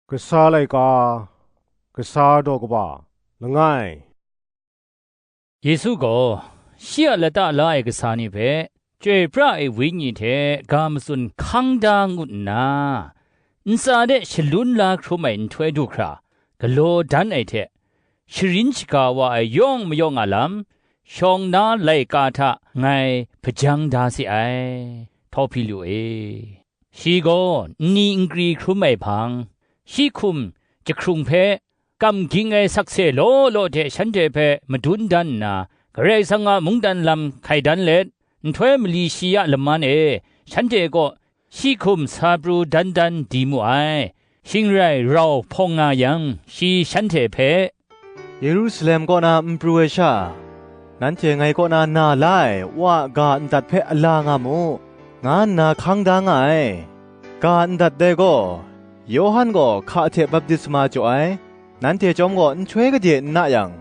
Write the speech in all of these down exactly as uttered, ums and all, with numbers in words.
Kasa laika, kasa daw kaba, langai. Yesu gaw shi a lata la ai kasa ni hpe, chyoi pra ai wenyi hte ga matsun hkang da ngut nna, ntsa de shalun la hkrum ai nhtoi du hkra galaw dan ai hte, sharin shaga wa ai yawng mayawng a lam, shawng na laika hta ngai hpajang da se ai, Htawhpilu e. Shi gaw nni nkri hkrum ai hpang, shi hkum jahkrung hpe, kam ging ai sakse law law hte shanhte hpe madun dan nna, Karai Kasang a mungdan lam hkai dan let, nhtoi mali shi a laman e shanhte kaw shi hkum sa pru dan dan di mu ai. Shing rai rau hpawng nga yang, shi shanhte hpe, Yerusalem kaw na n pru ai sha, nanhte ngai kaw na na la ai Wa a ga ndat hpe ala nga mu, nga nna hkang da nga ai. Ga ndat dai gaw, Yawhan gaw hka hte baptisma jaw ai, nanhte chyawm gaw nhtoi gade n na yang,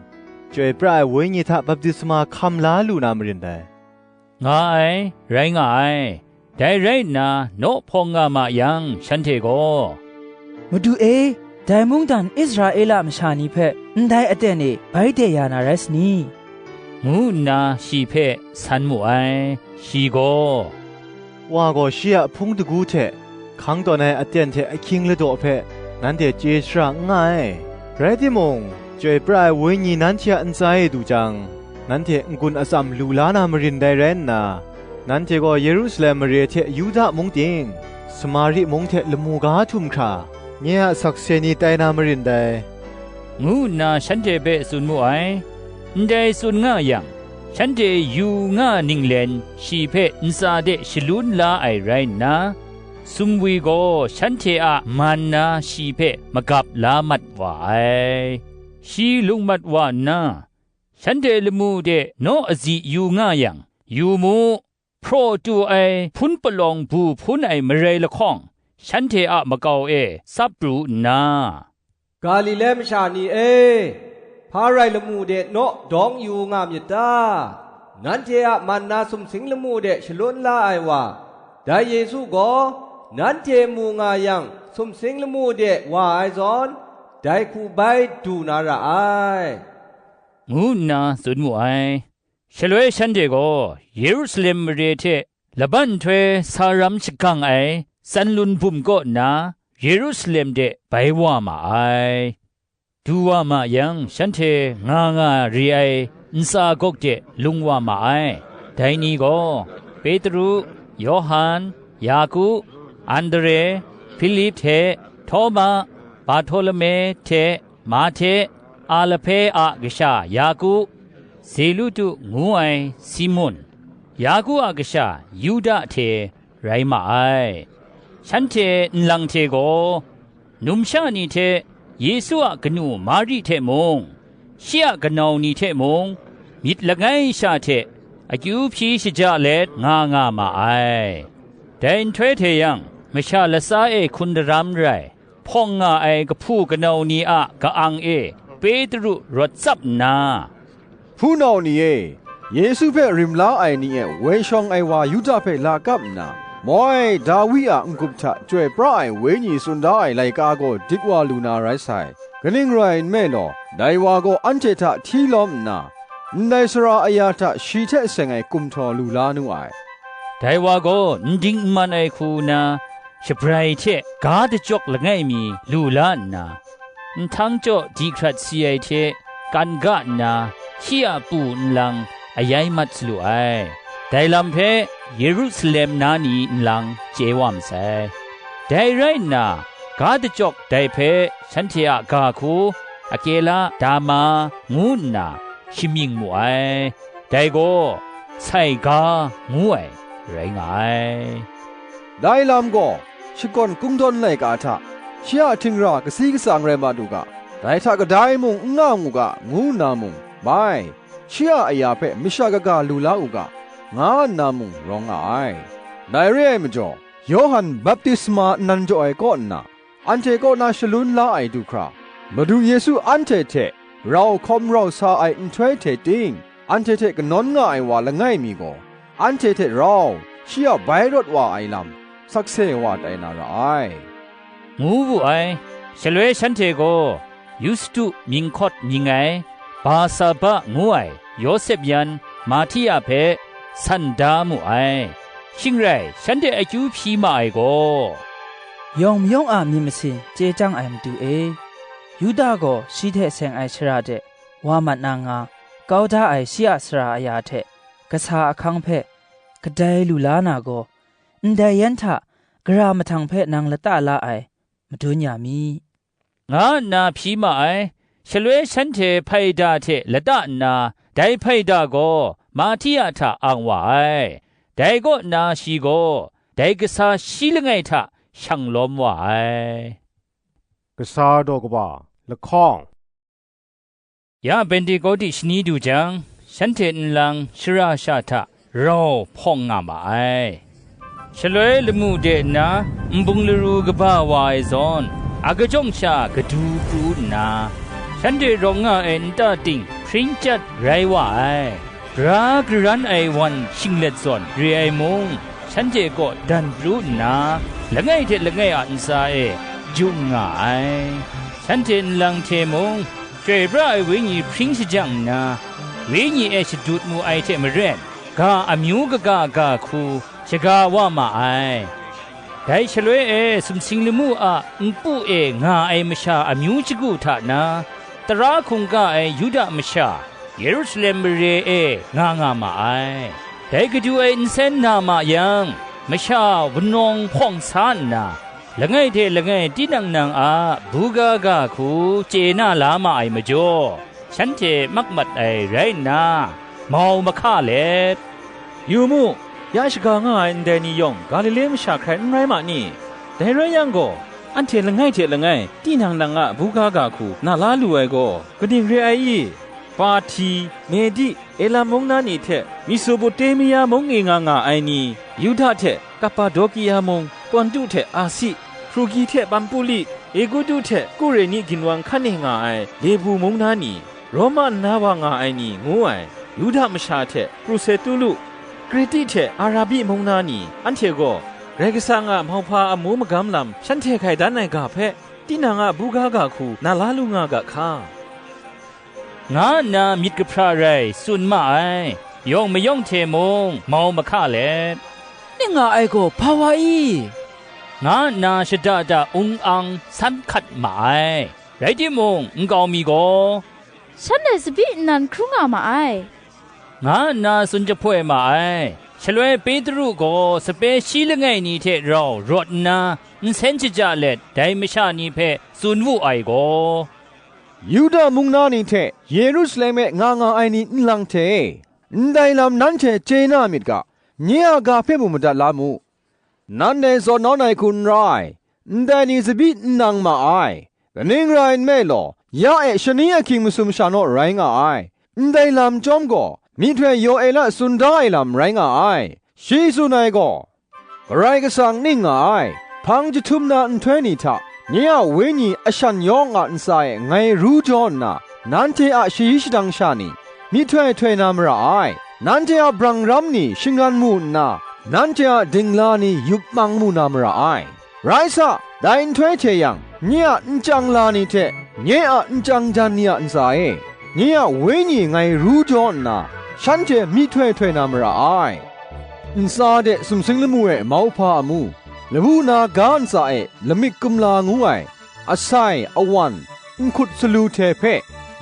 Chyoi pra ai Wenyi hta baptisma hkam la lu na marin dai, nga ai, rai nga ai. Dai rai nna, naw hpawng nga ma yang, shanhte gaw, Madu e, dai mungdan Israela masha ni hpe ndai aten e bai de ya na rai sani? ngu nna shi hpe san mu ai. Shi gaw, Wa gaw shi a hpung dagu hte hkang tawn ai aten hte ahkying ladaw hpe nanhte chye shara n nga ai. Rai timung, Chyoi pra ai Wenyi nanhte a ntsa e du jang, nanhte n-gun atsam lu la na marin dai rai nna, nanhte gaw Yerusalem mare hte Yuda mung ting, Samari mung hte lamu ga htum hkra, nye a sakse ni tai na marin dai, ngu nna shanhte hpe tsun mu ai. Ndai tsun nga yang, shanhte yu nga ninglen shi hpe ntsa de shalun la ai rai nna, sumwi gaw shanhte a man na shi hpe magap la mat wa ai. Shi lung mat wa nna, shanhte lamu de naw azi yu nga yang, yu mu, hpraw tu ai hpun palawng bu hpun ai marai lahkawng, shanhte a makau e tsap pru nna, Galile masha ni e, hpa rai lamu de naw dawng yu nga myit ta? Nanhte a man na sumsing lamu de shalun la ai wa, dai Yesu gaw, nanhte mu nga yang sumsing lamu de wa ai zawn, dai hku bai du na ra ai, ngu nna tsun mu ai. Shaloi shanhte gaw Yerusalem mare hte laban nhtoi sa ram shagang ai Tsanlun bum kaw nna Yerusalem de bai wa ma ai. Du wa ma yang, shanhte nga nga re ai ntsa gawk de lung wa ma ai. Dai ni gaw, Petru, Yawhan, Yaku, Andre, Hpilip hte Htawma, Barhtolome hte Mahte, Alahpe a kasha Yaku, Zelutu ngu ai Simun, Yaku a kasha Yuda hte rai ma ai. Shanhte nlang hte gaw, numsha ni hte Yesu a kanu Mari hte mung, shi a kanau ni hte mung, myit langai sha hte akyu hpyi shaja let nga nga ma ai. Dai nhtoi hte yang, masha latsa e hkun daram rai, hpawng nga ai kahpu kanau ni a ka-ang e Petru rawt tsap nna, Hpunau ni e, Yesu hpe rim la ai ni e woi shawng ai wa Yuda hpe la kap nna, moi Dawi a n-gup hta Chyoi pra ai Wenyi tsun da ai laika gaw dik wa lu na rai sai. Kaning rai nme law, dai wa gaw anhte hta hti lawm nna, ndai sara aya hta shi hte seng ai kumhtaw lu la nu ai. Dai wa gaw n ding n man ai hku nna, shabrai hte ga dachyawk langai mi lu la nna, nhtang chyaw di hkrat si ai hte kan ga nna, shi a pu nlang ayai mat salu ai. Dai lam hpe Yerusalem na ni nlang chye wa masai. Dai rai nna, ga dachyawk dai hpe shanhte a ga hku Akela, Dama, ngu nna shamying mu ai. Dai gaw, Sai ga ngu ai rai nga ai. Dai lam gaw, shakawn kungdawn laika hta, shi a htingra kasi katsang rai mat u ga, dai hta kadai mung n nga mu ga, ngu nna mung, bai, shi a aya hpe masha kaga lu la u ga, nga nna mung rawng nga ai. Dai re ai majaw, Yawhan baptisma nnan jaw ai kaw nna, anhte kaw na shalun la ai du hkra, Madu Yesu anhte hte rau hkawm rau sa ai nhtoi hte ting, anhte hte kanawn nga ai wa langai mi gaw, anhte hte rau shi a bai rawt wa ai lam, sakse wa tai na ra ai, ngu wu ai. Shaloi shanhte gaw Yustu mying hkawt mying ai, Barsaba ngu ai Yawsep yan Mahtia hpe san da mu ai. Shing rai, shanhte akyu hpyi ma ai gaw, Yawng mayawng a myit masin chye chyang ai madu e, Yuda gaw shi hte seng ai shara de wa mat na nga, kau da ai shi a sara aya hte kasa ahkang hpe kadai lu la na gaw, ndai yan hta gara mahtang hpe nang lata la ai, madun ya mi, nga nna hpyi ma ai. Shaloi shanhte hpaida hte lata nna, dai hpaida gaw Mahtia hta ang wa ai. Dai kaw nna shi gaw dai kasa shi langai hta shang lawm wa ai. Kasa daw kaba lahkawng. Ya Pentekote shani du jang, shanhte nlang shara sha hta rau hpawng nga ma ai. Shaloi lamu de nna nbung laru kaba wa ai zawn, a kajawng sha kadu pru nna, shanhte rawng nga ai nta ting hpring chyat rai wa ai. Gra garan ai wan shinglet zawn re ai mung, shanhte kaw dan pru nna, langai hte langai a ntsa e jung nga ai. Shanhte nlang hte mung, Chyoi pra ai Wenyi hpring shajang nna, Wenyi e shadut mu ai hte maren, ga amyu kaga ga hku shaga wa ma ai. Dai shaloi e sumsing lamu a npu e nga ai masha amyu shagu hta na, tara hkungga ai Yuda masha, Yerusalem mare e nga nga ma ai. Dai Kadu ai nsen na ma yang, masha wunawng hpawng sa nna, langai hte langai tinang nang a buga ga hku chye na la ma ai majaw, shanhte mak mat ai rai nna, mau mahka let, "Yu mu, ya shaga nga ai ndai ni yawng Galile masha hkrai n rai ma ni? Dai rai yang gaw, anhte langai hte langai tinang nang a buga ga hku na la lu ai gaw, kaning re ai i? Parhti, Medi, Elam mung na ni hte Mesopotamia mung e nga nga ai ni, Yuda hte Kapadokia mung, Pontu hte Asi, Hprugi hte Pampuli, Egutu hte Kureni ginwang hkan e nga ai Lebu mung na ni, Roma nna wa nga ai ni ngu ai, Yuda masha hte Prusetulu, Kriti hte Arabi mung na ni, anhte gaw Karai Kasang a mauhpa amu magam lam shanhte hkai dan ai ga hpe, tinang a buga ga hku na la lu nga ga hka," nga nna myit kahpra rai tsun ma ai. Yawng mayawng hte mung mau mahka let, "Ning nga ai gaw hpa wa i?" nga nna shada da ung ang san hkat ma ai. Rai timung, nkau mi gaw, "Shanhte tsabyi nnan hkru nga ma ai," nga nna tsun jahpoi ma ai. Shaloi Petru gaw sape shi langai ni hte rau rawt nna, nsen shaja let dai masha ni hpe tsun wu ai gaw, "Yuda mung na ni hte Yerusalem e nga nga ai ni nlang hte e, ndai lam nanhte chye na myit ga, nye a ga hpe mung madat la mu. Nanhte zawn nawn ai hku n ra ai, ndai ni tsabyi n nang ma ai. Kaning rai nme law, ya e shani ahkying masum sha naw rai nga ai. Ndai lam chyawm gaw, myihtoi Yoela tsun da ai lam rai nga ai. Shi tsun ai gaw, Karai Kasang ning nga ai, hpang jahtum na nhtoi ni hta, nye a wenyi ashan yawng a ntsa e ngai ru jaw nna, nanhte a shayi shadang sha ni, myihtoi htoi na mara ai. Nanhte a brang ram ni shingran mu nna, nanhte a dingla ni yup mang mu na mara ai. Rai sa, dai nhtoi hte yang, nye a nchyang la ni hte nye a nchyang jan ni a ntsa e, nye a wenyi ngai ru jaw nna, shanhte myihtoi htoi na mara ai. Ntsa de sumsing lamu e mauhpa amu, lawu na ga ntsa e lamik kumla ngu ai, asai, awan, nhkut salu hte hpe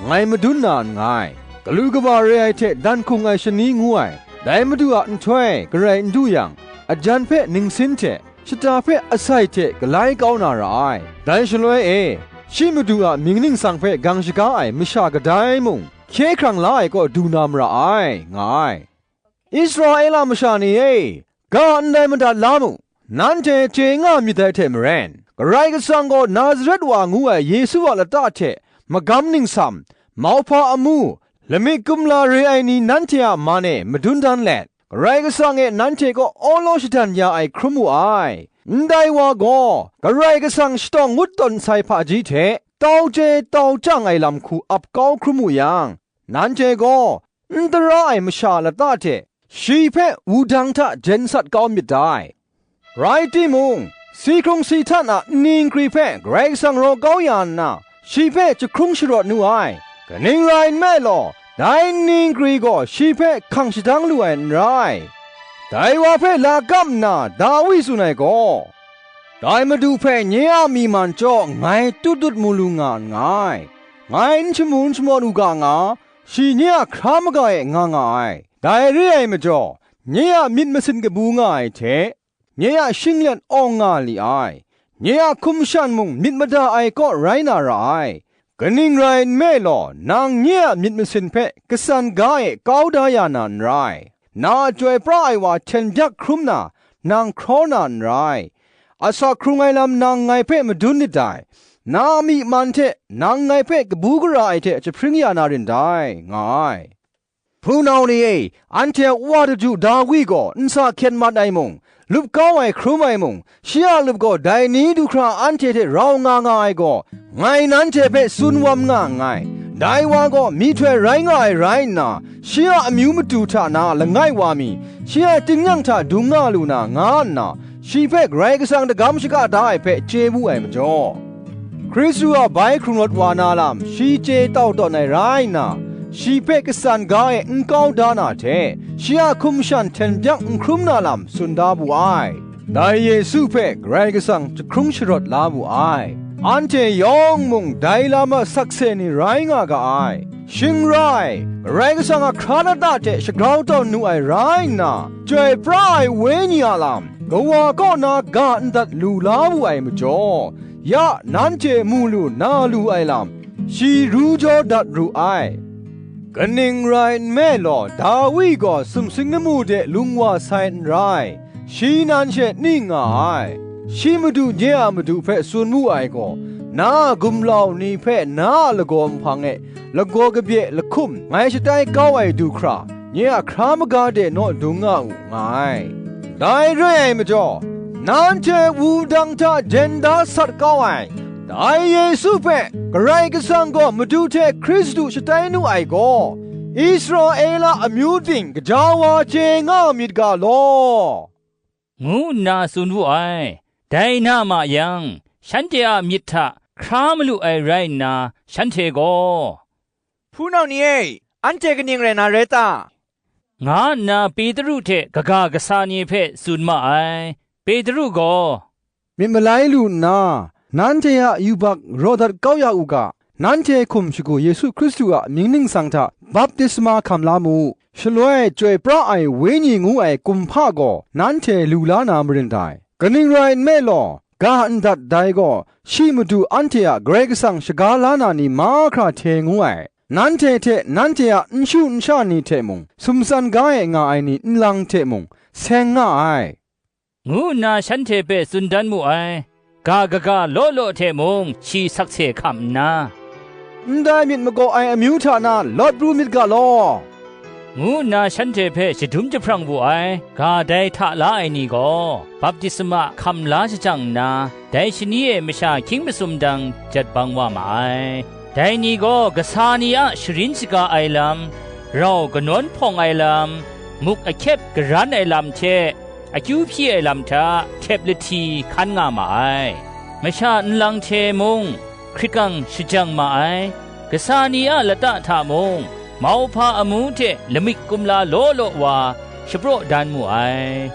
ngai madun na nngai. Galu kaba re ai hte dan hkung ai shani ngu ai, dai Madu a nhtoi garai n du yang, ajan hpe ningsin hte, shata hpe asai hte galai kau na ra ai. Dai shaloi e, shi Madu a mying ningsang hpe gang shaga ai masha kadai mung, hkye hkrang la ai kaw du na mara ai, nga ai. Israela masha ni e, ga ndai madat la mu, nanhte chye nga myit dai hte maren, Karai Kasang gaw Nazaret wa ngu ai Yesu a lata hte magam ningsam, mauhpa amu, lamik kumla re ai ni nanhte a man e madun dan let, Karai Kasang e nanhte kaw awlaw shadan ya ai hkrum wu ai. Ndai wa gaw Karai Kasang shatawng ngut tawn sai hpaji hte tau chye tau chyang ai lam hku ap kau hkrum wu yang, nanhte gaw n tara ai masha lata hte shi hpe wudang hta jen sat kau myit dai. Rai timung, Si hkrung si htan a nni nkri hpe Karai Kasang raw kau ya nna, shi hpe jahkrung sharawt nu ai. Kaning rai nme law, dai nni nkri gaw shi hpe hkang shadang lu ai n rai. Dai wa hpe lakam nna Dawi tsun ai gaw, "Dai Madu hpe nye a myi man chyaw ngai tut tut mu lu nga nngai. Ngai n shamu n shamawn u ga nga, shi nye a hkra maga e nga nga ai. Dai re ai majaw, nye a myit masin kabu nga ai hte, nye a shinglet awng nga li ai, nye a hkum shan mung myit mada ai kaw rai na ra ai. Kaning rai nme law, nang nye a myit masin hpe kasan ga e kau da ya na n rai. Na a chyoi pra ai wa hten byak hkrum na, nang hkraw na n rai. Asak hkrung ai lam nang ngai hpe madun nit dai. Na a myi man hte nang ngai hpe kabu gara ai hte jahpring ya na rin dai," nga ai. Hpunau ni e, anhte a wa daju Dawi gaw nsa hkyen mat ai mung, lup kau ai hkrum ai mung, shi a lup gaw dai ni du hkra anhte hte rau nga nga ai gaw, ngai nanhte hpe tsun wam nga nngai. Dai wa gaw myihtoi rai nga ai rai nna, shi a amyu matu hta na langai wa mi, shi a tingnyang hta dung nga lu na, nga nna, shi hpe Karai Kasang dagam shaga da ai hpe chye wu ai majaw, Hkristu a bai hkrung rawt wa na lam shi chye tau tawn ai rai nna, shi hpe kasan ga e n kau da na hte, shi a hkum shan hten byak n hkrum na lam tsun da wu ai. Dai Yesu hpe Karai Kasang jahkrung sharawt la wu ai. Anhte yawng mung dai lam a sakse ni rai nga ga ai. Shing rai, Karai Kasang a hkra lata hte shagrau tawn nu ai rai nna, Chyoi pra ai Wenyi a lam, Kawa kaw na ga ndat lu la wu ai majaw, ya nanhte mu lu na lu ai lam, shi ru jaw dat ru ai. Kaning rai nme law, Dawi gaw sumsing lamu de lung wa sai n rai, shi nan she ning nga ai. Shi Madu nye a Madu hpe tsun wu ai gaw, na a gumlau ni hpe na a lagaw nhpang e lagaw kabye lahkum ngai shatai kau ai du hkra, nye a hkra maga de naw dung nga u, nga ai. Dai re ai majaw, nanhte wudang hta jen da sat kau ai, dai Yesu hpe Karai Kasang gaw Madu hte Hkristu shatai nu ai gaw, Israela amyu ting gaja wa chye nga myit ga law, ngu nna tsun wu ai. Dai na ma yang, shanhte a myit hta hkra malu ai rai nna, shanhte gaw, "Hpunau ni e, anhte kaning rai na rai ta?" nga nna Petru hte kaga kasa ni hpe tsun ma ai. Petru gaw, "Myit malai lu nna, nanhte a yubak raw dat kau ya u ga, nanhte hkum shagu Yesu Hkristu a mying ningsang hta baptisma hkam la mu, shaloi Chyoi pra ai Wenyi ngu ai kumhpa gaw nanhte lu la na marin dai. Kaning rai nme law, ga ndat dai gaw shi Madu anhte a Karai Kasang shaga la na ni mahkra hte ngu ai, nanhte hte nanhte a nshu nsha ni hte mung sumsan ga e nga ai ni nlang hte mung seng nga ai," ngu nna shanhte hpe tsun dan mu ai. Ga kaga law law hte mung shi sakse hkam nna, "Ndai myit magaw ai amyu hta na lawt pru myit ga law," ngu nna shanhte hpe shadum jahprang wu ai. Ga dai hta la ai ni gaw baptisma hkam la shajang nna, dai shani e masha hkying masum dang jat bang wa ma ai. Dai ni gaw kasa ni a sharin shaga ai lam, rau kanawn hpawng ai lam, muk ahkyep garan ai lam hte akyu hpyi ai lam hta htep lahti hkan nga ma ai. Masha nlang hte mung hkrit gang shajang ma ai. Kasa ni a lata hta mung, mauhpa amu hte lamik kumla law law wa shapraw dan mu ai.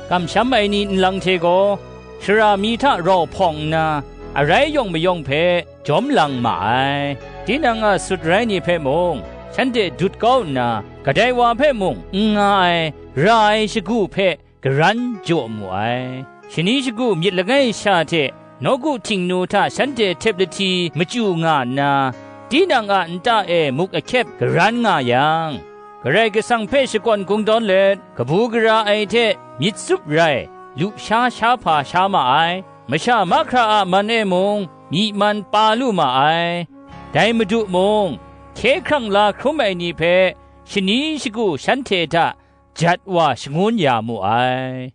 Kamsham ai ni nlang hte gaw, shara mi hta rau hpawng nna, arai yawng mayawng hpe jawm lang ma ai. Tinang a sut rai ni hpe mung, shanhte dut kau nna, kadai wa hpe mung n nga ai, ra ai shagu hpe garan jaw mu ai. Shani shagu myit langai sha hte nawku htingnu hta shanhte htep lahti machyu nga nna, tinang a nta e muk ahkyep garan nga yang, Karai Kasang hpe shakawn kungdawn let, kabu gara ai hte myit tsup rai, lusha sha hpa sha ma ai, masha mahkra a man e mung myi man pa lu ma ai. Dai Madu mung, hkye hkrang la hkrum ai ni hpe shani shagu shanhte hta jat wa shangun ya mu ai.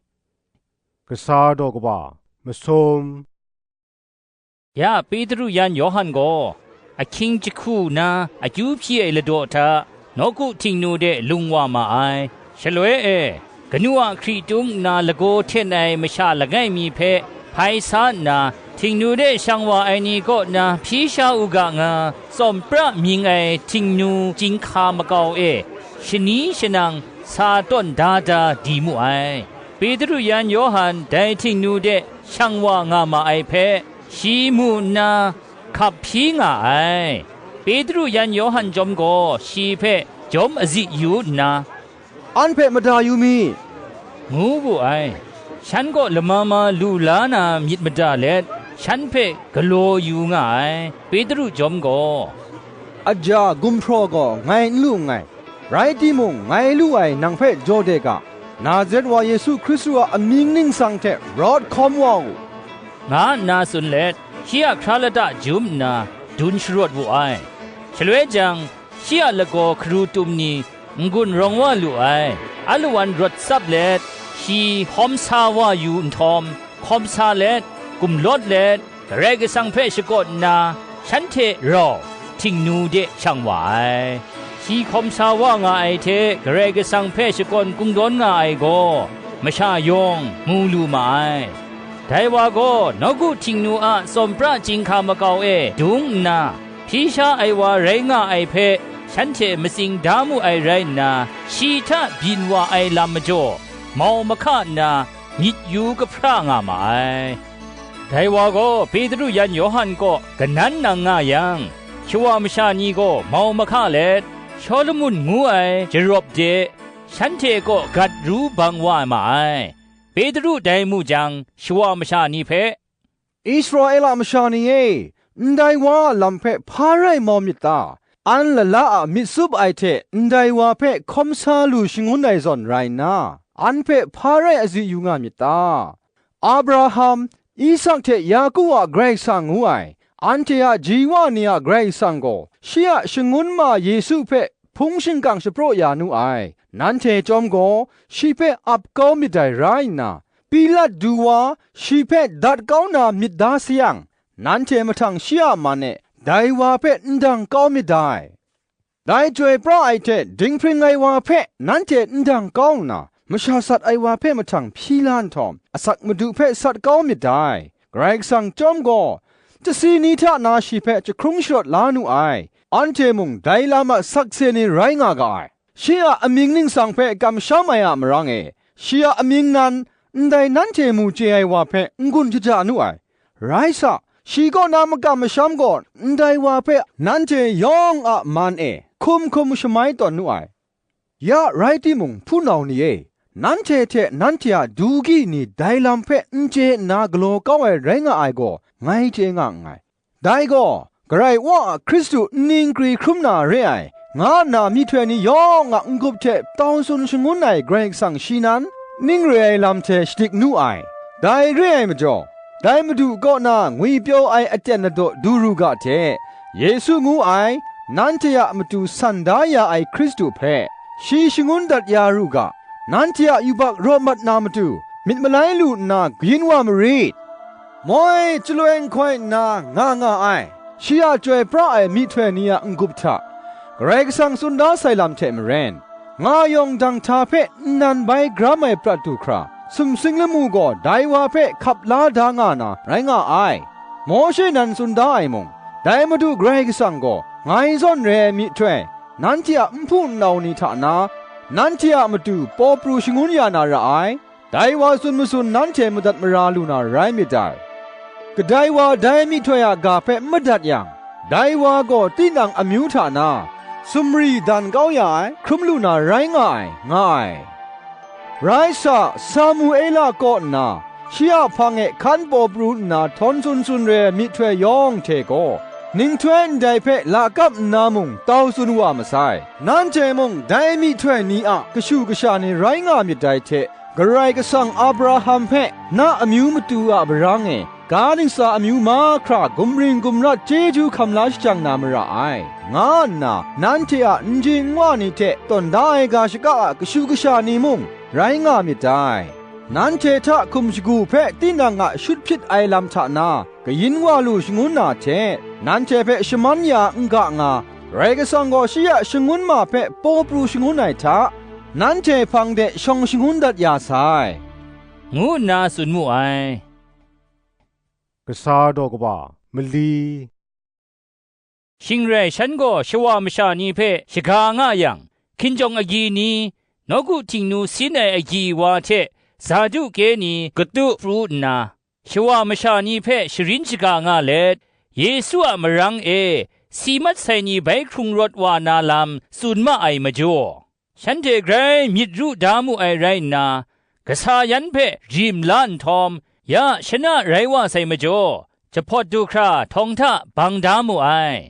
Kasa daw kaba masum. Ya Petru yan Yawhan gaw ahkying jahku na akyu hpyi ai ladaw hta nawku htingnu de lung wa ma ai. Shaloi e, kanu a hkritung nna lagaw hten ai masha langai mi hpe hpai sa nna, Htingnu de shang wa ai ni kaw na hpyi sha u ga nga, tsawm pra mying ai Htingnu chyinghka makau e shani shanang sa tawn da da di mu ai. Petru yan Yawhan dai Htingnu de shang wa nga ma ai hpe, shi mu nna hkap hpyi nga ai. Petru yan Yawhan chyawm gaw shi hpe jawm azi yu nna, "An hpe mada yu mi," ngu wu ai. Shan kaw lama ma lu la na myit mada let, shan hpe galaw yu nga ai. Petru chyawm gaw, "Aja gumhpraw gaw ngai n lu nngai, rai timung, ngai lu ai nang hpe jaw de ga, Nazaret wa Yesu Hkristu a amying ningsang hte rawt hkawm wa u," nga nna tsun let, shi a hkra lata jum nna, dun sharawt wu ai. Shaloi jang, shi a lagaw hkaru tum ni n-gun rawng wa lu ai. Alawan rawt tsap let, shi hkawm sa wa yu nhtawm, hkawm sa let, gumlawt let, Karai Kasang hpe shakawn nna, shanhte rau Htingnu de shang wa ai. Shi hkawm sa wa nga ai hte Karai Kasang hpe shakawn kungdawn nga ai gaw, masha yawng mu lu ma ai. Dai wa gaw nawku Htingnu a tsawm pra chyinghka makau e dung nna, hpyi sha ai wa rai nga ai hpe shanhte matsing da mu ai rai nna, shi hta byin wa ai lam majaw, mau mahka nna myit yu kahpra nga ma ai. Dai wa gaw Petru yan Yawhan kaw kanan nang nga yang, shawa masha ni gaw mau mahka let, Shawlumon ngu ai jarawp de shanhte kaw gat ru bang wa ma ai. Petru dai mu jang, shawa masha ni hpe, "Israela masha ni e, ndai wa a lam hpe hpa rai mau myit ta? An lala a myit tsup ai hte ndai wa hpe hkawm sa lu shangun ai zawn rai nna, an hpe hpa rai azi yu nga myit ta? Abraham, Isak hte Yaku a Karai Kasang ngu ai, anhte a ji wa ni a Karai Kasang gaw, shi a shangun ma Yesu hpe hpung shingkang shapraw ya nu ai. Nanhte chyawm gaw, shi hpe ap kau myit dai rai nna, Pilat du wa shi hpe dat kau na myit da sayang, nanhte mahtang shi a man e dai wa hpe n dang kau myit dai. Dai chyoi pra ai hte dinghpring ai wa hpe nanhte n dang kau nna, masha sat ai wa hpe mahtang hpyi la nhtawm, asak Madu hpe sat kau myit dai. Karai Kasang chyawm gaw, chyasi ni hta na shi hpe jahkrung sharawt la nu ai, anhte mung dai lam a sakse ni rai nga ga ai. Shi a amying ningsang hpe kamsham ai a marang e, shi a amying nan, ndai nanhte mu chye ai wa hpe n-gun shaja nu ai. Rai sa, shi kaw na makam masham gaw ndai wa hpe nanhte yawng a man e hkum hkum shamai tawn nu ai. Ya rai timung, hpunau ni e, nanhte hte nanhte a du gyi ni dai lam hpe n chye nna galaw kau ai rai nga ai gaw, ngai chye nga nngai. Dai gaw, Karai Wa a Hkristu nni nkri hkrum na re ai, nga nna myihtoi ni yawng a n-gup hte tau tsun shangun ai Karai Kasang shi nan, ning re ai lam hte shadik nu ai. Dai re ai majaw, dai Madu kaw na ngwipyaw ai aten ladaw du ru ga hte, Yesu ngu ai, nanhte a matu san da ya ai Hkristu hpe, shi shangun dat ya ru ga, nanhte a yubak rawt mat na matu, myit malai lu nna kayin wa marit. Moi chyaloi nhkoi nna nga nga ai, shi a chyoi pra ai myihtoi ni a n-gup hta, Karai Kasang tsun da sai lam hte maren, nga yawng dang hta hpe nnan bai gram ai prat du hkra, sumsing lamu gaw dai wa hpe hkap la da nga na rai nga ai. Mawshe nan tsun da ai mung, dai Madu Karai Kasang gaw ngai zawn re ai myihtoi, nanhte a nhpu nnau ni hta na, nanhte a matu paw pru shangun ya na ra ai. Dai wa tsun matsun nanhte madat mara lu na rai myit dai. Kadai wa dai myihtoi a ga hpe n madat yang, dai wa gaw tinang amyu hta na, sumri dan kau ya ai, hkrum lu na rai nga ai, nga ai. Rai sa, Samuela kaw nna, shi a hpang e hkan paw pru nna htawn tsun tsun re ai myihtoi yawng hte gaw, ninghtoi ndai hpe lakap nna mung tau tsun wa masai. Nanhte mung dai myihtoi ni a kashu kasha ni rai nga myit dai hte, Karai Kasang Abraham hpe na amyu matu a marang e, ga ntsa amyu mahkra gumring gumrat chyeju hkam la shajang na mara ai, nga nna nanhte a n ji n wa ni hte tawn da ai ga shaka a kashu kasha ni mung rai nga myit dai. Nanhte hta hkum shagu hpe tinang a shut hpyit ai lam hta na, kayin wa lu shangun na hte, nanhte hpe shaman ya n ga nga, Karai Kasang gaw shi a shangun ma hpe paw pru shangun ai hta, nanhte hpang de shawng shangun dat ya sai, ngu nna tsun mu ai. Kasa daw kaba mali. Shing rai shan gaw shawa masha ni hpe shaga nga yang, hkinjawng agyi ni, nawku htingnu sin ai agyi wa hte Saduke ni katu pru nna, shawa masha ni hpe sharin shaga nga let, Yesu a marang e si mat sai ni bai hkrung rawt wa na lam tsun ma ai majaw, shanhte grai myit ru da mu ai rai nna, kasa yan hpe rim la nhtawm, ya shana rai wa sai majaw, jahpawt du hkra htawng hta bang da mu ai.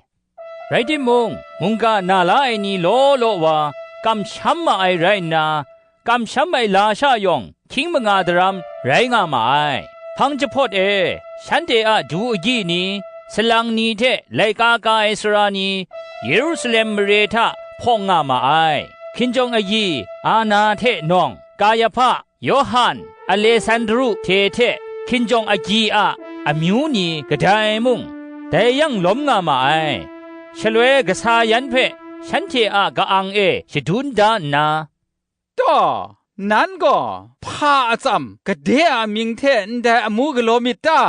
Rai timung, mungga na la ai ni law law wa kamsham ma ai rai nna, kamsham ai lasha yawng hkying manga daram rai nga ma ai. Hpang jahpawt e, shanhte a du agyi ni, salang ni hte laika ka ai sara ni, Yerusalem mare hta hpawng nga ma ai. Hkinjawng agyi, Ana hte nawng, Kayahpa, Yawhan, Alesandru hte hte hkinjawng agyi a amyu ni kadai mung, dai yang lawm nga ma ai. Shaloi kasa yan hpe shanhte a ka-ang e shadun da nna, Taw, nan gaw hpa atsam gade a mying hte ndai amu galaw myit ta?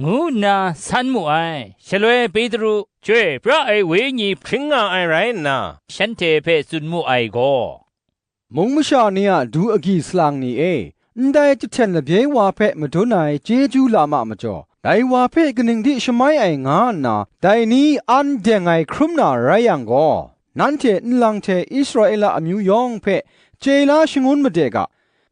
ngu nna san mu ai. Shaloi Petru, Chyoi pra ai Wenyi hpring nga ai rai nna, shanhte hpe tsun mu ai gaw, Mung masha ni a du agyi salang ni e, ndai jahten labye wa hpe madun ai chyeju lam a majaw, dai wa hpe kaning di shamai ai nga nna, dai ni an deng ai hkrum na rai yang gaw, nanhte nlang hte Israela amyu yawng hpe chye la shangun made ga,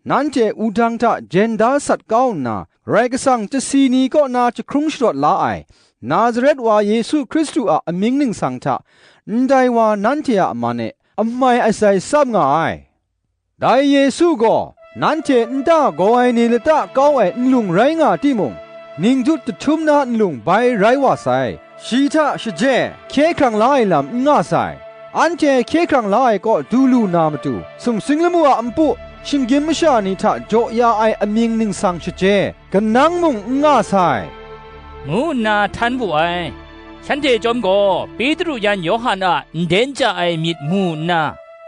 nanhte wudang hta jen da sat kau nna, Karai Kasang chyasi ni kaw na jahkrung sharawt la ai, Nazaret wa Yesu Hkristu a amying ningsang hta, ndai wa nanhte a man e amai asai tsap nga ai. Dai Yesu gaw nanhte nta gaw ai ni lata kau ai nlung rai nga timung, ning jut jahtum na nlung bai rai wa sai. Shi hta shaje hkye hkrang la ai lam n nga sai. Anhte hkye hkrang la ai kaw du lu na matu, sumsing lamu a npu, shinggyim masha ni hta jaw ya ai amying ningsang shaje, kanang mung n nga sai, ngu nna htan wu ai. Shanhte chyawm gaw Petru yan Yawhan a nden ja ai myit mu nna,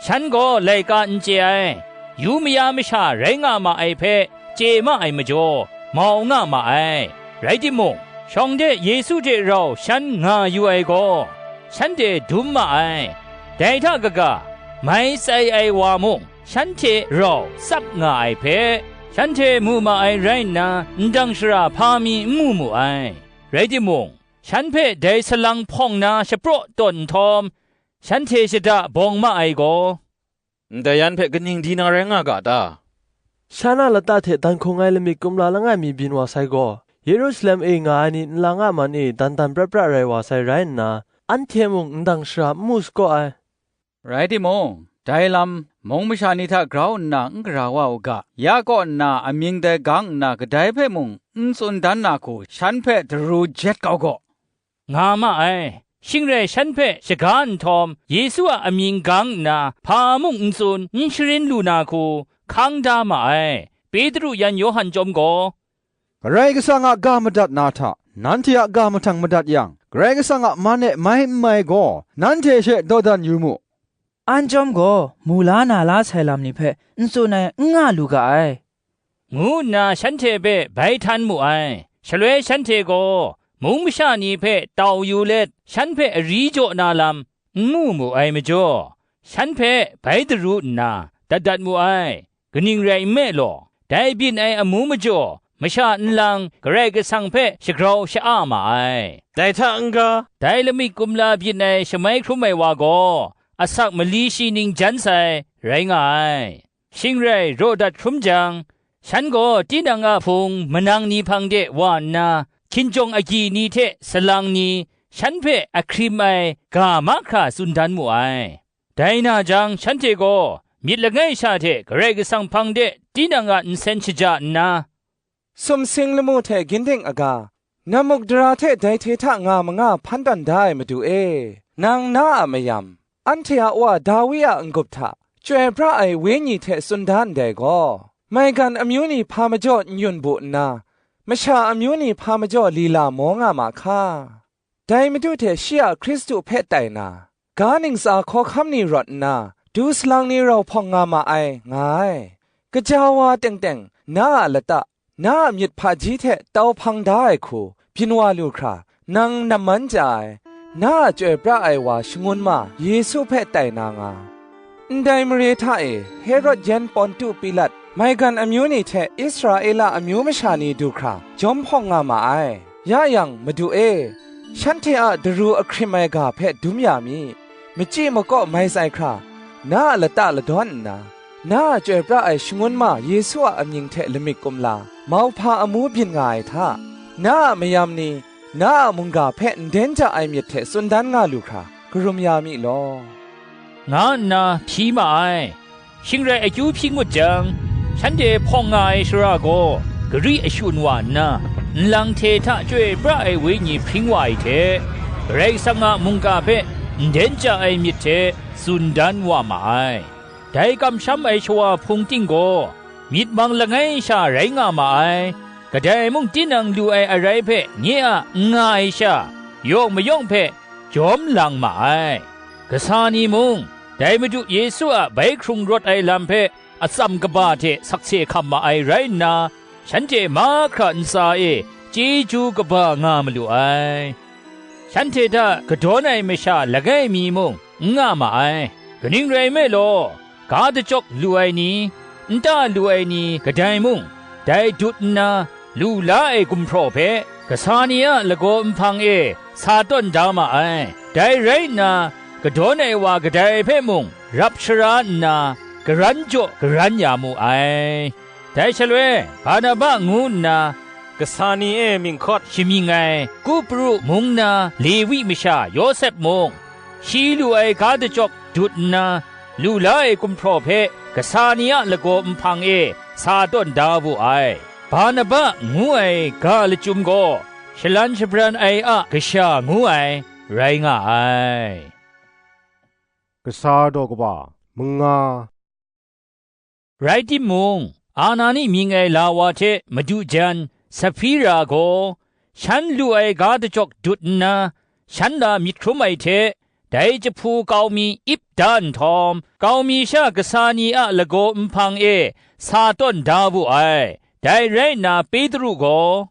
shan gaw laika n chye ai, yu maya masha rai nga ma ai hpe chye ma ai majaw, mau nga ma ai. Rai timung, shawng de Yesu hte rau shan nga yu ai gaw, shanhte dum ma ai. Dai hta kaga, mai tsai ai wa mung, shan hte rau tsap nga ai hpe, shanhte mu ma ai rai nna, ndang shara hpa mi n mu mu ai. Rai timung, shan hpe dai salang hpawng na shapraw tawn nhtawm, shanhte shada bawng ma ai gaw, Ndai yan hpe kaning di na rai nga ga ta? Shan a lata hte dan hkung ai lamik kumla langai mi byin wa sai gaw, Yerusalem e nga ai ni nlang a man e dan dan prat prat rai wa sai rai nna, anhte mung ndang shara n mu sakaw ai. Rai timung, dai lam, mung masha ni hta grau nna n gara wa u ga, ya kaw nna amying dai gang nna kadai hpe mung n tsun dan na hku shan hpe daru jet kau gaw, nga ma ai. Shing rai shan hpe shaga nhtawm, Yesu a amying gang nna hpa mung n tsun, n sharin lu na hku, hkang da ma ai. Petru yan Yawhan chyawm gaw, Karai Kasang a ga madat na hta, nanhte a ga mahtang madat yang, Karai Kasang a man e mai n mai gaw, nanhte she dawdan yu mu. An chyawm gaw, mu la na la sai lam ni hpe n tsun ai, n nga lu ga ai, ngu nna shanhte hpe bai htan mu ai. Shaloi shanhte gaw, mung masha ni hpe tau yu let, shan hpe ari jaw na lam n mu mu ai majaw, shan hpe bai daru nna, dat dat mu ai. Kaning rai nme law, dai byin ai amu majaw, masha nlang Karai Kasang hpe shagrau sha-a ma ai. Dai hta n-ga, dai lamik kumla byin ai shamai hkrum ai wa gaw, asak mali shi ning jan sai, rai nga ai. Shing rai raw dat hkrum jang, shan gaw tinang a hpung manang ni hpang de wa nna, hkinjawng agyi ni hte salang ni, shan hpe ahkrim ai ga mahkra tsun dan mu ai. Dai na jang, shanhte gaw myit langai sha hte Karai Kasang hpang de tinang a nsen shaja nna, sumsing lamu hte ginding aga, namuk dara hte dai hte hta nga manga hpan tawn da ai Madu e, nang na a mayam, anhte a wa Dawi a n-gup hta, chyoi pra ai Wenyi hte tsun da ndai gaw, maigan amyu ni hpa majaw n-yun bu nna, masha amyu ni hpa majaw lila maw nga ma hka? Dai Madu hte shi a Hkristu hpe tai na, ga ntsa hkawhkam ni rawt nna, du salang ni rau hpawng nga ma ai, nga ai. Gaja wa teng teng na a lata, na a myit hpaji hte tau hpang da ai hku byin wa lu hkra, nang namman chya ai, na a chyoi pra ai wa shangun ma Yesu hpe tai na nga. Ndai mare hta e Herod yan Pontu Pilat, maigan amyu ni hte Israela amyu masha ni du hkra jawm hpawng nga ma ai. Ya yang, Madu e, shanhte a daru ahkrim ai ga hpe dum ya mi, machyi makaw mai tsai hkra, na a lata ladawn nna, na a chyoi pra ai shangun ma Yesu a amying hte lamik kumla, mauhpa amu byin nga ai hta, na a mayam ni, na a mungga hpe nden ja ai myit hte tsun dan nga lu hkra, karum ya mi law, nga nna hpyi ma ai. Shing rai akyu hpyi ngut jang, shanhte hpawng nga ai shara gaw gari ashun wa nna, nlang hte hta chyoi pra ai wenyi hpring wa ai hte, Karai Kasang a mungga hpe nden ja ai myit hte tsun dan wa ma ai. Dai kamsham ai shawa hpung ting gaw myit mang langai sha rai nga ma ai. Kadai mung tinang lu ai arai hpe nye a n nga ai sha, yawng mayawng hpe jawm lang ma ai. Kasa ni mung, dai Madu Yesu a bai hkrung rawt ai lam hpe atsam kaba hte sakse hkam ma ai rai nna, shanhte mahkra ntsa e chyeju kaba nga malu ai. Shanhte hta kadawn ai masha langai mi mung n nga ma ai. Kaning rai nme law, ga dachyawk lu ai ni, nta lu ai ni kadai mung, dai dut nna lu la ai gumhpraw hpe, kasa ni a lagaw nhpang e sa tawn da ma ai. Dai rai nna, kadawn ai wa kadai hpe mung rap shara nna, karan jaw karan ya mu ai. Dai shaloi, Barnaba ngu nna, kasa ni e mying hkawt shamying ai Kupru mung na Lewi masha Yawsep mung, shi lu ai ga dachyawk dut nna, lu la ai gumhpraw hpe kasa ni a lagaw nhpang e sa tawn da wu ai. Barnaba ngu ai ga lachyum gaw, shalan shabran ai a kasha ngu ai, rai nga ai. Kasa daw kaba manga. Rai timung, Anani mying ai la wa hte madu jan Sahpira gaw, shan lu ai ga dachyawk dut nna, shan la myit hkrum ai hte, dai jahpu kau mi ip da nhtawm, kau mi sha kasa ni a lagaw nhpang e sa tawn da wu ai. Dai rai nna Petru gaw,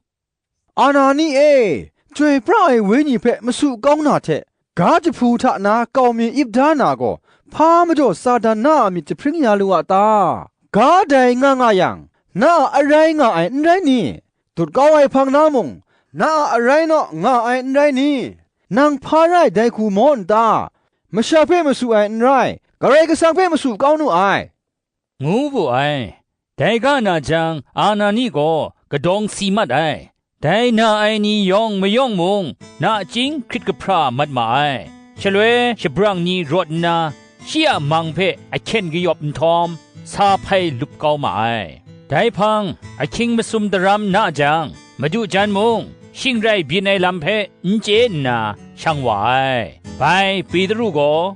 Anani e, chyoi pra ai wenyi hpe masu kau na hte, ga jahpu hta na kau mi ip da na gaw, hpa majaw Satan na a myit jahpring ya lu a ta? Ga dai nga nga yang, na a arai nga ai n rai ni? Dut kau ai hpang na mung, na a arai naw nga ai n rai ni? Nang hpa rai dai hku maw n ta? Masha hpe masu ai n rai, Karai Kasang hpe masu kau nu ai. ngu wu ai. Dai ga na jang, Anani gaw kadawng si mat ai. Dai na ai ni yawng mayawng mung, nachying hkrit kahpra mat ma ai. Shaloi shabrang ni rawt nna, shi a mang hpe ahkyen kayawp nhtawm, sa hpai lup kau ma ai. Dai hpang, ahkying masum daram na jang, madu jan mung, shing rai byin ai lam hpe n chye nna, shang wa ai. Bai Petru gaw,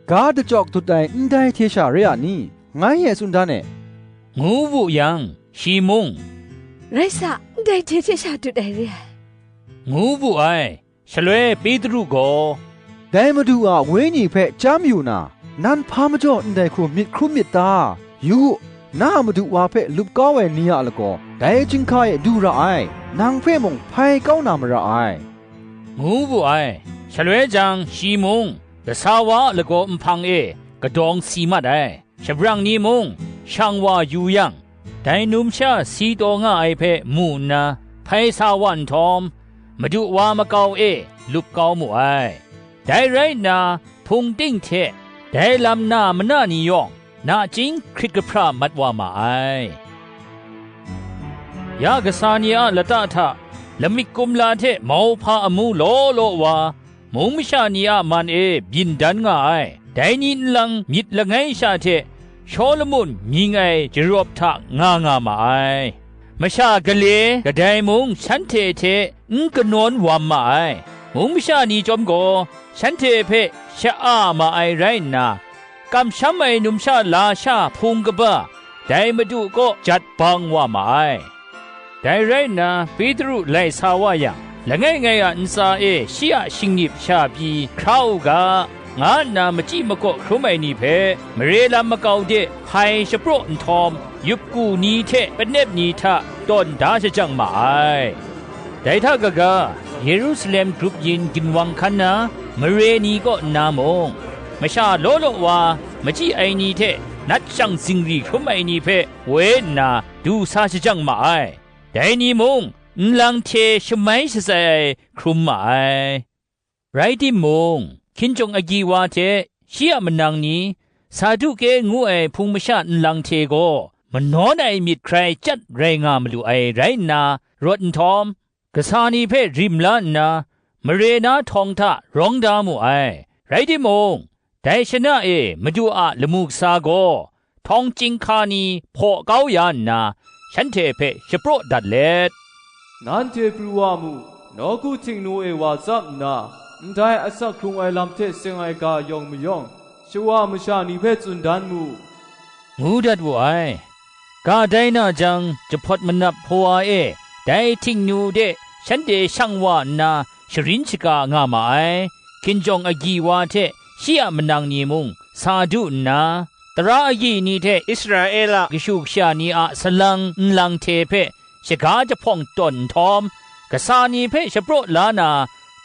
Ga dachyawk dut ai ndai hte sha re a ni? Ngai e tsun dan e, ngu wu yang, shi mung, rai sa, ndai hte hte sha dut ai re ai, ngu wu ai. Shaloi Petru gaw, dai Madu a Wenyi hpe chyam yu na, nan hpa majaw ndai hku myit hkrum myit ta? Yu u, na a madu wa hpe lup kau ai ni a lagaw, dai chyinghka e du ra ai, nang hpe mung hpai kau na mara ai, ngu wu ai. Shaloi jang, shi mung, kasa wa a lagaw nhpang e kadawng si mat ai. Shabrang ni mung shang wa yu yang, dai numsha si taw nga ai hpe mu nna, hpai sa wa nhtawm, Madu wa makau e lup kau mu ai. Dai rai nna, hpung ting hte dai lam na mana ni yawng, nachying hkrit kahpra mat wa ma ai. Ya kasa ni a lata hta lamik kumla hte mauhpa amu law law wa, mung masha ni a man e byin dan nga ai, dai ni nlang myit langai sha hte Shawlumon mying ai jarawp hta nga nga ma ai. Masha gale kadai mung shanhte hte n kanawn wam ma ai. Mung masha ni chyawm gaw shanhte hpe sha-a ma ai rai nna, kamsham ai numsha lasha hpung kaba dai Madu kaw jat bang wa ma ai. Dai rai nna, Petru lai sa wa yang, langai ngai a ntsa e shi a shingnip sha pyi hkra u ga, nga nna machyi makaw hkrum ai ni hpe, mare lam makau de hpai shapraw nhtawm, yup ku ni hte panep ni hta tawn da shajang ma ai. Dai hta kaga, Yerusalem grup yin ginwang hkan na mare ni kaw nna mung, masha law law wa machyi ai ni hte nat shang zingri hkrum ai ni hpe woi nna du sa shajang ma ai. Dai ni mung nlang hte shamai shatsai ai hkrum ma ai. Rai timung, hkinjawng agyi wa hte shi a manang ni, Saduke ngu ai hpung masha nlang hte gaw manawn ai myit hkrai chyat rai nga malu ai rai nna, rawt nhtawm, kasa ni hpe rim la nna, mare na htawng hta rawng da mu ai. Rai timung, dai shana e Madu a lamu kasa gaw htawng chyinghka ni hpaw kau ya nna, shanhte hpe shapraw dat let, "Nanhte pru wa mu, nawku htingnu e wa tsap nna, ndai asak hkrung ai lam hte seng ai ga yawng mayawng, shawa masha ni hpe tsun dan mu," ngu dat wu ai. Ga dai na jang, jahpawt manap hpawa e dai htingnu de shanhte shang wa nna sharin shaga nga ma ai. Hkinjawng agyi wa hte shi a manang ni mung sa du nna, tara agyi ni hte Israela kashu kasha ni a salang nlang hte hpe shaga jahpawng tawn nhtawm, kasa ni hpe shapraw la na,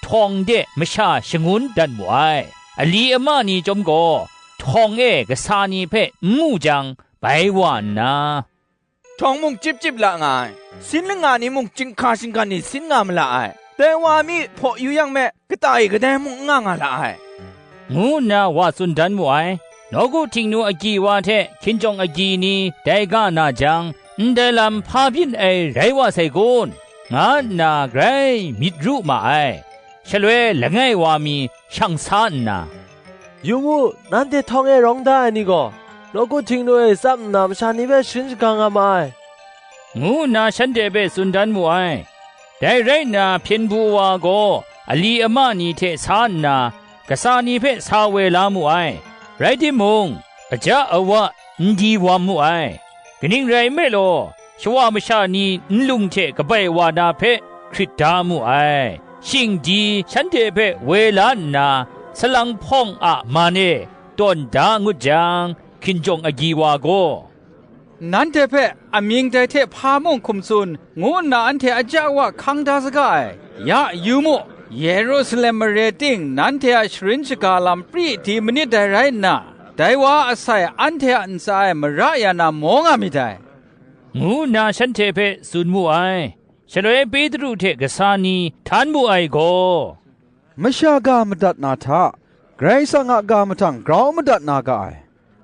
htawng de masha shangun dat mu ai. Ali ama ni chyawm gaw, htawng e kasa ni hpe n mu jang, bai wa nna, "Htawng mung chyip chyip la nga ai, sin langa ni mung chyinghka shinggan ni sin nga ma la ai. Dai wa mi hpaw yu yang me, kata e kadai mung n nga nga la ai," ngu nna wa tsun dan mu ai. Nawku htingnu agyi wa hte hkinjawng agyi ni dai ga na jang, ndai lam hpa byin ai rai wa sai kun, nga nna grai myit ru ma ai. Shaloi langai wa mi shang sa nna, "Yu mu, nanhte htawng e rawng da ai ni gaw, nawku htingnu e tsap nna masha ni hpe sharin shaga nga ma ai," ngu nna shanhte hpe tsun dan mu ai. Dai rai nna, hpyen du wa gaw ali ama ni hte sa nna, kasa ni hpe sa woi la mu ai. Rai timung, aja awa n di wam mu ai. Kaning rai nme law, shawa masha ni nlung hte kabai wa na hpe hkrit da mu ai. Shing di shanhte hpe woi la nna, salang hpawng a man e tawn da ngut jang, hkinjawng agyi wa gaw, "Nanhte hpe amying dai hte hpa mung hkum tsun, ngu nna anhte aja awa hkang da saga ai. Ya yu mu, Yerusalem mare ting nanhte a sharin shaga lam pri di manit dai rai nna, dai wa a sai anhte a ntsa e mara ya na maw nga myit dai," ngu nna shanhte hpe tsun mu ai. Shaloi Petru hte kasa ni htan mu ai gaw, "Masha ga madat na hta, Karai Kasang a ga mahtang grau madat na ga ai.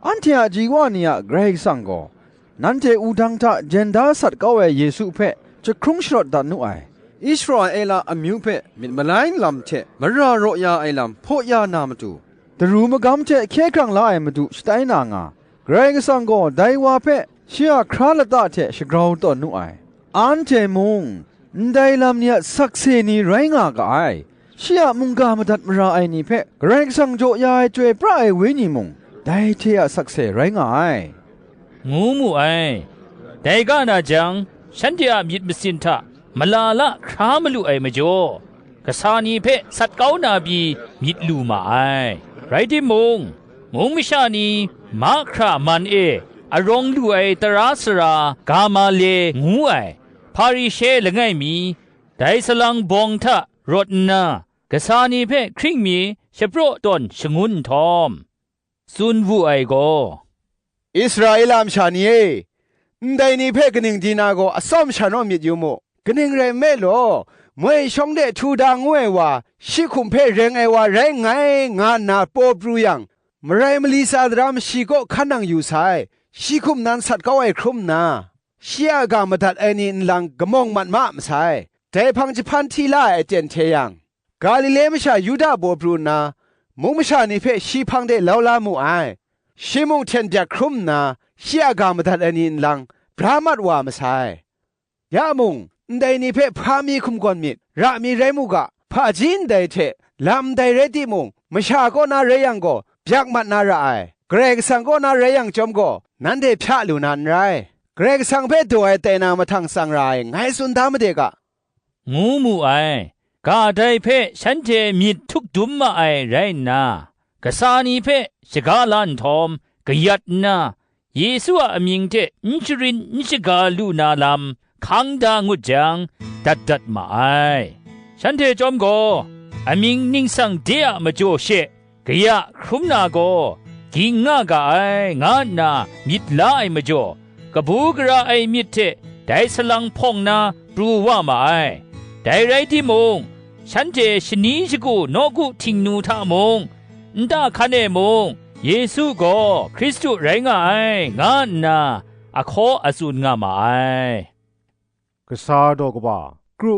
Anhte a ji wa ni a Karai Kasang gaw, nanhte wudang hta jen da sat kau ai Yesu hpe jahkrung sharawt dat nu ai. Israela amyu hpe myit malai nlam hte mara raw ya ai lam hpaw ya na matu, daru magam hte hkye hkrang la ai Madu shatai na nga, Karai Kasang gaw dai wa hpe shi a hkra lata hte shagrau tawn nu ai. Anhte mung ndai lam ni a sakse ni rai nga ga ai. Shi a mungga madat mara ai ni hpe Karai Kasang jaw ya ai Chyoi pra ai Wenyi mung, dai hte a sakse rai nga ai," ngu mu ai. Dai ga na jang, shanhte a myit masin hta malala hkra malu ai majaw, kasa ni hpe sat kau na pyi myit lu ma ai. Rai timung, mung masha ni mahkra man e arawng lu ai tara sara Gamale ngu ai, Hparishe langai mi, dai salang bawng hta rawt nna, kasa ni hpe hkring mi shapraw tawn shangun nhtawm, tsun wu ai gaw, "Israela masha ni e, ndai ni hpe kaning di na gaw atsawm sha naw myit yu mu. Kaning rai nme law, moi shawng de Htuda ngu ai wa, shi hkum hpe reng ai wa rai nngai, nga nna paw pru yang, marai mali tsa dara mashi kaw hkan nang yu sai, shi hkum nan sat kau ai hkrum nna, shi a ga madat ai ni nlang kamawng mat ma masai. Dai hpang jahpan hti la ai aten hte yang, Galile masha Yuda baw pru nna, mung masha ni hpe shi hpang de lau la mu ai. Shi mung hten byak hkrum nna, shi a ga madat ai ni nlang bra mat wa masai. Ya mung, ndai ni hpe hpa mi hkum gawn myit, ra mi rai mu ga, hpaji ndai hte lam ndai rai timung, masha kaw na rai yang gaw, byak mat na ra ai. Karai Kasang kaw na rai yang chyawm gaw, nanhte hpya lu na n rai. Karai Kasang hpe daw ai tai na mahtang tsang ra ai, ngai tsun da made ga," ngu mu ai. Ga dai hpe shanhte myit htuk dum ma ai rai nna, kasa ni hpe shaga la nhtawm, kayat nna, Yesu a amying hte n sharin n shaga lu na lam hkang da ngut jang, dat dat ma ai. Shanhte chyawm gaw, amying ningsang de a majaw she, kaya hkrum na gaw, ging nga ga ai, nga nna myit la ai majaw, kabu gara ai myit hte dai salang hpawng na pru wa ma ai. Dai rai timung, shanhte shani shagu nawku htingnu hta mung, nta hkan e mung, Yesu gaw Hkristu rai nga ai, nga nna ahkaw atsun nga ma ai. Kasa daw kaba, kru.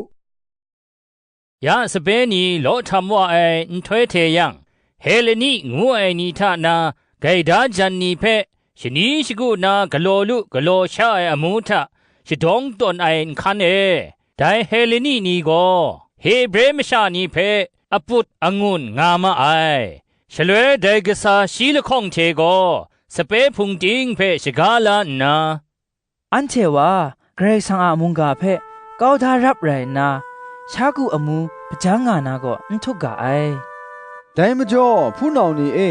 Ya sape ni law htam wa ai nhtoi hte yang, Heleni ngu ai ni hta na gaida jan ni hpe shani shagu na galaw lu galaw sha ai amu hta shadawng tawn ai nhkan e, dai Heleni ni gaw Hebre masha ni hpe aput angun nga ma ai. Shaloi dai kasa shi lahkawng hte gaw sape hpung ting hpe shaga la nna, Anhte wa Karai Kasang a mungga hpe kau da rap rai nna, sha ku amu hpajang nga na gaw n htuk ga ai. Dai majaw, hpunau ni e,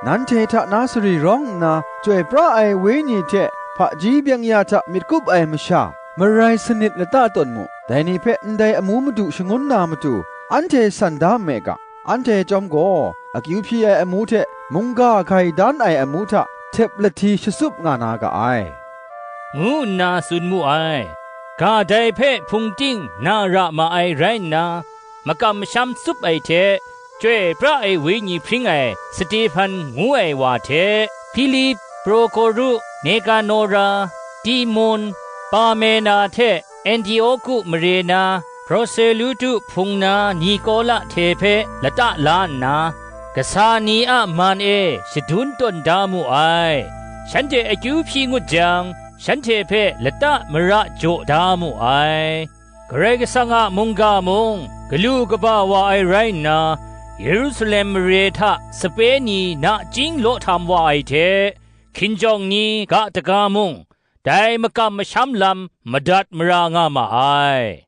nanhte hta na sari rawng nna, chyoi pra ai Wenyi hte hpaji byeng ya hta myit kup ai masha, marai sanit lata tawn mu, dai ni hpe ndai amu madu shangun na matu, anhte san da nme ga. Anhte chyawm gaw, akyu hpyi ai amu hte mungga gaidan ai amu hta htep lahti shatsup nga na ga ai, ngu nna tsun mu ai. Ga dai hpe hpung ting na ra ma ai rai nna, makam masham tsup ai hte, chyoi pra ai Wenyi hpring ai Stehpan ngu ai wa hte, Hpilip, Prokoru, Nikanora, Timon, Parmena hte Antioku mare na Proselutu hpung na Nikola hte hpe lata la nna, kasa ni a man e shadun tawn da mu ai. Shanhte akyu hpyi ngut jang, shanhte hpe lata mara jaw da mu ai. Karai Kasang a mungga mung galu kaba wa ai rai nna, Yerusalem mare hta sape ni nachying law htam wa ai hte, hkinjawng ni ga daga mung, dai makam masham lam madat mara nga ma ai.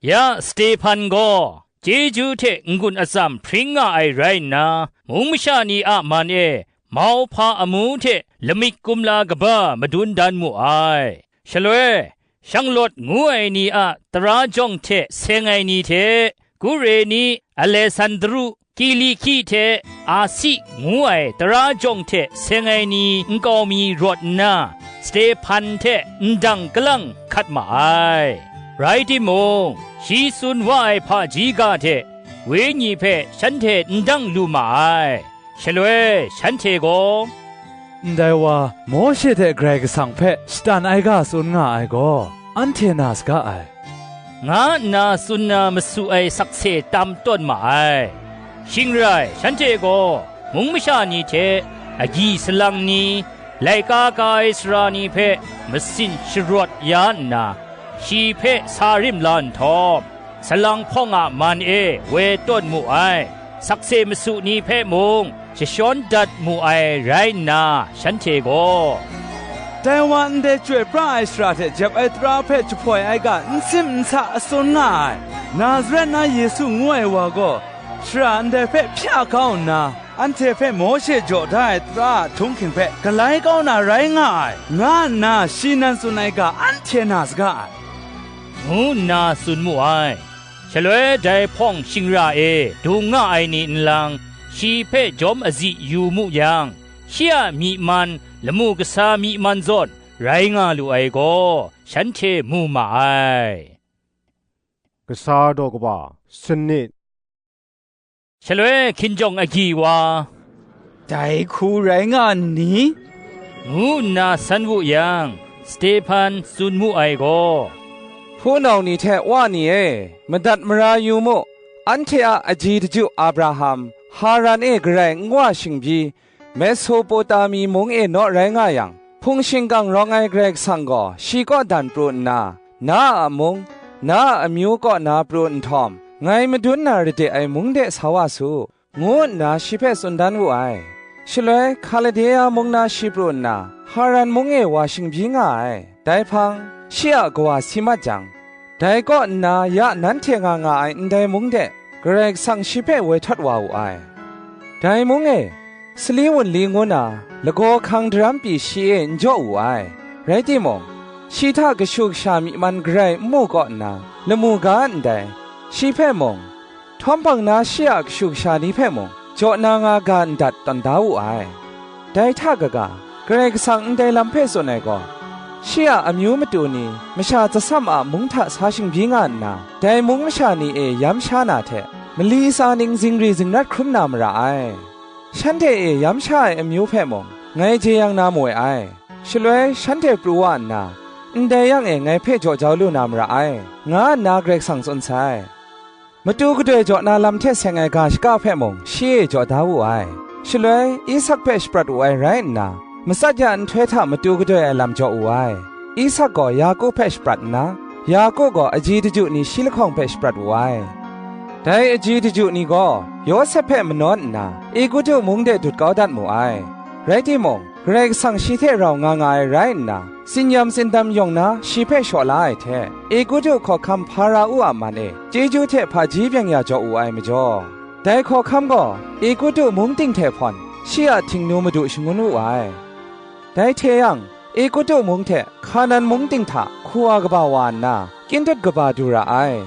Ya Stehpan gaw chyeju hte n-gun atsam hpring nga ai rai nna, mung masha ni a man e mauhpa amu hte lamik kumla kaba madun dan mu ai. Shaloi, Shanglawt ngu ai ni a tara jawng hte seng ai ni hte, Kureni, Alesandru, Kiliki hte Asi ngu ai tara jawng hte seng ai ni nkau mi rawt nna, Stehpan hte ndang kalang hkat ma ai. Rai timung, shi tsun wa ai hpaji ga hte Wenyi hpe shanhte n dang lu ma ai. Shaloi shanhte gaw, "Ndai wa Mawshe hte Karai Kasang hpe shatan ai ga tsun nga ai gaw, anhte na saga ai," nga nna tsun na masu ai sakse tam tawn ma ai. Shing rai, shanhte gaw mung masha ni hte agyi salang ni, laika ka ai sara ni hpe masin sharawt ya nna, shi hpe sa rim la nhtawm, salang hpawng a man e woi tawn mu ai. Sakse masu ni hpe mung jashawn dat mu ai rai nna, shanhte gaw, "Dai wa ndai chyoi pra ai sara hte jep ai tara hpe jahpoi ai ga n sim n sa a tsun nga ai. Nazaret na Yesu ngu ai wa gaw, shara ndai hpe hpya kau nna, anhte hpe Mawshe jaw da ai tara a htunghking hpe galai kau na rai nga ai, nga nna shi nan tsun ai ga anhte na saga ai," ngu nna tsun mu ai. Shaloi dai hpawng shingra e dung nga ai ni nlang, shi hpe jawm azi yu mu yang, shi a myi man, lamu kasa myi man zawn rai nga lu ai gaw, shanhte mu ma ai. Kasa daw kaba, sanit. Shaloi hkinjawng agyi wa, "Dai hku rai nga nni?" ngu nna san wu yang, Stehpan tsun mu ai gaw, "Hpunau ni hte wa ni e, madat mara yu mu, anhte a aji daju Abraham, Haran e garai n wa shingbyi, Mesopotami mung e naw rai nga yang, hpung shingkang rawng ai Karai Kasang gaw shi kaw dan pru nna, na a mung, na a amyu kaw na pru nhtawm, ngai madun na rade ai mung de sa wa su, ngu nna shi hpe tsun dan wu ai. Shaloi Hkaladea mung na shi pru nna, Haran mung e wa shingbyi nga ai. Dai hpang, shi a kawa si mat jang, dai kaw nna ya nanhte nga nga ai ndai mung de, Karai Kasang shi hpe woi htawt wa wu ai. Dai mung e, sali wunli ngu na lagaw hkang daram pyi shi e n jaw wu ai. Rai timung, shi hta kashu kasha myi man garai n mu kaw nna, lamu ga ndai, shi hpe mung, htawm hpang na shi a kashu kasha ni hpe mung, jaw na nga ga ndat tawn da wu ai. Dai hta kaga, Karai Kasang ndai lam hpe tsun ai gaw, shi a amyu matu ni masha tsasam a mung hta sa shingbyi nga nna, dai mung masha ni e yam sha na hte, mali tsa ning zingri zingrat hkrum na mara ai. Shanhte e yam sha ai amyu hpe mung, ngai jeyang na mawe ai. Shaloi shanhte pru wa nna, ndai yang e ngai hpe jaw jau lu na mara ai, nga nna Karai Kasang tsun sai. Matu gadoi jaw na lam hte seng ai ga shaka hpe mung shi e jaw da wu ai. Shaloi Isak hpe shaprat wu ai rai nna, matsat ya nhtoi hta matu gadoi ai lam jaw wu ai. Isak gaw Yaku hpe shaprat nna, Yaku gaw aji daju ni shi lahkawng hpe shaprat wu ai. Dai aji daju ni gaw Yawsep hpe manawn nna, Egutu mung de dut kau dat mu ai. Rai timung, Karai Kasang shi hte rau nga nga ai rai nna, tsinyam tsindam yawng na shi hpe shaw la ai hte, Egutu hkawhkam Hparau a man e chyeju hte hpaji byeng ya jaw wu ai majaw, dai hkawhkam gaw Egutu mung ting hte hpawn shi a htingnu madu shangun wu ai. Dai hte yang, Egutu mung hte Hkanan mung ting hta hku wa kaba wa nna, kyin dut kaba du ra ai.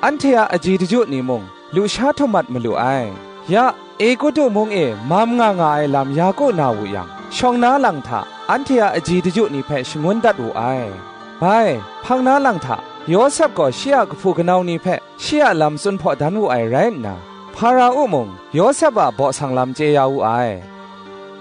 Anhte a aji daju ni mung, lusha htum mat malu ai. Ya, Egutu mung e mam nga nga ai lam Yaku na wu yang, shawng na lang hta anhte a aji daju ni hpe shangun dat wu ai. Bai, hpang na lang hta, Yawsep gaw shi a kahpu kanau ni hpe shi a lam tsun hpaw dan wu ai rai nna, Hparau mung Yawsep a baw sang lam chye ya wu ai.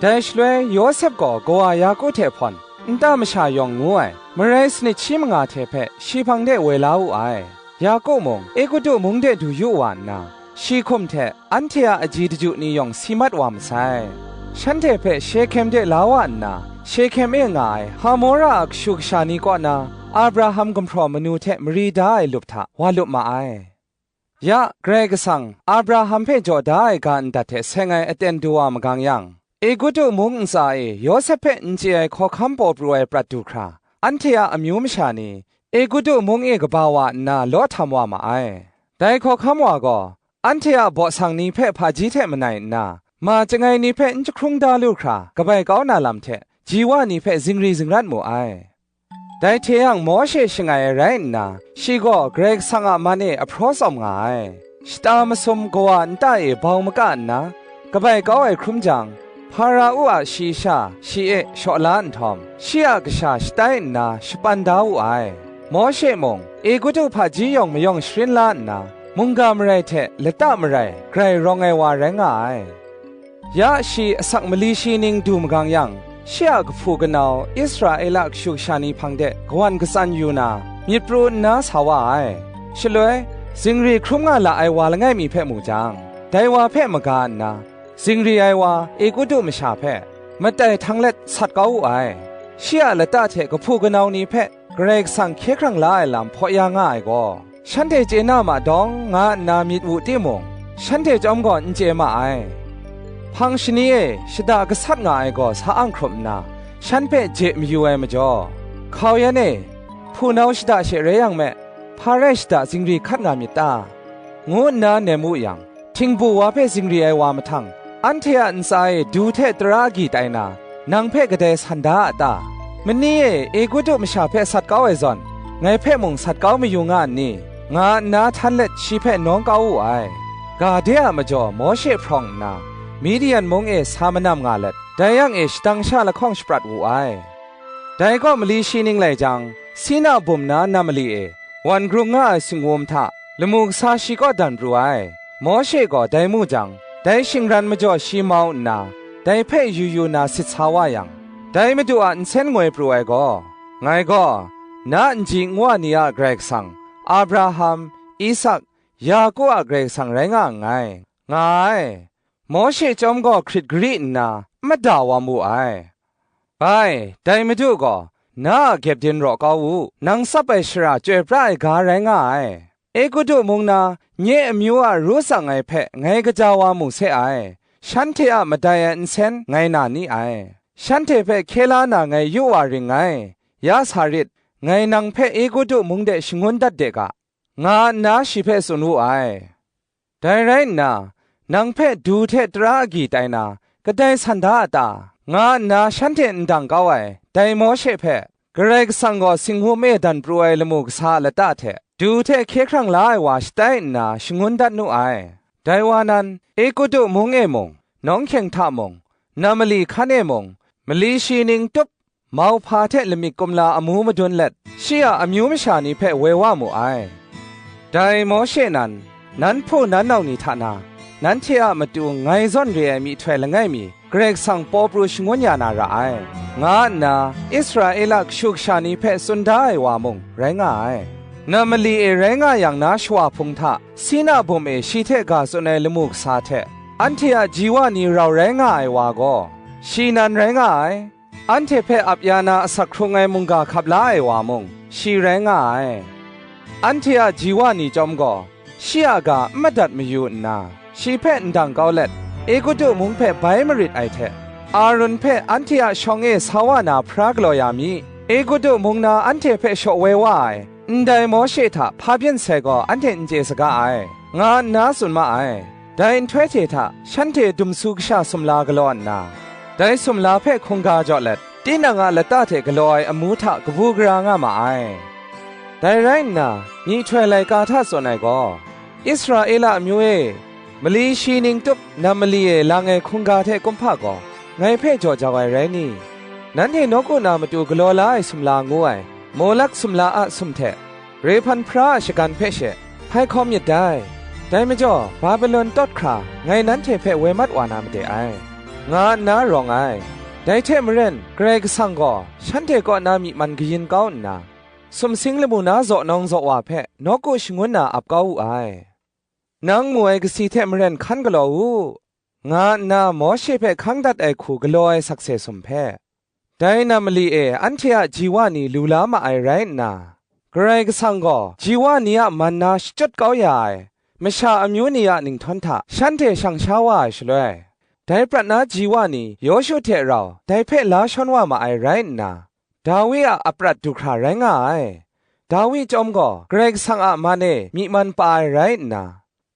Dai shaloi Yawsep gaw kawa Yaku hte hpawn, nta masha yawng ngu ai, marai sanit shi manga hte hpe shi hpang de woi la wu ai. Yaku mung Egutu mung de du yu wa nna, shi hkum hte anhte a aji daju ni yawng si mat wa masai. Shanhte hpe Shehkem de la wa nna, Shehkem e nga ai Hamora a kashu kasha ni kaw na Abraham gumhpraw manu hte mari da ai lup hta wa lup ma ai. Ya, Karai Kasang Abraham hpe jaw da ai ga ndat hte seng ai aten du wa magang yang, Egutu mung ntsa e Yawsep hpe n chye ai hkawhkam paw pru ai prat du hkra, anhte a amyu masha ni Egutu mung e kaba wa nna law htam wa ma ai. Dai hkawhkam wa gaw, anhte a baw sang ni hpe hpaji hte manai nna, ma chyangai ni hpe n jahkrung da lu hkra kabai kau na lam hte, ji wa ni hpe zingri zingrat mu ai. Dai hte yang Mawshe shangai ai rai nna, shi gaw Karai Kasang a man e ahpraw tsawm nga ai. Shata masum kawa nta e bau maka nna, kabai kau ai hkrum jang, Hparau a shayi sha shi e shaw la nhtawm, shi a kasha shatai nna shapan da wu ai. Mawshe mung, Egutu hpaji yawng mayawng sharin la nna, mungga marai hte lata marai grai rawng ai wa rai nga ai. Ya shi asak mali shi ning du magang yang, shi a kahpu kanau Israela kashu kasha ni hpang de kawan katsan yu na, myit pru nna sa wa ai. Shaloi, zingri hkrum nga la ai wa langai mi hpe mu jang, dai wa hpe maga nna, zingri ai wa Egutu masha hpe, matai htang let sat kau wu ai. Shi a lata hte kahpu kanau ni hpe Karai Kasang hkye hkrang la ai lam hpaw ya nga ai gaw, shanhte chye na ma dawng, nga nna myit wu timung, shanhte chyawm gaw n chye ma ai. Hpang shani e shada gasat nga ai gaw sa ang hkrup nna, shan hpe je mayu ai majaw, hkau yan e, hpunau shada she rai yang me, hpa rai shada zingri hkat nga myit ta? ngu nna nem wu yang, htingbu wa hpe zingri ai wa mahtang, anhte a ntsa e du hte tara agyi tai na, nang hpe kadai san da a ta? Mani e Egutu masha hpe sat kau ai zawn, ngai hpe mung sat kau mayu nga n ni? nga nna htan let shi hpe nawng kau wu ai. Ga de a majaw Mawshe hprawng nna, Midian mung e sa manam nga let, dai yang e shadang sha lahkawng shaprat wu ai. Dai gaw mali shi ning lai jang, Sina bum na nam mali e, wan grung nga ai singwum hta, lamu kasa shi kaw dan pru ai. Mawshe gaw dai mu jang, dai shingran majaw shi mau nna, dai hpe yu yu na sit sa wa yang, dai Madu a nsen ngoi pru ai gaw, ngai gaw, na nji nwa ni a Karai Kasang, Abraham, Isak, Yaku a Karai Kasang rai nga nngai, nga ai. Mawshe chyawm gaw hkrit gari nna, n mada wa mu ai. Bai, dai Madu gaw, na a gyepdin raw kau u, nang tsap ai shara chyoi pra ai ga rai nga ai. Egutu mung na, nye amyu a ru tsang ai hpe ngai kaja wa mu se ai, shanhte a madai ai nsen ngai na ni ai. Shanhte hpe hkye la na ngai yu wa ring ngai, ya sa rit, ngai nang hpe Egutu mung de shangun dat de ga, nga nna shi hpe tsun wu ai. Dai rai nna, nang hpe du hte tara agyi tai na, kadai san da a ta?" nga nna shanhte ndang kau ai, dai Mawshe hpe Karai Kasang gaw singhum e dan pru ai lamu kasa a lata hte du hte hkye hkrang la ai wa shatai nna shangun dat nu ai. Dai wa nan, Egutu mung e mung, nawng hkyeng hta mung, nam mali hkan e mung, mali shi ning tup, mauhpa hte lamik kumla amu madun let, shi a amyu masha ni hpe woi wa mu ai. Dai Mawshe nan, nan hpu nan nau ni hta na, nanhte a matu ngai zawn re ai myihtoi langai mi, Karai Kasang paw pru shangun ya na ra ai, nga nna Israela kashu kasha ni hpe tsun da ai wa mung rai nga ai. Nam mali e rai nga yang na shawa hpung hta, Sina bum e shi hte ga tsun ai lamu kasa hte, anhte a ji wa ni rau rai nga ai wa gaw, shi nan rai nga ai. Anhte hpe ap ya na asak hkrung ai mungga hkap la ai wa mung, shi rai nga ai. Anhte a ji wa ni chyawm gaw, shi a ga n madat mayu nna, shi hpe ndang kau let, Egutu mung hpe bai marit ai hte, Arun hpe anhte a shawng e sa wa na hpra galaw ya mi, Egutu mung na anhte hpe shaw woi wa ai, ndai Mawshe hta hpa byin sai gaw anhte n chye saga ai, nga nna tsun ma ai. Dai nhtoi hte hta shanhte dumsu kasha sumla galaw nna, dai sumla hpe hkungga jaw let, tinang a lata hte galaw ai amu hta kabu gara nga ma ai. Dai rai nna, myihtoi laika hta tsun ai gaw, Israela amyu e, mali shi ning tup nam mali e lang ai hkungga hte kumhpa gaw, ngai hpe jaw jau ai rai ni? Nanhte nawku na matu galaw la ai sumla ngu ai, Molak sumla a sum hte, Rehpan hpra a shagan hpe she, hpai hkawm myit dai. Dai majaw, Babilon tawt hkra ngai nanhte hpe woi mat wa na made ai, nga nna rawng ai. Dai hte maren, Karai Kasang gaw shanhte kaw na myi man kayin kau nna, sumsing lamu na zaw nawng zaw wa hpe nawku shangun na ap kau wu ai. Nang mu ai kasi hte maren hkan galaw u, nga nna Mawshe hpe hkang dat ai hku galaw ai sakse sum hpe, dai nam mali e anhte a ji wa ni lu la ma ai rai nna, Karai Kasang gaw ji wa ni a man na shachyut kau ya ai masha amyu ni a ninghtawn hta shanhte shang sha wa ai shaloi, dai prat na ji wa ni Yawshu hte rau dai hpe la shawn wa ma ai rai nna, Dawi a aprat du hkra rai nga ai. Dawi chyawm gaw Karai Kasang a man e myi man pa ai rai nna,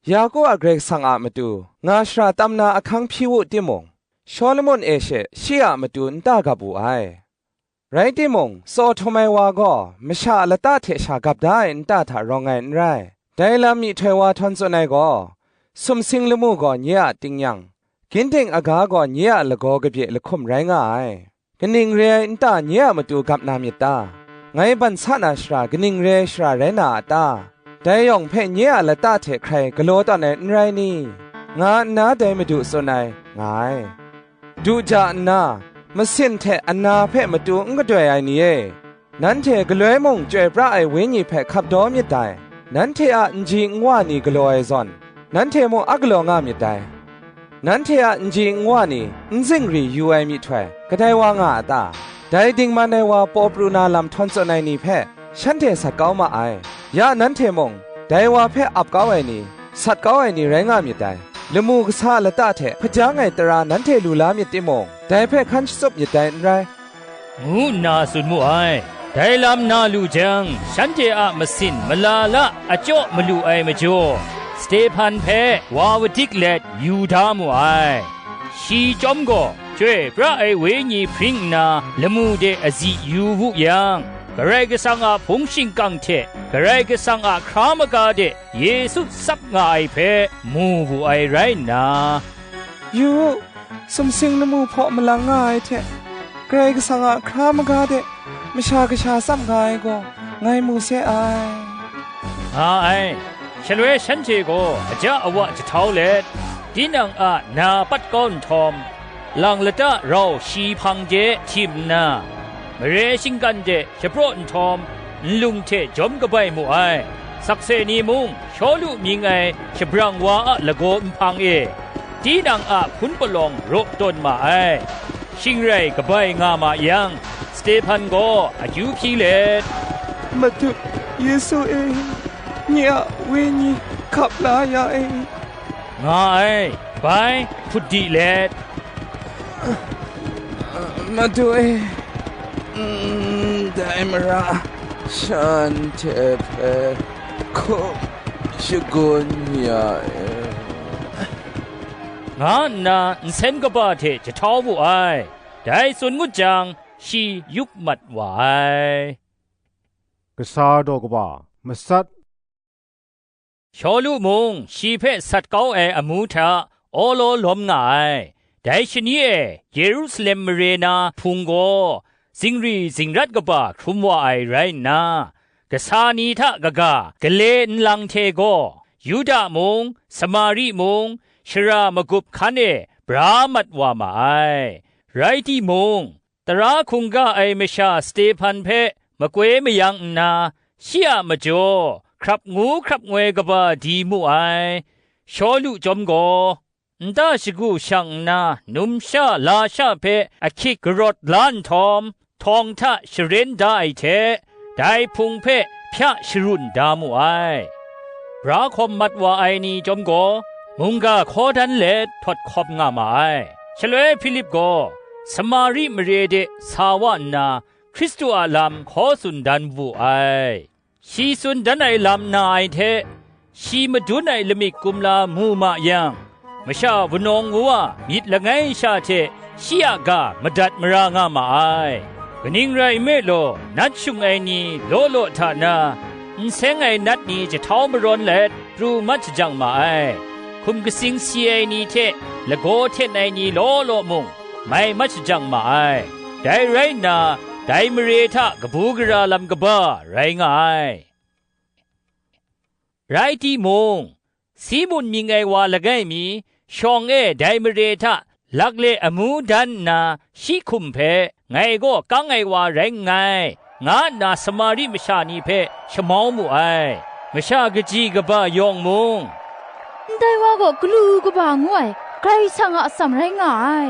Yaku a Karai Kasang a matu nga shara tam na ahkang hpyi wu timung, Shawlumon e she shi a matu nta gap wu ai. Rai timung, tsaw htum ai wa gaw masha a lata hte sha gap da ai nta hta rawng ai n rai. Dai lam myihtoi wa htawn tsun ai gaw, sumsing lamu gaw nye a tingnyang, ginding aga gaw nye a lagaw kabye lahkum rai nga ai. Kaning re ai nta nye a matu gap na myit ta? Ngai ban sa na shara kaning re ai shara rai na a ta? Dai yawng hpe nye a lata hte hkrai galaw tawn ai n rai ni? Nga nna dai Madu tsun ai, nga ai. Du ja nna, masin hte ana hpe matu n gadoi ai ni e, nanhte galoi mung Chyoi pra ai Wenyi hpe hkap daw myit dai. Nanhte a nji nwa ni galaw ai zawn, nanhte mung a galaw nga myit dai. Nanhte a nji nwa ni n zingri yu ai myihtoi, kadai wa nga a ta? Dai dingman ai wa paw pru na lam htawn tsun ai ni hpe shanhte sat kau ma ai. Ya nanhte mung, dai wa hpe ap kau ai ni, sat kau ai ni rai nga myit dai. Lamu kasa a lata hte hpajang ai tara nanhte lu la myit timung, dai hpe hkan shatsup myit dai n rai, ngu nna tsun mu ai. Dai lam na lu jang, shanhte a masin malala achyaw malu ai majaw, Stehpan hpe wa wadik let yu da mu ai. Shi chyawm gaw, Chyoi pra ai Wenyi hpring nna lamu de azi yu wu yang, Karai Kasang a hpung shingkang hte Karai Kasang a hkra maga de Yesu tsap nga ai hpe mu wu ai rai nna, Yu u, sumsing lamu hpaw malang nga ai hte, Karai Kasang a hkra maga de masha kasha tsap nga ai gaw, ngai mu se ai, nga ai. Shaloi shanhte gaw aja awa jahtau let, tinang a na pat kau nhtawm, lang lata rau shi hpang de htim nna, mare shinggan de shapraw nhtawm, nlung hte jawm kabai mu ai. Sakse ni mung, Shawlu mying ai shabrang wa a lagaw nhpang e, tinang a hpun palawng raw tawn ma ai. Shing rai kabai nga ma yang, Stehpan gaw akyu hpyi let, Madu Yesu e, nye a wenyi hkap la ya e, nga ai. Bai hput di let, Madu e, ndai mara shanhte hpe hkum shagun ya e. nga nna nsen kaba hte jahtau wu ai. Dai tsun ngut jang, shi yup mat wa ai. Kasa daw kaba masat. Shawlu mung shi hpe sat kau ai amu hta awlaw lawm nga ai. Dai shani e Yerusalem mare na hpung gaw zingri zingrat kaba hkrum wa ai rai nna, kasa ni hta kaga gale nlang hte gaw, Yuda mung, Samari mung, shara magup hkan e bra mat wa ma ai. Rai timung, tara hkungga ai masha Stehpan hpe makoi mayang nna, shi a majaw hkrap ngu hkrap ngoi kaba di mu ai. Shawlu chyawm gaw, nta shagu shang nna, numsha lasha hpe ahkyik karawt la nhtawm, htawng hta sharen da ai hte, dai hpung hpe hpya sharun da mu ai. Bra hkawm mat wa ai ni chyawm gaw, mungga hkaw dan let htawt hkawm nga ma ai. Shaloi Hpilip gaw Samari mare de sa wa nna, Hkristu a lam hkaw tsun dan wu ai. Shi tsun dan ai lam na ai hte, shi madun ai lamik kumla mu ma yang, masha wunawng wu a myit langai sha hte shi a ga madat mara nga ma ai. Kaning rai nme law, nat shung ai ni law law hta na, n seng ai nat ni jahtau marawn let pru mat shajang ma ai. Hkum katsing si ai ni hte lagaw hten ai ni law law mung, mai mat shajang ma ai. Dai rai nna, dai mare hta kabu gara lam kaba rai nga ai. Rai timung, Simun mying ai wa langai mi, shawng e dai mare hta lakle amu dan nna shi hkum hpe, ngai gaw kang ai wa rai nngai, nga nna Samari masha ni hpe shamau mu ai. Masha kaji kaba yawng mung, "Ndai wa gaw galu kaba ngu ai Karai Kasang a atsam rai nga ai,"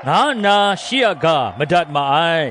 nga nna shi a ga madat ma ai.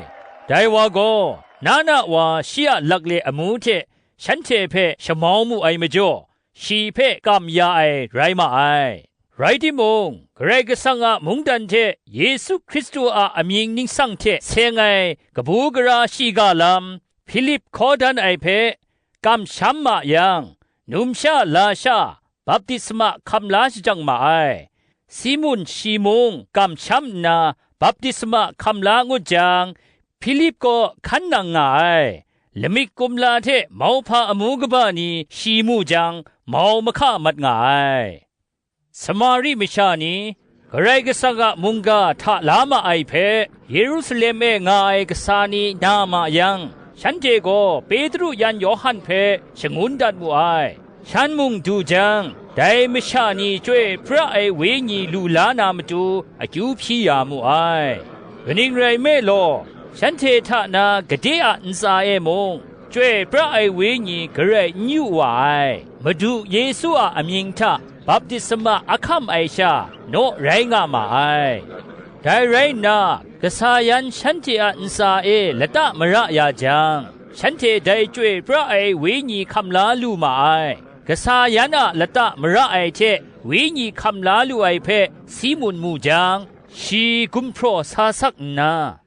Dai wa gaw, na na wa shi a lakle amu hte shanhte hpe shamau mu ai majaw, shi hpe kam ya ai rai ma ai. Rai timung, Karai Kasang a mungdan hte Yesu Hkristu a amying ningsang hte seng ai kabu gara shiga lam, Hpilip hkaw dan ai hpe kamsham ma yang, numsha lasha baptisma hkam la shajang ma ai. Simun shi mung kamsham nna baptisma hkam la ngut jang, Hpilip kaw hkan nang nga ai. Lamik kumla hte mauhpa amu kaba ni shi mu jang, mau mahka mat nga ai. Samari masha ni, Karai Kasang a mungga hta la ma ai hpe, Yerusalem e nga ai kasa ni na ma yang, shanhte gaw Petru yan Yawhan hpe shangun dat mu ai. Shan mung du jang, dai masha ni Chyoi pra ai Wenyi lu la na matu akyu hpyi ya mu ai. Kaning rai nme law, shanhte hta na gade a ntsa e mung, Chyoi pra ai Wenyi garai n yu wa ai. Madu Yesu a amying hta baptisma ahkam ai sha naw rai nga ma ai. Dai rai nna, kasa yan shanhte a ntsa e lata mara ya jang, shanhte dai Chyoi pra ai Wenyi hkam la lu ma ai. Kasa yan a lata mara ai hte Wenyi hkam la lu ai hpe Simun mu jang, shi gumhpraw sa sak nna,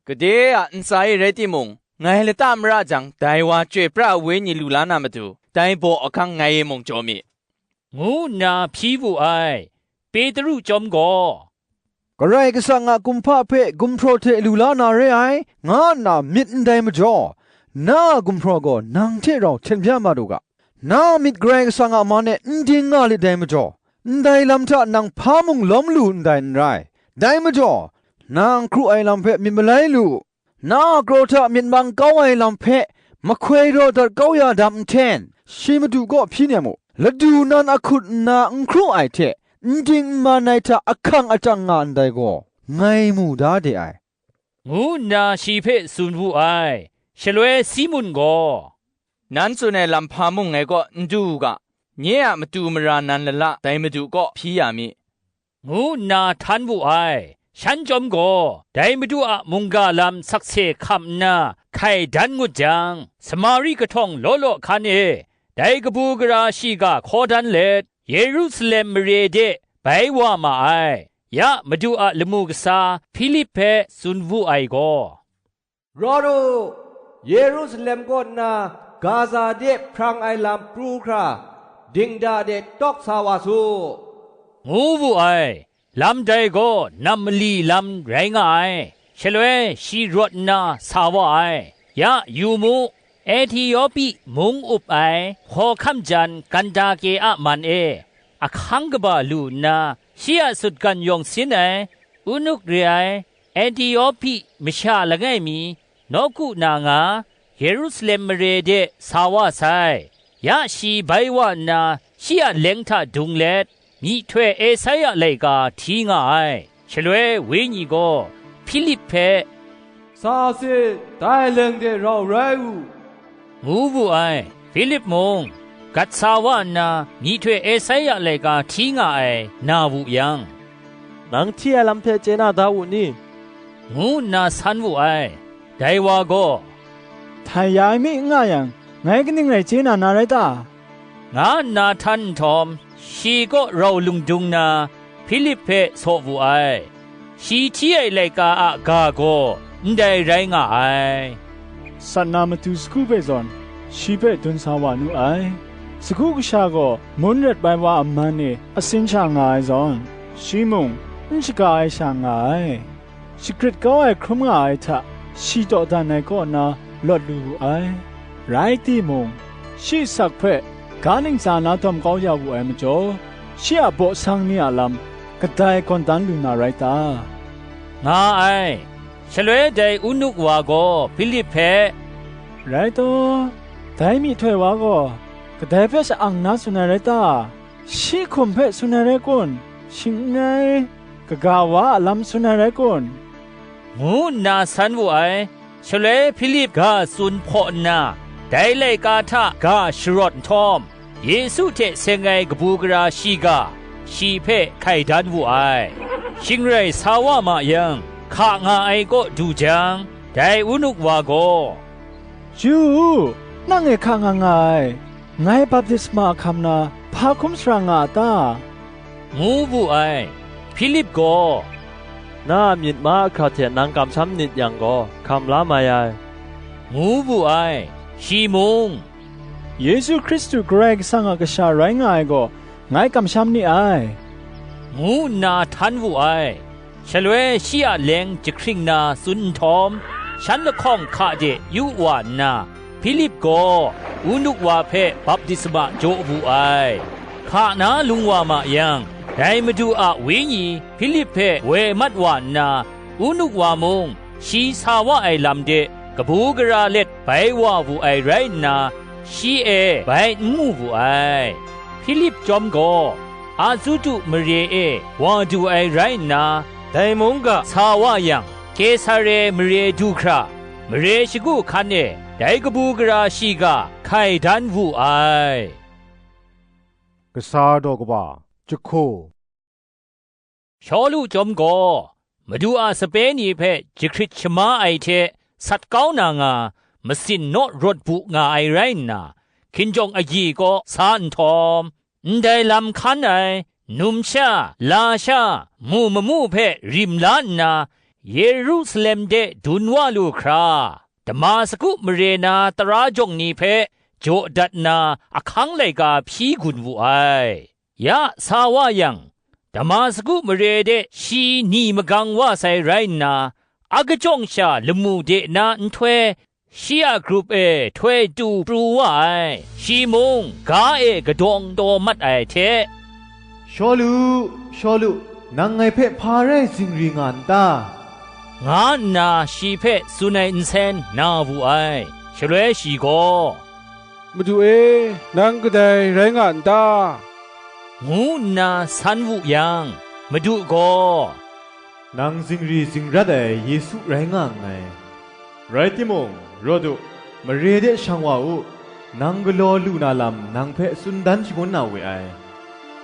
"Gade a ntsa e rai timung, ngai lata mara jang, dai wa Chyoi pra ai Wenyi lu la na matu, dai baw ahkang ngai e mung jaw mi," ngu nna hpyi wu ai. Petru chyawm gaw, "Karai Kasang a kumhpa hpe gumhpraw hte lu la na re ai, nga nna myit ndai majaw, na a gumhpraw gaw nang hte rau hten bya mat u ga. Na a myit Karai Kasang a man e n ding nga lit dai majaw, ndai lam hta nang hpa mung lawm lu ndai n rai. Dai majaw, na n hkru ai lam hpe myit malai lu u. Na a kraw hta myit mang kau ai lam hpe mahkoi raw dat kau ya dam nhten, shi Madu kaw hpyi nem u. Ladu nan ahkut nna n hkru ai hte, n ding n man ai hta ahkang achang nga ndai gaw, ngai mu da de ai," ngu nna shi hpe tsun wu ai. Shaloi Simun gaw, "Nan tsun ai lam hpa mung ngai kaw n du u ga, nye a matu mara nan lala dai Madu kaw hpyi ya mi," ngu nna htan wu ai. Shan chyawm gaw, dai Madu a mungga lam sakse hkam nna hkai dan ngut jang, Samari kahtawng law law hkan e, dai kabu gara shiga hkaw dan let, Yerusalem mare de bai wa ma ai. Ya Madu a lamu kasa Hpilip hpe tsun wu ai gaw, "Rawt u, Yerusalem kaw nna Gaza de hprang ai lam pru hkra, dingda de tawk sa wa su," ngu wu ai. Lam dai gaw nam mali lam rai nga ai. Shaloi shi rawt nna sa wa ai. Ya yu mu, Antiopi mung up ai hkawhkam jan Kandake a man e, ahkang kaba lu nna, shi a sutgan yawng sin ai, unuk re ai, Antiopi masha langai mi, nawku na nga, Yerusalem mare de sa wa sai. Ya shi bai wa nna, shi a leng hta dung let, myihtoi Esaia laika hti nga ai. Shaloi Wenyi gaw Hpilip hpe, "Sa sit, dai leng de rau rai u," ngu wu ai. Hpilip mung, gat sa wa nna, myihtoi Esaia laika hti nga ai na wu yang, "Nang hti ai lam hpe chye na da wu ni?" ngu nna san wu ai. Dai wa gaw, "Htai ya ai mi n nga yang, ngai kaning rai chye na na rai ta?" nga nna htan nhtawm, shi kaw rau lung dung na, Hpilip hpe saw wu ai. Shi hti ai laika a ga gaw ndai rai nga ai. Sat na matu sagu hpe zawn, shi hpe dun sa wa nu ai. Sagu kasha gaw mun rat bai wa a man e asin sha nga ai zawn, shi mung n shaga ai sha nga ai. Shagrit kau ai hkrum nga ai hta shi dawdan ai kaw na lawt lu wu ai. Rai timung, shi asak hpe ga ntsa na dawm kau ya wu ai majaw, shi a baw sang ni a lam kadai gawn dan lu na rai ta? nga ai. Shaloi dai unuk wa gaw Hpilip hpe, "Rai taw, dai myihtoi wa gaw kadai hpe sha-ang na tsun ai rai ta? Shi hkum hpe tsun ai rai kun? Shing n rai, kaga wa a lam tsun ai rai kun?" ngu nna san wu ai. Shaloi Hpilip ga tsun hpaw nna, dai laika hta ga sharawt nhtawm, Yesu hte seng ai kabu gara shiga shi hpe hkai dan wu ai. Shing rai sa wa ma yang, hka nga ai kaw du jang, dai unuk wa gaw, "Yu u, nang e hka nga nga ai, ngai baptisma hkam na hpa hkum sara nga a ta?" ngu wu ai. Hpilip gaw, "Na a myit mahkra hte nang kamsham nit yang gaw, hkam la mai ai," ngu wu ai. Shi mung, "Yesu Hkristu Karai Kasang a Kasha rai nga ai gaw, ngai kamsham ni ai," ngu nna htan wu ai. Shaloi shi a leng jahkring na tsun nhtawm, shan lahkawng hka de yu wa nna, Hpilip gaw unuk wa hpe baptisma jaw wu ai. Hka na lung wa ma yang, dai Madu a Wenyi Hpilip hpe woi mat wa nna, unuk wa mung shi sa wa ai lam de kabu gara let bai wa wu ai rai nna, shi e bai n mu wu ai. Hpilip chyawm gaw, Azutu mare e wa du ai rai nna, dai mungga sa wa yang, Kesare mare du hkra, mare shagu hkan e dai kabu gara shiga hkai dan wu ai. Kasa daw kaba, jahku. Shawlu chyawm gaw, Madu a sape ni hpe jahkrit shama ai hte sat kau na nga, masin naw rawt bu nga ai rai nna, hkinjawng agyi kaw sa nhtawm, ndai lam hkan ai, numsha, lasha, mu mamu hpe rim la nna, Yerusalem de dun wa lu hkra, Damasku mare na tara jawng ni hpe jaw dat nna, ahkang laika hpyi gun wu ai. Ya sa wa yang, Damasku mare de shi ni magang wa sai rai nna, akajawng sha lamu de na nhtoi, shi a grup e htoi tu pru wa ai. Shi mung ga e kadawng taw mat ai hte, "Shawlu, Shawlu, nang ngai hpe hpa rai zingri nga n ta?" nga nna shi hpe tsun ai nsen na wu ai. Shaloi shi gaw, "Madu e, nang kadai rai nga n ta?" ngu nna san wu yang, Madu gaw, "Nang zingri zingrat ai Yesu rai nga nngai. Rai timung, rawt u, mare de shang wa u, nang galaw lu na lam nang hpe tsun dan shangun na we ai,"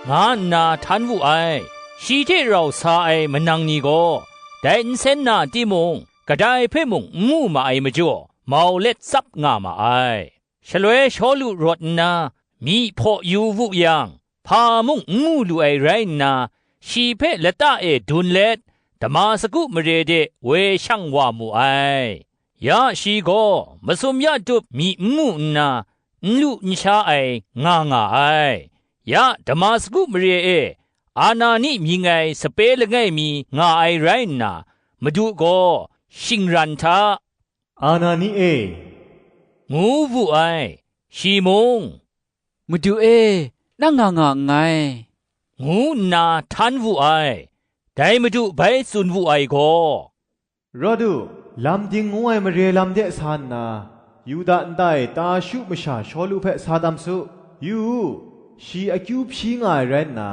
nga nna htan wu ai. Shi hte rau sa ai manang ni gaw, dai nsen na timung, kadai hpe mung n mu ma ai majaw, mau let tsap nga ma ai. Shaloi Shawlu rawt nna, myi hpaw yu wu yang, hpa mung n mu lu ai rai nna, shi hpe lata e dun let, Damasku mare de woi shang wa mu ai. Ya shi gaw masum ya tup myi n mu nna, n lu n sha ai nga nga ai. Ya Damasku mare e Anani mying ai sape langai mi nga ai rai nna, Madu gaw shingran hta, "Anani e," ngu wu ai. Shi mung, "Madu e, nang nga nga nngai," ngu nna htan wu ai. Dai Madu bai tsun wu ai gaw, "Rawt u, lam ding ngu ai mare lam de sa nna, Yuda nta e Tarshu masha Shawlu hpe sa dam su. Yu u, shi akyu hpyi nga ai rai nna,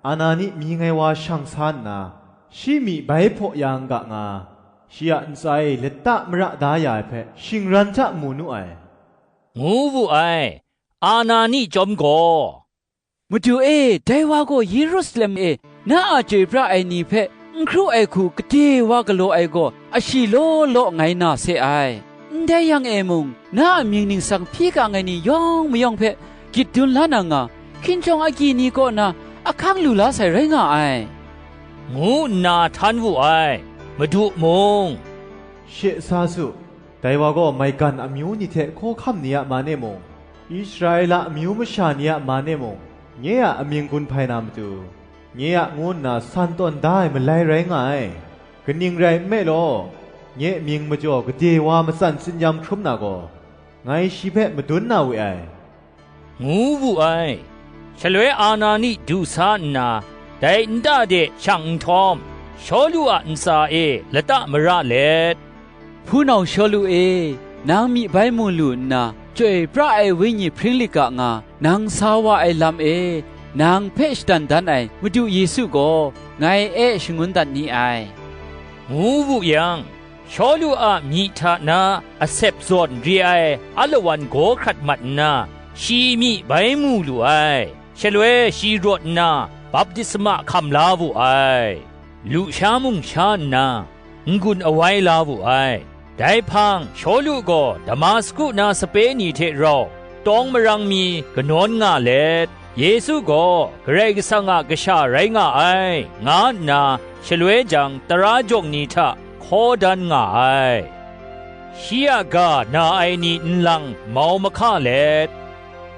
Anani mying ai wa shang sa nna, shi myi bai hpaw ya n ga nga, shi a ntsa e lata mara da ya ai hpe shingran hta mu nu ai," ngu wu ai. Anani chyawm gaw, "Madu e, dai wa gaw Yerusalem e na a chyoi pra ai ni hpe n hkru ai hku gade wa galaw ai gaw ashi law law ngai na se ai. Ndai yang e mung, na a mying ningsang hpyi kang ai ni yawng mayawng hpe gyit dun la na nga, hkinjawng agyi ni kaw na ahkang lu la sai rai nga ai," ngu nna htan wu ai. Madu mung, "She sa su, dai wa gaw maigan amyu ni hte hkawhkam ni a man e mung, Israela amyu masha ni a man e mung, nye a amying gun hpai na matu, nye a ngu nna san tawn da ai malai rai nga ai. Kaning rai nme law, nye mying majaw gade wa matsan tsin-yam hkrum na gaw, ngai shi hpe madun na we ai," ngu wu ai. Shaloi Anani du sa nna, dai nta de shang nhtawm, Shawlu a ntsa e lata mara let, "Hpunau Shawlu e, nang myi bai mu lu nna, chyoi pra ai wenyi hpring lit ga nga, nang sa wa ai lam e, nang hpe shadan dan ai Madu Yesu gaw ngai e shangun dat ni ai," ngu wu yang, Shawlu a myi hta na asep zawn re ai alawan gaw hkrat mat nna, shi myi bai mu lu ai. Shaloi shi rawt nna baptisma hkam la wu ai. Lusha mung sha nna, n-gun awai la wu ai. Dai hpang Shawlu gaw Damasku na sape ni hte rau tawng marang mi kanawn nga let, Yesu gaw Karai Kasang a Kasha rai nga ai, nga nna shaloi jang tara jawng ni hta hkaw dan nga ai. Shi a ga na ai ni nlang mau mahka let,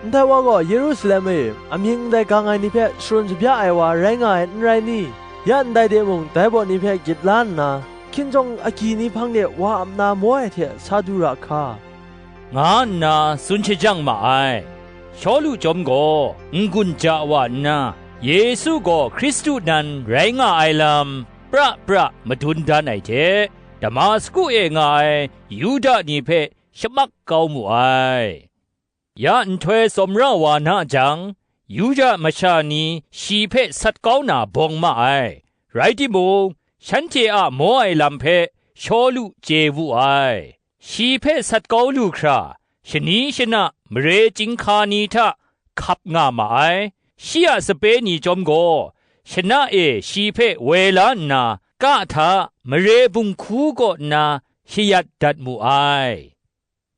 "Ndai wa gaw Yerusalem e amying ndai gang ai ni hpe sharin shabya ai wa rai nga ai, n rai ni? Ya ndai de mung dai baw ni hpe gyit la nna, hkinjawng agyi ni hpang de wa ap na maw ai hte sa du ra hka," nga nna tsun shajang ma ai. Shawlu chyawm gaw n-gun ja wa nna, Yesu gaw Hkristu nan rai nga ai lam pra pra madun dan ai hte, Damasku e nga ai Yuda ni hpe shamak kau mu ai. Ya nhtoi tsawmra wa na jang, Yuda masha ni shi hpe sat kau na bawng ma ai. Rai timung, shanhte a maw ai lam hpe Shawlu chye wu ai. Shi hpe sat kau lu hkra, shani shana mare chyinghka ni hta hkap nga ma ai. Shi a sape ni chyawm gaw, shana e shi hpe woi la nna, ka hta mare bunghku kaw nna shayat dat mu ai.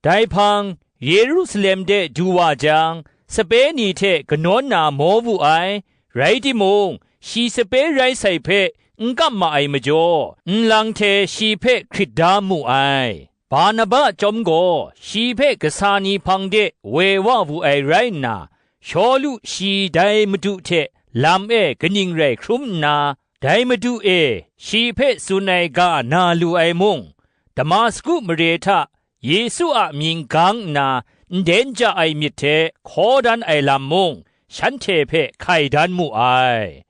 Dai hpang, Yerusalem de du wa jang, sape ni hte kanawn na maw wu ai, rai timung, shi sape rai sai hpe n kam ma ai majaw, nlang hte shi hpe hkrit da mu ai. Barnaba chyawm gaw, shi hpe kasa ni hpang de woi wa wu ai rai nna, Shawlu shi dai Madu hte lam e kaning rai hkrum nna, dai Madu e shi hpe tsun ai ga na lu ai mung, Damasku mare hta Yesu a mying gang nna nden ja ai myit hte hkaw dan ai lam mung, shanhte hpe hkai dan mu ai.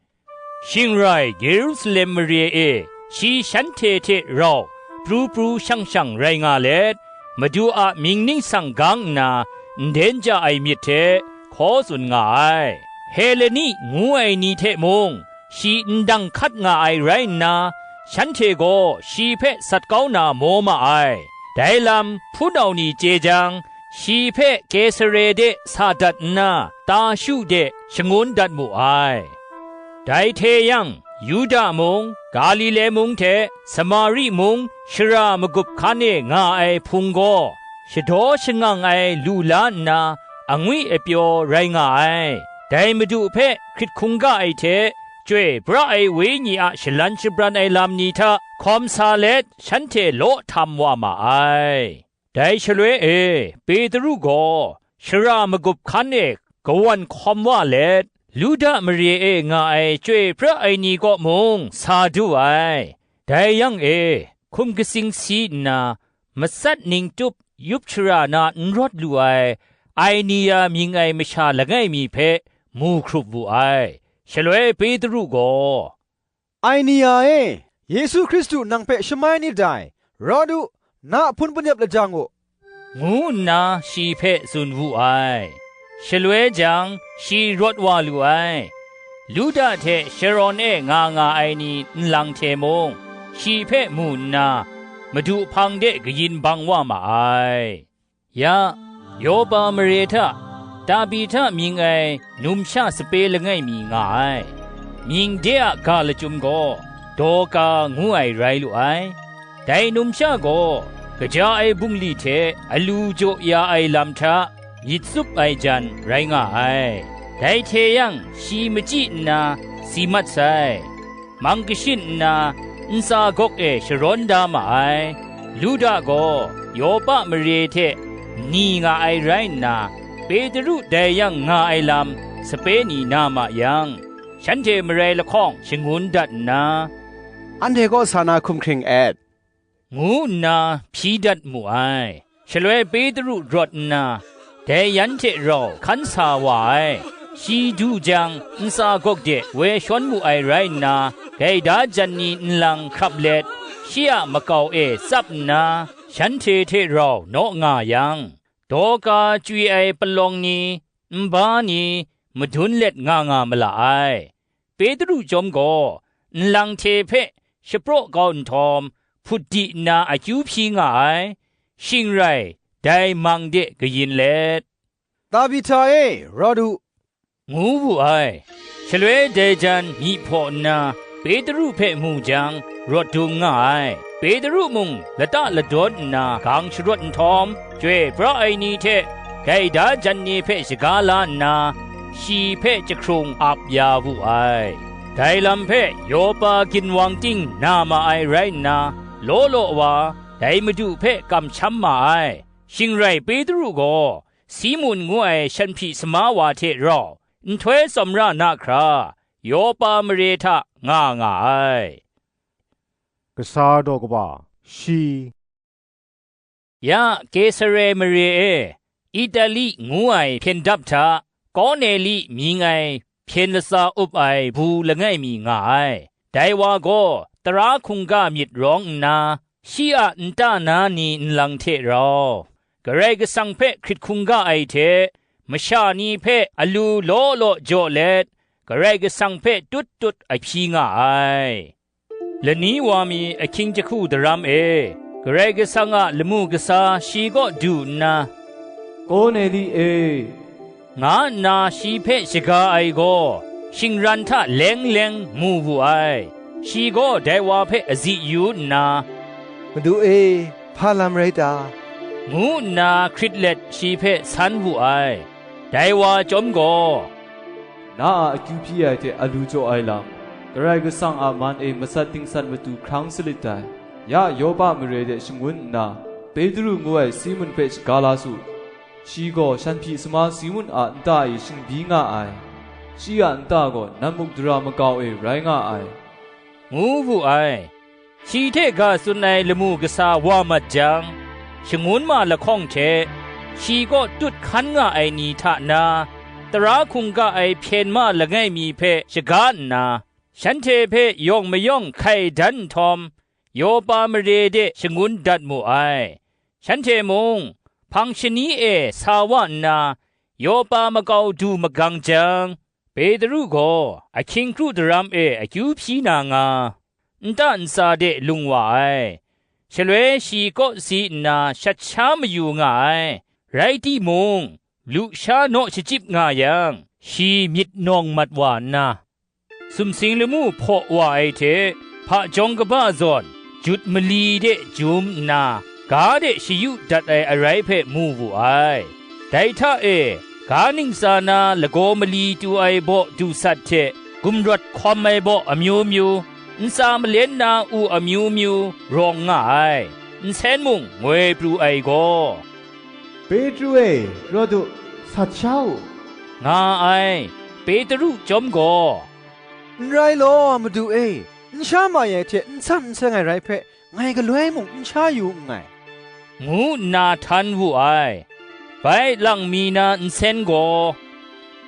Shing rai Yerusalem mare e shi shanhte hte rau pru pru shang shang rai nga let, Madu a mying ningsang gang nna nden ja ai myit hte hkaw tsun nga ai. Heleni ngu ai ni hte mung shi ndang hkat nga ai rai nna, shanhte gaw shi hpe sat kau na maw ma ai. Dai lam hpunau ni chye jang, shi hpe Kesare de sa dat nna, Tarshu de shangun dat mu ai. Dai hte yang, Yuda mung, Galile mung hte Samari mung shara magup hkan e nga ai hpung gaw, shadaw shangang ai lu la nna, angwi apyaw rai nga ai. Dai Madu hpe hkrit hkungga ai hte, Chyoi pra ai Wenyi a shalan shabran ai lam ni hta hkawm sa let, shanhte law htam wa ma ai. Dai shaloi e, Petru gaw shara magup hkan e kawan hkawm wa let, Luda mare e nga ai chyoi pra ai ni kaw mung sa du ai. Dai yang e, hkum katsing si nna, matsat ning tup yup shara na n rawt lu ai Ainia mying ai masha langai mi hpe mu hkrup wu ai. Shaloi Petru gaw, "Ainia e, Yesu Hkristu nang hpe shamai nit dai, rawt u, na hpun panep lajang u," ngu nna shi hpe tsun wu ai. Shaloi jang, shi rawt wa lu ai. Luda hte Sharon e nga nga ai ni nlang hte mung, shi hpe mu nna, Madu hpang de kayin bang wa ma ai. Ya, Yopa mare hta Tabihta mying ai numsha sape langai mi nga ai. Mying de a ga lachyum gaw Dorka ngu ai rai lu ai. Dai numsha gaw kaja ai bungli hte alu jaw ya ai lam hta myit tsup ai jan rai nga ai. Dai hte yang, shi machyi nna si mat sai. Mang kashin nna, ntsa gawk e sharawn da ma ai. Luda gaw Yopa mare hte ni nga ai rai nna, Petru dai yang nga ai lam sape ni na ma yang, shanhte marai lahkawng shangun dat nna, "Anhte kaw sa na hkum hkring et," ngu nna hpyi dat mu ai. Shaloi Petru rawt nna, dai yan hte rau hkan sa wa ai. Shi du jang, ntsa gawk de woi shawn mu ai rai nna, gaida jan ni nlang hkrap let, shi a makau e tsap nna, shanhte hte rau naw nga yang, Dorka chwi ai palawng ni, nba ni, madun let nga nga ma la ai. Petru chyawm gaw nlang hte hpe shapraw kau nhtawm, hput di nna akyu hpyi nga ai. Shing rai, dai mang de kayin let, "Tabihta e, rawt u," ngu wu ai. Shaloi dai jan myi hpaw nna, Petru hpe mu jang, rawt dung nga ai. Petru mung lata ladawn nna gang sharawt nhtawm, chyoi pra ai ni hte gaida jan ni hpe shaga la nna, shi hpe jahkrung ap ya wu ai. Dai lam hpe Yopa ginwang ting na ma ai rai nna, law law wa dai Madu hpe kamsham ma ai. Shing rai Petru gaw Simun ngu ai shanhpyi sama wa hte rau nhtoi tsawmra na hkra, Yopa mare hta nga nga ai. Kasa daw kaba shi. Ya Kesare mare e, Itali ngu ai hpyen dap hta, Korneli mying ai hpyen latsa up ai bu langai mi nga ai. Dai wa gaw tara hkungga myit rawng nna, shi a nta na ni nlang hte rau, Karai Kasang hpe hkrit hkungga ai hte, masha ni hpe alu law law jaw let, Karai Kasang hpe tut tut a hpyi nga ai. Lani wa mi ahkying jahku daram e, Karai Kasang a lamu kasa shi kaw du nna, "Korneli e," nga nna shi hpe shaga ai gaw, shingran hta leng leng mu wu ai. Shi gaw dai wa hpe azi yu nna, "Madu e, hpa lam rai ta?" ngu nna hkrit let shi hpe san wu ai. Dai wa chyawm gaw, "Na a akyu hpyi ai hte alu jaw ai lam, Karai Kasang a man e matsat dingsat matu hkrang salit dai. Ya Yopa mare de shangun nna, Petru ngu ai Simun hpe shaga la su. Shi gaw shanhpyi sama Simun a nta e shingbyi nga ai. Shi a nta gaw nan muk dara makau e rai nga ai," ngu wu ai. Shi hte ga tsun ai lamu kasa wa mat jang, shangun ma lahkawng hte, shi kaw tut hkan nga ai ni hta na, tara hkungga ai hpyen ma langai mi hpe shaga nna, shanhte hpe yawng mayawng hkai dan nhtawm, Yopa mare de shangun dat mu ai. Shanhte mung, hpang shani e sa wa nna, Yopa makau du magang jang, Petru gaw ahkying kru daram e akyu hpyi na nga, nta ntsa de lung wa ai. Shaloi shi kaw si nna shat sha mayu nga ai. Rai timung, lusha naw shachyip nga yang, shi myit nawng mat wa nna, sumsing lamu hpaw wa ai hte, hpajawng kaba zawn, jut mali de jum nna, ga de shayu dat ai arai hpe mu wu ai. Dai hta e, ga ntsa na lagaw mali tu ai baw du sat hte, gumrawt hkawm ai baw amyu myu, ntsa malen na u amyu myu rawng nga ai. Nsen mung ngoi pru ai gaw, "Petru e, rawt u, sat sha u," nga ai. Petru chyawm gaw, "N rai law, Madu e, n sha mai ai hte n san n seng ai rai hpe, ngai galoi mung n sha yu nngai," ngu nna htan wu ai. Bai lang mi na nsen gaw,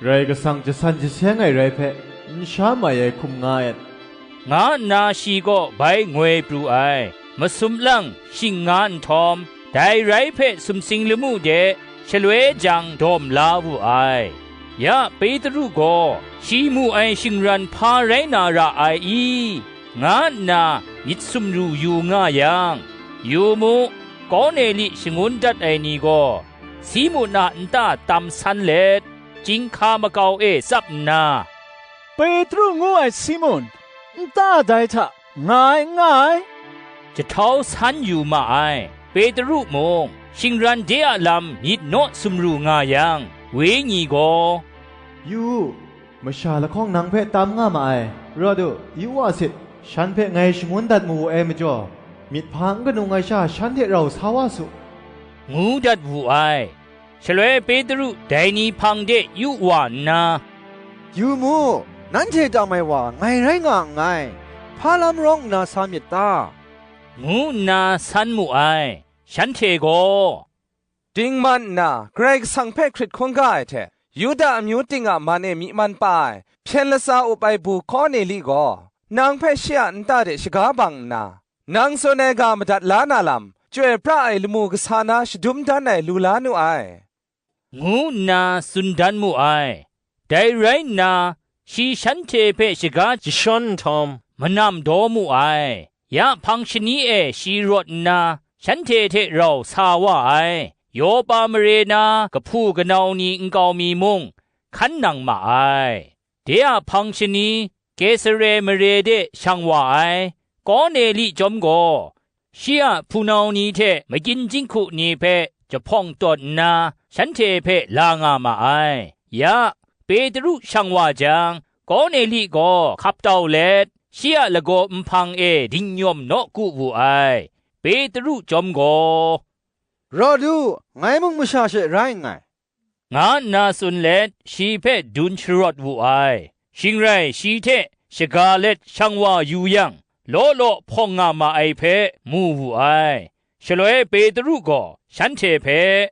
"Karai Kasang jasan jaseng ai rai hpe, n sha mai ai hkum nga et," nga nna shi kaw bai ngoi pru ai. Masum lang shing nga nhtawm, dai rai hpe sumsing lamu de shaloi jang dawm la wu ai. Ya Petru gaw, shi mu ai shingran hpa rai na ra ai i? nga nna myit sumru yu nga yang, yu mu, Korneli shangun dat ai ni gaw, Simun a nta tam san let, chyinghka makau e tsap nna, "Petru ngu ai Simun, nta dai hta nga ai, n nga ai?" jahtau san yu ma ai. Petru mung, shingran de a lam myit naw sumru nga yang, Wenyi gaw, "Yu u, masha lahkawng nang hpe tam nga ma ai; rawt u, yu wa sit, shan hpe ngai shangun dat mawe ai majaw, myit hpa n kanung ai sha shan hte rau sa wa su," ngu dat wu ai. Shaloi Petru dai ni hpang de yu wa nna, "Yu mu, nanhte tam ai wa ngai rai nga nngai; hpa lam rawng nna sa myit ta?" ngu nna san mu ai. Shanhte gaw, "Dingman nna Karai Kasang hpe hkrit hkungga ai hte, Yuda amyu ting a man e myi man pa ai, hpyen latsa up ai bu Korneli gaw, nang hpe shi a nta de shaga bang nna, nang tsun ai ga madat la na lam, chyoi pra ai lamu kasa na shadum dan ai lu la nu ai," ngu nna tsun dan mu ai. Dai rai nna, shi shanhte hpe shaga jashawn nhtawm, manam daw mu ai. Ya hpang shani e shi rawt nna, shanhte hte rau sa wa ai. Yopa mare na kahpu kanau ni nkau mi mung hkan nang ma ai. De a hpang shani, Kesare mare de shang wa ai. Korneli chyawm gaw, shi a hpunau ni hte magyin jinghku ni hpe jahpawng tawn nna, shanhte hpe la nga ma ai. Ya, Petru shang wa jang, Korneli gaw hkap tau let, shi a lagaw nhpang e dingnyawm nawku wu ai. Petru chyawm gaw, "Rawt u, ngai mung masha she rai nngai," nga nna tsun let, shi hpe dun sharawt wu ai. Shing rai, shi hte shaga let shang wa yu yang, law law hpawng nga ma ai hpe mu wu ai. Shaloi Petru gaw shanhte hpe,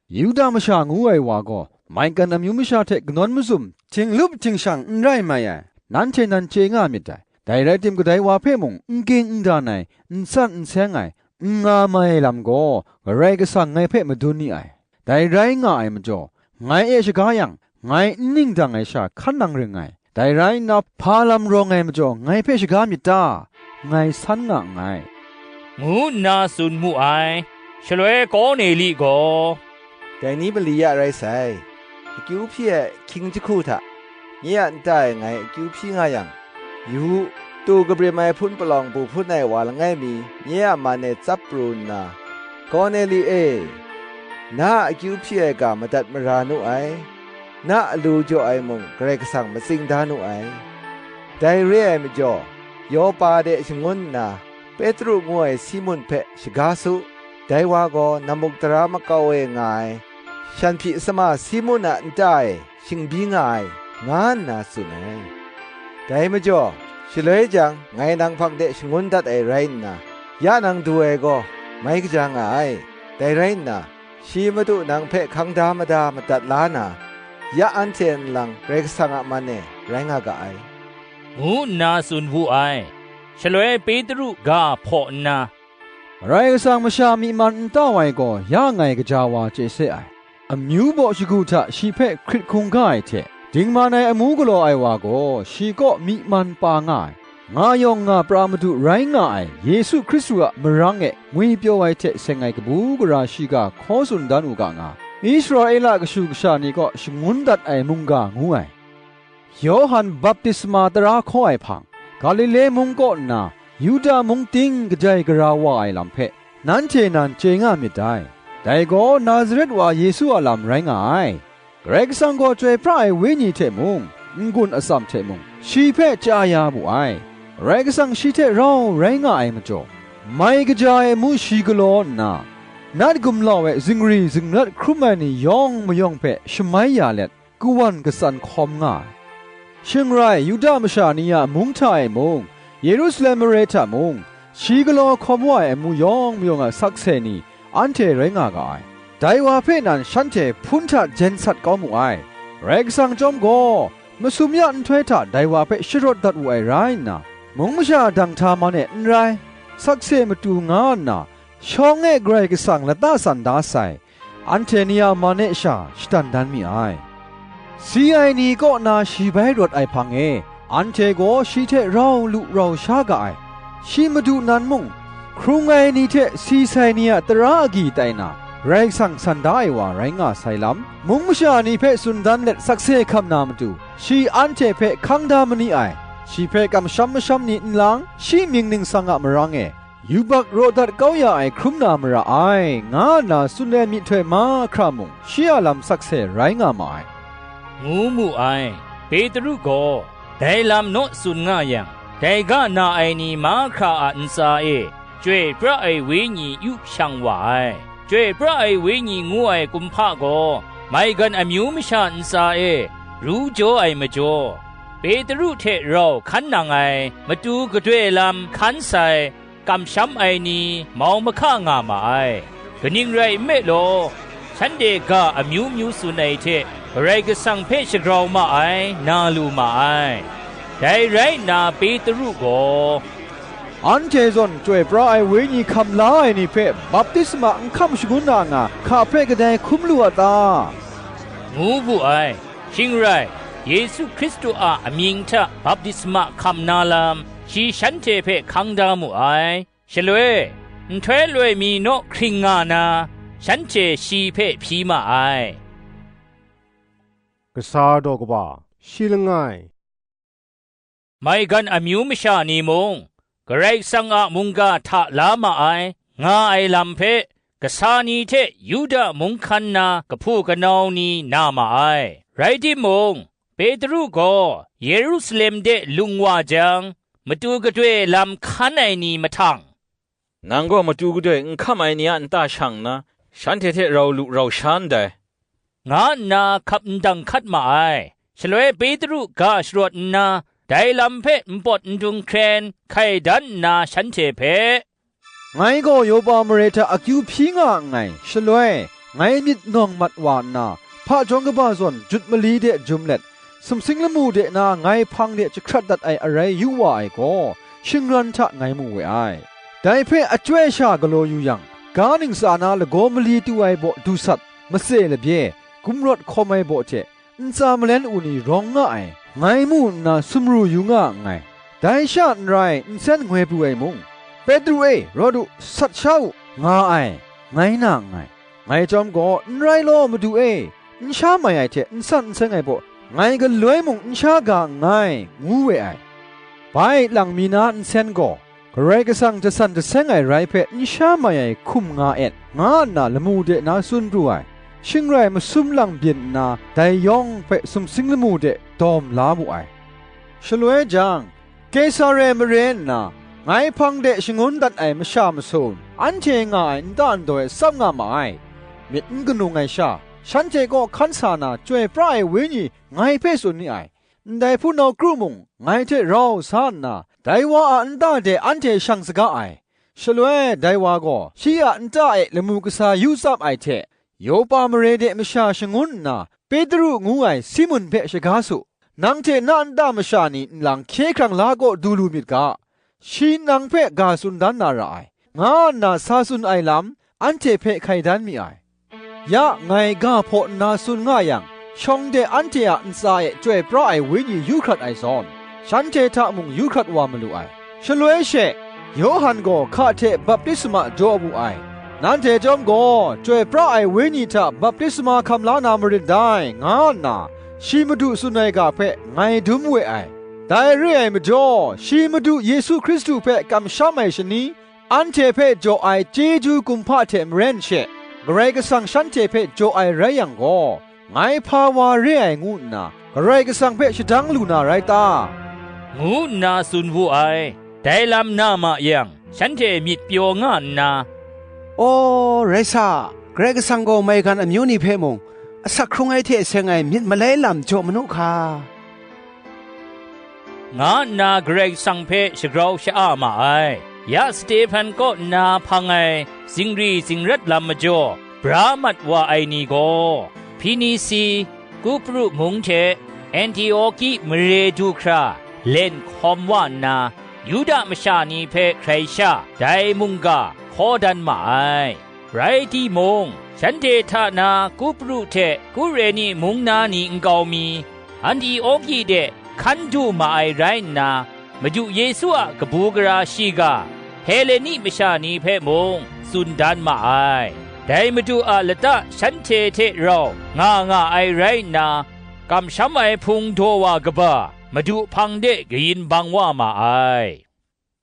"Yuda masha ngu ai wa gaw, maigan amyu masha hte kanawn mazum, htinglup htingshang n rai mai ai, nanhte nan chye nga myit dai. Dai rai tim, kadai wa hpe mung n ging n dan ai, n san n seng ai, n nga mai ai lam gaw, Karai Kasang ngai hpe madun ni ai. Dai rai nga ai majaw, ngai e shaga yang, ngai n ning dang ai sha hkan nang ring ai. Dai rai nna, hpa lam rawng ai majaw, ngai hpe shaga myit ta? Ngai san nga nngai," ngu nna tsun mu ai. Shaloi Korneli gaw, "Dai ni mali ya rai sai. Akyu hpyi ai ahkying jahku hta, nye a nta e ngai akyu hpyi nga yang, yu u, tu kabrim ai hpun palawng bu hpun ai wa langai mi nye a man e tsap pru nna, 'Korneli e, na a akyu hpyi ai ga madat mara nu ai, na alu jaw ai mung Karai Kasang matsing da nu ai. Dai re ai majaw, Yopa de shangun nna, Petru ngu ai Simun hpe shaga su, dai wa gaw nammuk tara makau e nga ai, shan hpyi sama Simun a nta e shingbyi nga ai,' nga nna tsun ai. Dai majaw, shaloi jang ngai nang hpang de shangun dat ai rai nna, ya nang du ai gaw mai kaja nga ai. Dai rai nna, shi Madu nang hpe hkang da mada madat la na, ya anhte nlang Karai Kasang a man e rai nga ga ai," ngu nna tsun wu ai. Shaloi Petru ga hpaw nna, "Karai Kasang masha myi man n tau ai gaw ya ngai gaja wa chye se ai. Amyu baw shagu hta shi hpe hkrit hkungga ai hte, dingman ai amu galaw ai wa gaw shi kaw myi man pa nga ai. Nga yawng nga pra Madu rai nga ai Yesu Hkristu a marang e ngwipyaw ai hte seng ai kabu gara shiga hkaw tsun dan u ga nga, Israela kashu kasha ni kaw shangun dat ai mungga ngu ai. Yawhan baptisma tara hkaw ai hpang, Galile mung kaw nna, Yuda mung ting kajai gara wa ai lam hpe, nanhte nan chye nga myit dai. Dai gaw Nazaret wa Yesu a lam rai nga ai. Karai Kasang gaw Chyoi pra ai Wenyi hte mung, n-gun atsam hte mung, shi hpe chya ya mu ai. Karai Kasang shi hte rau rai nga ai majaw, mai kaja ai amu shi galaw nna, nat gumlau e zingri zingrat hkrum ai ni yawng mayawng hpe shamai ya let, kawan katsan hkawm nga ai. Shing rai, Yuda masha ni a mung hta e mung, Yerusalem mare hta mung, shi galaw hkawm wa ai amu yawng mayawng a sakse ni anhte rai nga ga ai. Dai wa hpe nan shanhte hpun hta jen sat kau mu ai. Karai Kasang chyawm gaw, masum ya nhtoi hta dai wa hpe sharawt dat wu ai rai nna, mung masha dang hta man e n rai, sakse matu nga nna, shawng e Karai Kasang lata san da sai, anhte ni a man e sha shadan dan mi ai. Si ai ni kaw na shi bai rawt ai hpang e, anhte gaw shi hte rau lu rau sha ga ai. Shi madu nan mung, hkrung ai ni hte si sai ni a tara agyi tai na, Karai Kasang san da ai wa rai nga sai lam, mung masha ni hpe tsun dan let sakse hkam na matu, shi anhte hpe hkang da ma ni ai. Shi hpe kamsham masham ni nlang, shi mying ningsang a marang e, yubak raw dat kau ya ai hkrum na mara ai, nga nna tsun ai myihtoi mahkra mung, shi a lam sakse rai nga ma ai, ngu mu ai. Petru gaw, dai lam naw tsun nga yang, dai ga na ai ni mahkra a ntsa e, Chyoi pra ai Wenyi yu shang wa ai. Chyoi pra ai Wenyi ngu ai kumhpa gaw, maigan amyu masha ntsa e ru jaw ai majaw, Petru hte rau hkan nang ai, matu gadoi lam hkan sai, kamsham ai ni mau mahka nga ma ai. Kaning rai nme law, shanhte ga amyu myu tsun ai hte Karai Kasang hpe shagrau ma ai, na lu ma ai. Dai rai nna Petru gaw, "Anhte zawn Chyoi pra ai Wenyi hkam la ai ni hpe baptisma n hkam shangun na nga, hka hpe kadai hkum lu a ta?" ngu wu ai. Shing rai, Yesu Hkristu a amying hta baptisma hkam na lam, shi shanhte hpe hkang da mu ai. Shaloi, nhtoi loi mi naw hkring nga na, shanhte shi hpe hpyi ma ai. Kasa daw kaba, shi langai. Maigan amyu masha ni mung, Karai Kasang a mungga hta la ma ai, nga ai lam hpe, kasa ni hte Yuda mung hkan na kahpu kanau ni na ma ai. Rai timung, Petru gaw Yerusalem de lung wa jang, matu gadoi lam hkan ai ni mahtang, "Nang gaw matu gadoi n hkam ai ni a nta shang nna, shanhte hte rau lu rau sha ndai," nga nna hkap ndang hkat ma ai. Shaloi Petru ga sharawt nna, dai lam hpe npawt ndung hkren hkai dan nna shanhte hpe, "Ngai gaw Yopa mare hta akyu hpyi nga nngai, shaloi ngai myit nawng mat wa nna, hpa jawng kaba zawn jut mali de jum let, sumsing lamu de na ngai hpang de jahkrat dat ai arai yu wa ai gaw, shingran hta ngai mu we ai. Dai hpe achyoi sha galaw yu yang, ga ningsa na lagaw mali tu ai baw du sat, matse labye, gumrawt hkawm ai baw hte, ntsa malen u ni rawng nga ai, ngai mu nna sumru yu nga nngai. Dai sha n rai, nsen ngoi pru ai mung, 'Petru e, rawt u, sat sha u,' nga ai, ngai na nngai. Ngai chyawm gaw, 'N rai law, Madu e, n sha mai ai hte n san n seng ai baw, ngai galoi mung n sha ga nngai,' ngu we ai. Bai lang mi na nsen gaw, Karai Kasang jasan jaseng ai rai hpe n sha mai ai hkum nga et, nga nna lamu de na tsun pru ai. Shing rai masum lang byin nna, dai yawng hpe sumsing lamu de dawm la mu ai. Shaloi jang, Kesare mare nna, ngai hpang de shangun dat ai masha masum, anhte nga ai nta ndaw e tsap nga ma ai. Myit n kanung ai sha, shanhte kaw hkan sa na Chyoi pra ai Wenyi ngai hpe tsun ni ai. Ndai hpunau kru mung ngai hte rau sa nna, dai wa a nta de anhte shang saga ai. Shaloi dai wa gaw shi a nta e lamu kasa yu tsap ai hte, Yopa mare de masha shangun nna, Petru ngu ai Simun hpe shaga su. Nang hte na nta masha ni nlang hkye hkrang la kaw du lu myit ga, shi nang hpe ga tsun dan na ra ai, nga nna sa tsun ai lam, anhte hpe hkai dan mi ai. Ya ngai ga hpaw nna tsun nga yang, shawng de anhte a ntsa e Chyoi pra ai Wenyi yu hkrat ai zawn, shanhte hta mung yu hkrat wa malu ai. Shaloi she, Yawhan gaw hka hte baptisma jaw wu ai. Nanhte chyawm gaw, Chyoi pra ai Wenyi hta baptisma hkam la na marin dai, nga nna, shi Madu tsun ai ga hpe ngai dum we ai. Dai re ai majaw, shi Madu Yesu Hkristu hpe kamsham ai shani, anhte hpe jaw ai chyeju kumhpa hte maren she, Karai Kasang shanhte hpe jaw ai rai yang gaw, ngai hpa wa re ai ngu nna, Karai Kasang hpe shadang lu na rai ta? Ngu nna tsun wu ai. Dai lam na ma yang, shanhte myit pyaw nga nna, "Aw, rai sa, Karai Kasang gaw maigan amyu ni hpe mung, asak hkrung ai hte seng ai myit malai lam jaw manu hka," nga nna Karai Kasang hpe shagrau sha-a ma ai. Ya Stehpan kaw nna hpang ai zingri zingrat lam majaw bra mat wa ai ni gaw, Hpinisi, Kupru mung hte Antioki mare du hkra len hkawm wa nna, Yuda masha ni hpe hkrai sha dai mungga hkaw dan ma ai. Rai timung, shanhte hta na Kupru hte Kureni mung na ni nkau mi, Antioki de hkan du ma ai rai nna, Madu Yesu a kabu gara shiga Heleni masha ni hpe mung tsun dan ma ai. Dai Madu a lata shanhte hte rau nga nga ai rai nna, kamsham ai hpung daw wa kaba Madu hpang de kayin bang wa ma ai.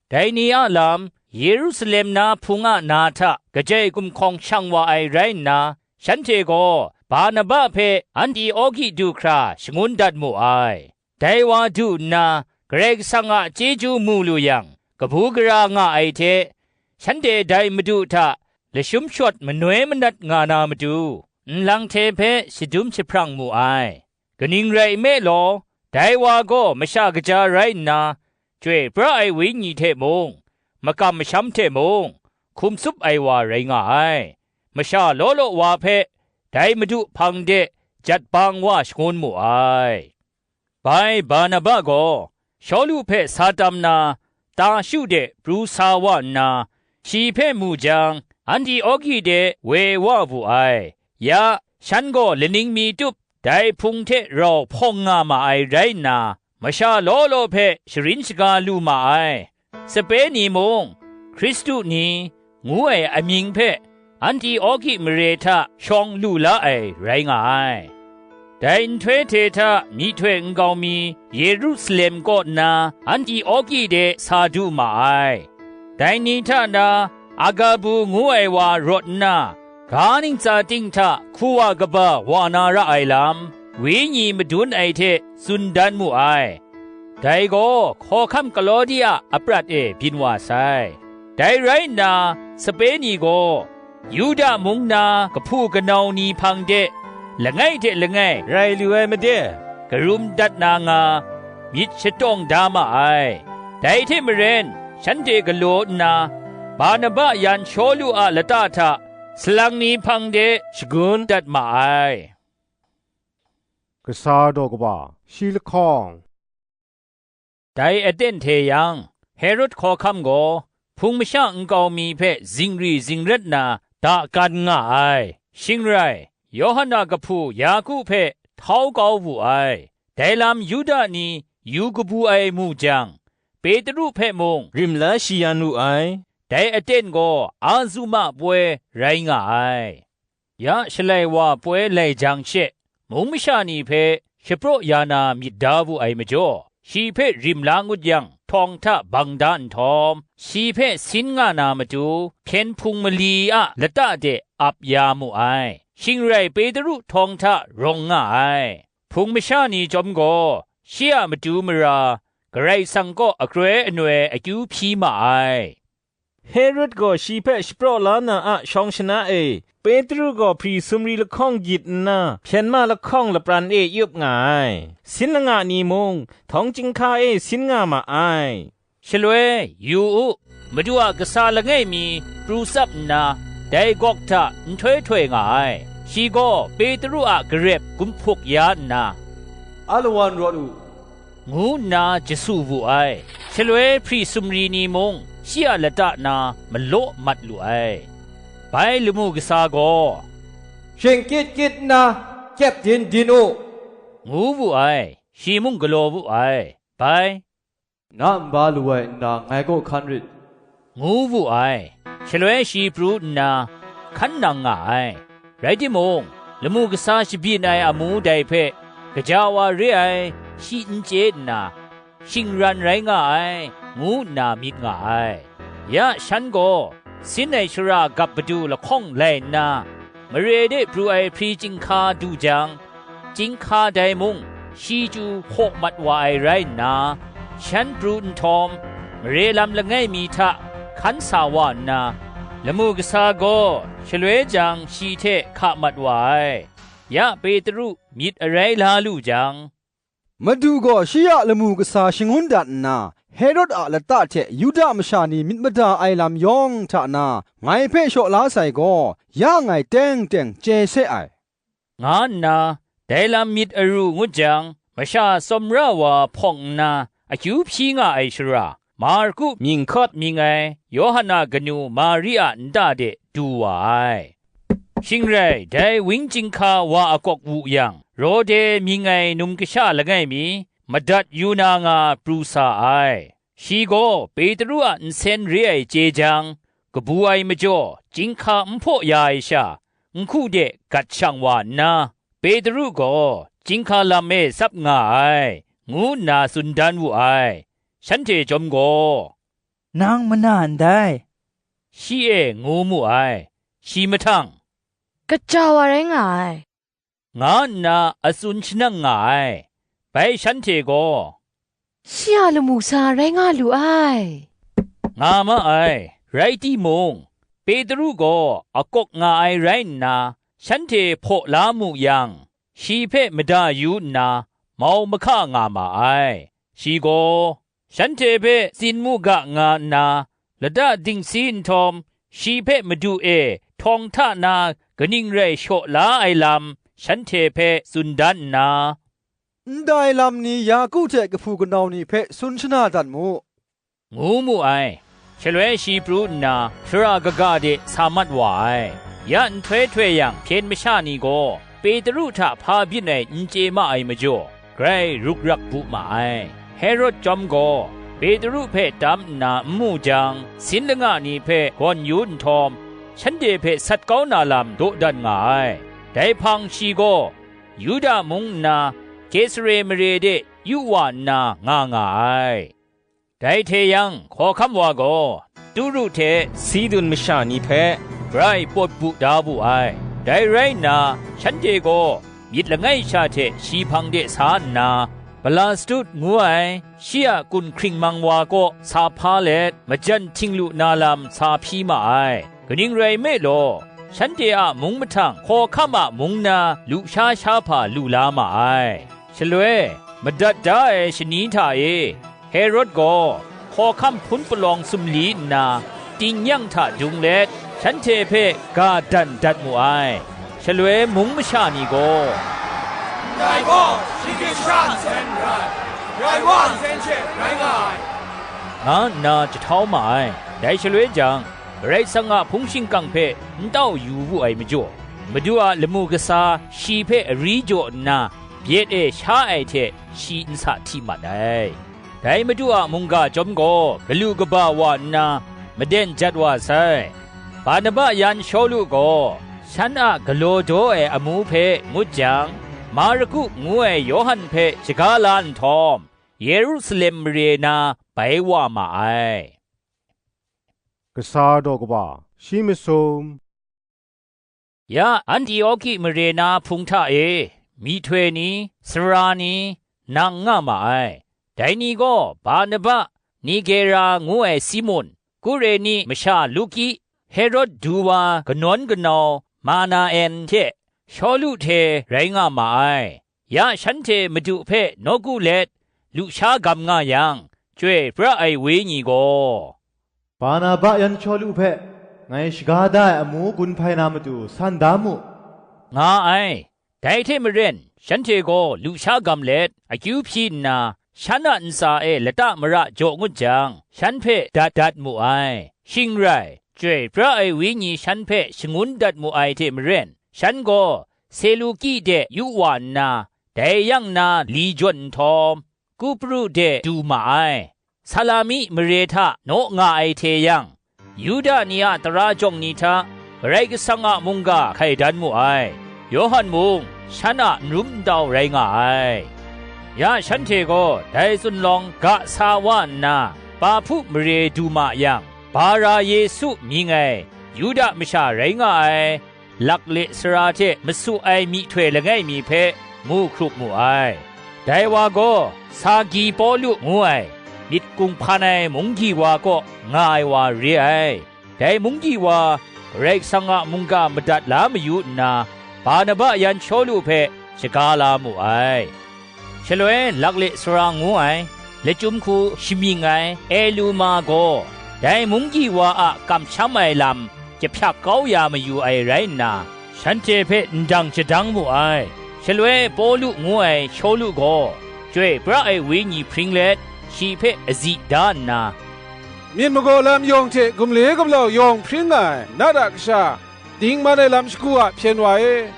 Dai ni a lam, Yerusalem na hpung a na hta kajai gumhkawng shang wa ai rai nna, shanhte gaw Barnaba hpe Antioki du hkra shangun dat mu ai. Dai wa du nna, Karai Kasang a chyeju mu lu yang, kabu gara nga ai hte, shanhte dai Madu hta lashum shawt manoi manat nga na matu, nlang hte hpe shadum jahprang mu ai. Kaning rai nme law, dai wa gaw masha kaja rai nna, Chyoi pra ai Wenyi hte mung, makam masham hte mung, hkum tsup ai wa rai nga ai. Masha law law wa hpe dai Madu hpang de jat bang wa shangun mu ai. Bai Barnaba gaw Shawlu hpe sa tam na, Tarshu de pru sa wa nna, shi hpe mu jang, Antioki de woi wa wu ai. Ya, shan gaw laning mi tup dai hpung hte rau hpawng nga ma ai rai nna, masha law law hpe sharin shaga lu ma ai. Sape ni mung, Hkristu ni, ngu ai amying hpe Antioki mare hta shawng lu la ai rai nga ai. Dai nhtoi hte hta myihtoi nkau mi Yerusalem kaw nna Antioki de sa du ma ai. Dai ni hta na Agabu ngu ai wa rawt nna, ga ntsa ting hta hku wa kaba wa na ra ai lam, Wenyi madun ai hte tsun dan mu ai. Dai gaw hkawhkam Kalawdi a aprat e byin wa sai. Dai rai nna, sape ni gaw Yuda mung na kahpu kanau ni hpang de langai hte langai rai lu ai made, karum dat na nga, myit shatawng da ma ai. Dai hte maren, shanhte galaw nna, Barnaba yan Shawlu a lata hta salang ni hpang de shagun dat ma ai. Kasa daw kaba, shi lahkawng. Dai aten hte yang, Herod hkawhkam gaw hpung masha nkau mi hpe zingri zingrat na dakan nga ai. Shing rai, Yawhan a kahpu Yaku hpe htau kau wu ai. Dai lam Yuda ni yu kabu ai mu jang, Petru hpe mung rim la shi yan wu ai. Dai aten gaw Azuma poi rai nga ai. Ya Shalai wa poi lai jang she, mung masha ni hpe shapraw ya na myit da wu ai majaw, shi hpe rim la ngut yang, htawng hta bang da nhtawm, shi hpe sin nga na matu, hpyen hpung mali a lata de ap ya mu ai. Shing rai Petru htawng hta rawng nga ai. Hpung masha ni chyawm gaw, shi a matu mara, Karai Kasang kaw akroi anoi akyu hpyi ma ai. Herod gaw shi hpe shapraw la na a shawng shana e, Petru gaw hpri sumri lahkawng gyit nna, hpyen ma lahkawng lapran e yup nga ai. Sin langa ni mung, htawng chyinghka e sin nga ma ai. Shaloi, yu u, Madu a kasa langai mi pru tsap nna, dai gawk hta nhtoi htoi nga ai. Shi gaw Petru a garep gumhpuk ya nna, "Alawan rawt u," ngu nna jasu wu ai. Shaloi hpri sumri ni mung shi a lata na malaw mat lu ai. Bai lamu kasa gaw, "Shingkyit kyit nna kyep din din u," ngu wu ai. Shi mung galaw wu ai. Bai, "Na nba lu ai nna ngai kaw hkan rit," ngu wu ai. Shaloi shi pru nna, hkan nang nga ai. Rai timung, lamu kasa shabyin ai amu dai hpe, gaja wa re ai, shi n chye nna, shingran rai nga ai, ngu nna myit nga ai. Ya shan gaw, sin ai shara gap padu lahkawng lai nna, mare de pru ai hpri chyinghka du jang, chyinghka dai mung shi chyu hpaw mat wa ai rai nna, shan pru nhtawm, mare lam langai mi hta hkan sa wa nna, lamu kasa gaw shaloi jang shi hte hka mat wa ai. Ya Petru myit arai la lu jang, Madu gaw shi a lamu kasa shangun dat nna, Herod a lata hte Yuda masha ni myit mada ai lam yawng hta na ngai hpe shaw la sai gaw, ya ngai teng teng chye se ai, nga nna, dai lam myit aru ngut jang, masha tsawmra wa hpawng nna akyu hpyi nga ai shara, Marku mying hkawt mying ai Yawhan a kanu Mari a nta de du wa ai. Shing rai, dai weng chyinghka wa akawk wu yang, Rode mying ai num kasha langai mi, madat yu na nga pru sa ai. Shi gaw Petru a nsen re ai chye jang, kabu ai majaw, chyinghka n hpaw ya ai sha, nhku de gat shang wa nna, Petru gaw chyinghka lam e tsap nga ai, ngu nna tsun dan wu ai. Shanhte chyawm gaw, "Nang mana ndai," shi e ngu mu ai. Shi mahtang, "Kaja wa rai nga ai," nga nna a tsun shanang nga ai. Bai shanhte gaw, "Shi a lamu sa rai nga lu ai," nga ma ai. Rai timung, Petru gaw akawk nga ai rai nna, shanhte hpaw la mu yang, shi hpe mada yu nna, mau mahka nga ma ai. Shi gaw, shanhte hpe tsin mu ga nga nna, lata dingsi nhtawm, shi hpe Madu e htawng hta na kaning rai shaw la ai lam, shanhte hpe tsun dan nna, "Ndai lam ni Yaku hte kahpu kanau ni hpe tsun shana dat mu," ngu mu ai. Shaloi shi pru nna, shara kaga de sa mat wa ai. Ya nhtoi htoi yang, hpyen masha ni gaw Petru hta hpa byin ai n chye ma ai majaw, grai ruk rak bu ma ai. Herod chyawm gaw Petru hpe tam nna n mu jang, sin langa ni hpe gawn yu nhtawm, shanhte hpe sat kau na lam dawdan nga ai. Dai hpang shi gaw Yuda mung nna Kesare mare de yu wa nna nga nga ai. Dai hte yang, hkawhkam wa gaw Turu hte Sidun masha ni hpe grai pawt bu da wu ai. Dai rai nna, shanhte gaw myit langai sha hte shi hpang de sa nna, Blashtut ngu ai shi a kun hkringmang wa kaw sa hpa let, majan htinglu na lam sa hpyi ma ai. Kaning rai nme law, shanhte a mung mahtang hkawhkam a mung na lusha sha hpa lu la ma ai. Shaloi, madat da ai shani hta e, Herod gaw hkawhkam hpun palawng sumli nna, tingnyang hta dung let, shanhte hpe ga dan dat mu ai. Shaloi mung masha ni gaw, "Ndai gaw shi hte shara nsen n rai, rai wa nsen she rai nga ai," nga nna jahtau ma ai. Dai shaloi jang, Karai Kasang a hpung shingkang hpe n tau yu wu ai majaw, Madu a lamu kasa shi hpe ari jaw nna, byet e sha ai hte shi nsa hti mat ai. Dai Madu a mungga chyawm gaw galu kaba wa nna, maden jat wa sai. Barnaba yan Shawlu gaw shan a galaw daw ai amu hpe ngut jang, Marku ngu ai Yawhan hpe shaga la nhtawm, Yerusalem mare na bai wa ma ai. Kasa daw kaba, shi masum. Ya Antioki mare na hpung hta e, myihtoi ni, sara ni, nang nga ma ai. Dai ni gaw Barnaba, Nigera ngu ai Simun, Kureni masha Luki, Herod du wa kanawn kanau Manaen hte Shawlu hte rai nga ma ai. Ya shanhte Madu hpe nawku let lusha gam nga yang, Chyoi pra ai Wenyi gaw, "Barnaba yan Shawlu hpe ngai shaga da ai amu gun hpai na matu san da mu," nga ai. Dai hte maren, shanhte gaw lusha gam let, akyu hpyi nna, shan a ntsa e lata mara jaw ngut jang, shan hpe dat dat mu ai. Shing rai, Chyoi pra ai Wenyi shan hpe shangun dat mu ai hte maren, shan gaw Seluki de yu wa nna, dai yang na li jawn nhtawm, Kupru de du ma ai. Salami mare hta naw nga ai hte yang, Yuda ni a tara jawng ni hta Karai Kasang a mungga hkai dan mu ai. Yawhan mung shan a n rum n tau rai nga ai. Ya shanhte gaw dai zunlawng ga sa wa nna, Pahpu mare du ma yang, Bara-Yesu mying ai Yuda masha rai nga ai, lakle sara hte masu ai myihtoi langai mi hpe mu hkrup mu ai. Dai wa gaw Sagi Pawlu ngu ai, myit kunghpan ai munggyi wa kaw nga ai wa re ai. Dai munggyi wa Karai Kasang a mungga madat la mayu nna, Barnaba yan Shawlu hpe shaga la mu ai. Shaloi lakle sara ngu ai, lachyum hku shamying ai Eluma gaw, dai munggyi wa a kamsham ai lam jahpyak kau ya mayu ai rai nna, shanhte hpe ndang shadang mu ai. Shaloi Pawlu ngu ai Shawlu gaw, Chyoi pra ai Wenyi hpring let, shi hpe azi da nna, myit magaw lam yawng hte gumle gumlau yawng hpring nga ai nat a kasha, dingman ai lam shagu a hpyen wa e,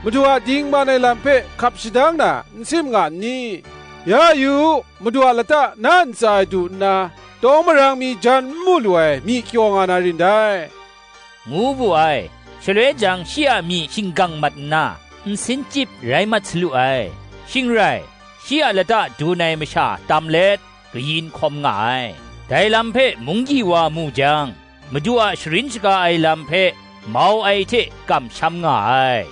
Madu a dingman ai lam hpe hkap shadang na n sim nga n ni? Ya yu u, Madu a lata na ntsa e du nna, tawng marang mi jan n mu lu ai myi kyaw nga na rin dai, ngu wu ai. Shaloi jang shi a myi shinggang mat nna, nsin chyip rai mat salu ai. Shing rai, shi a lata dun ai masha tam let, kayin hkawm nga ai. Dai lam hpe munggyi wa mu jang, Madu a sharin shaga ai lam hpe mau ai hte kamsham nga ai.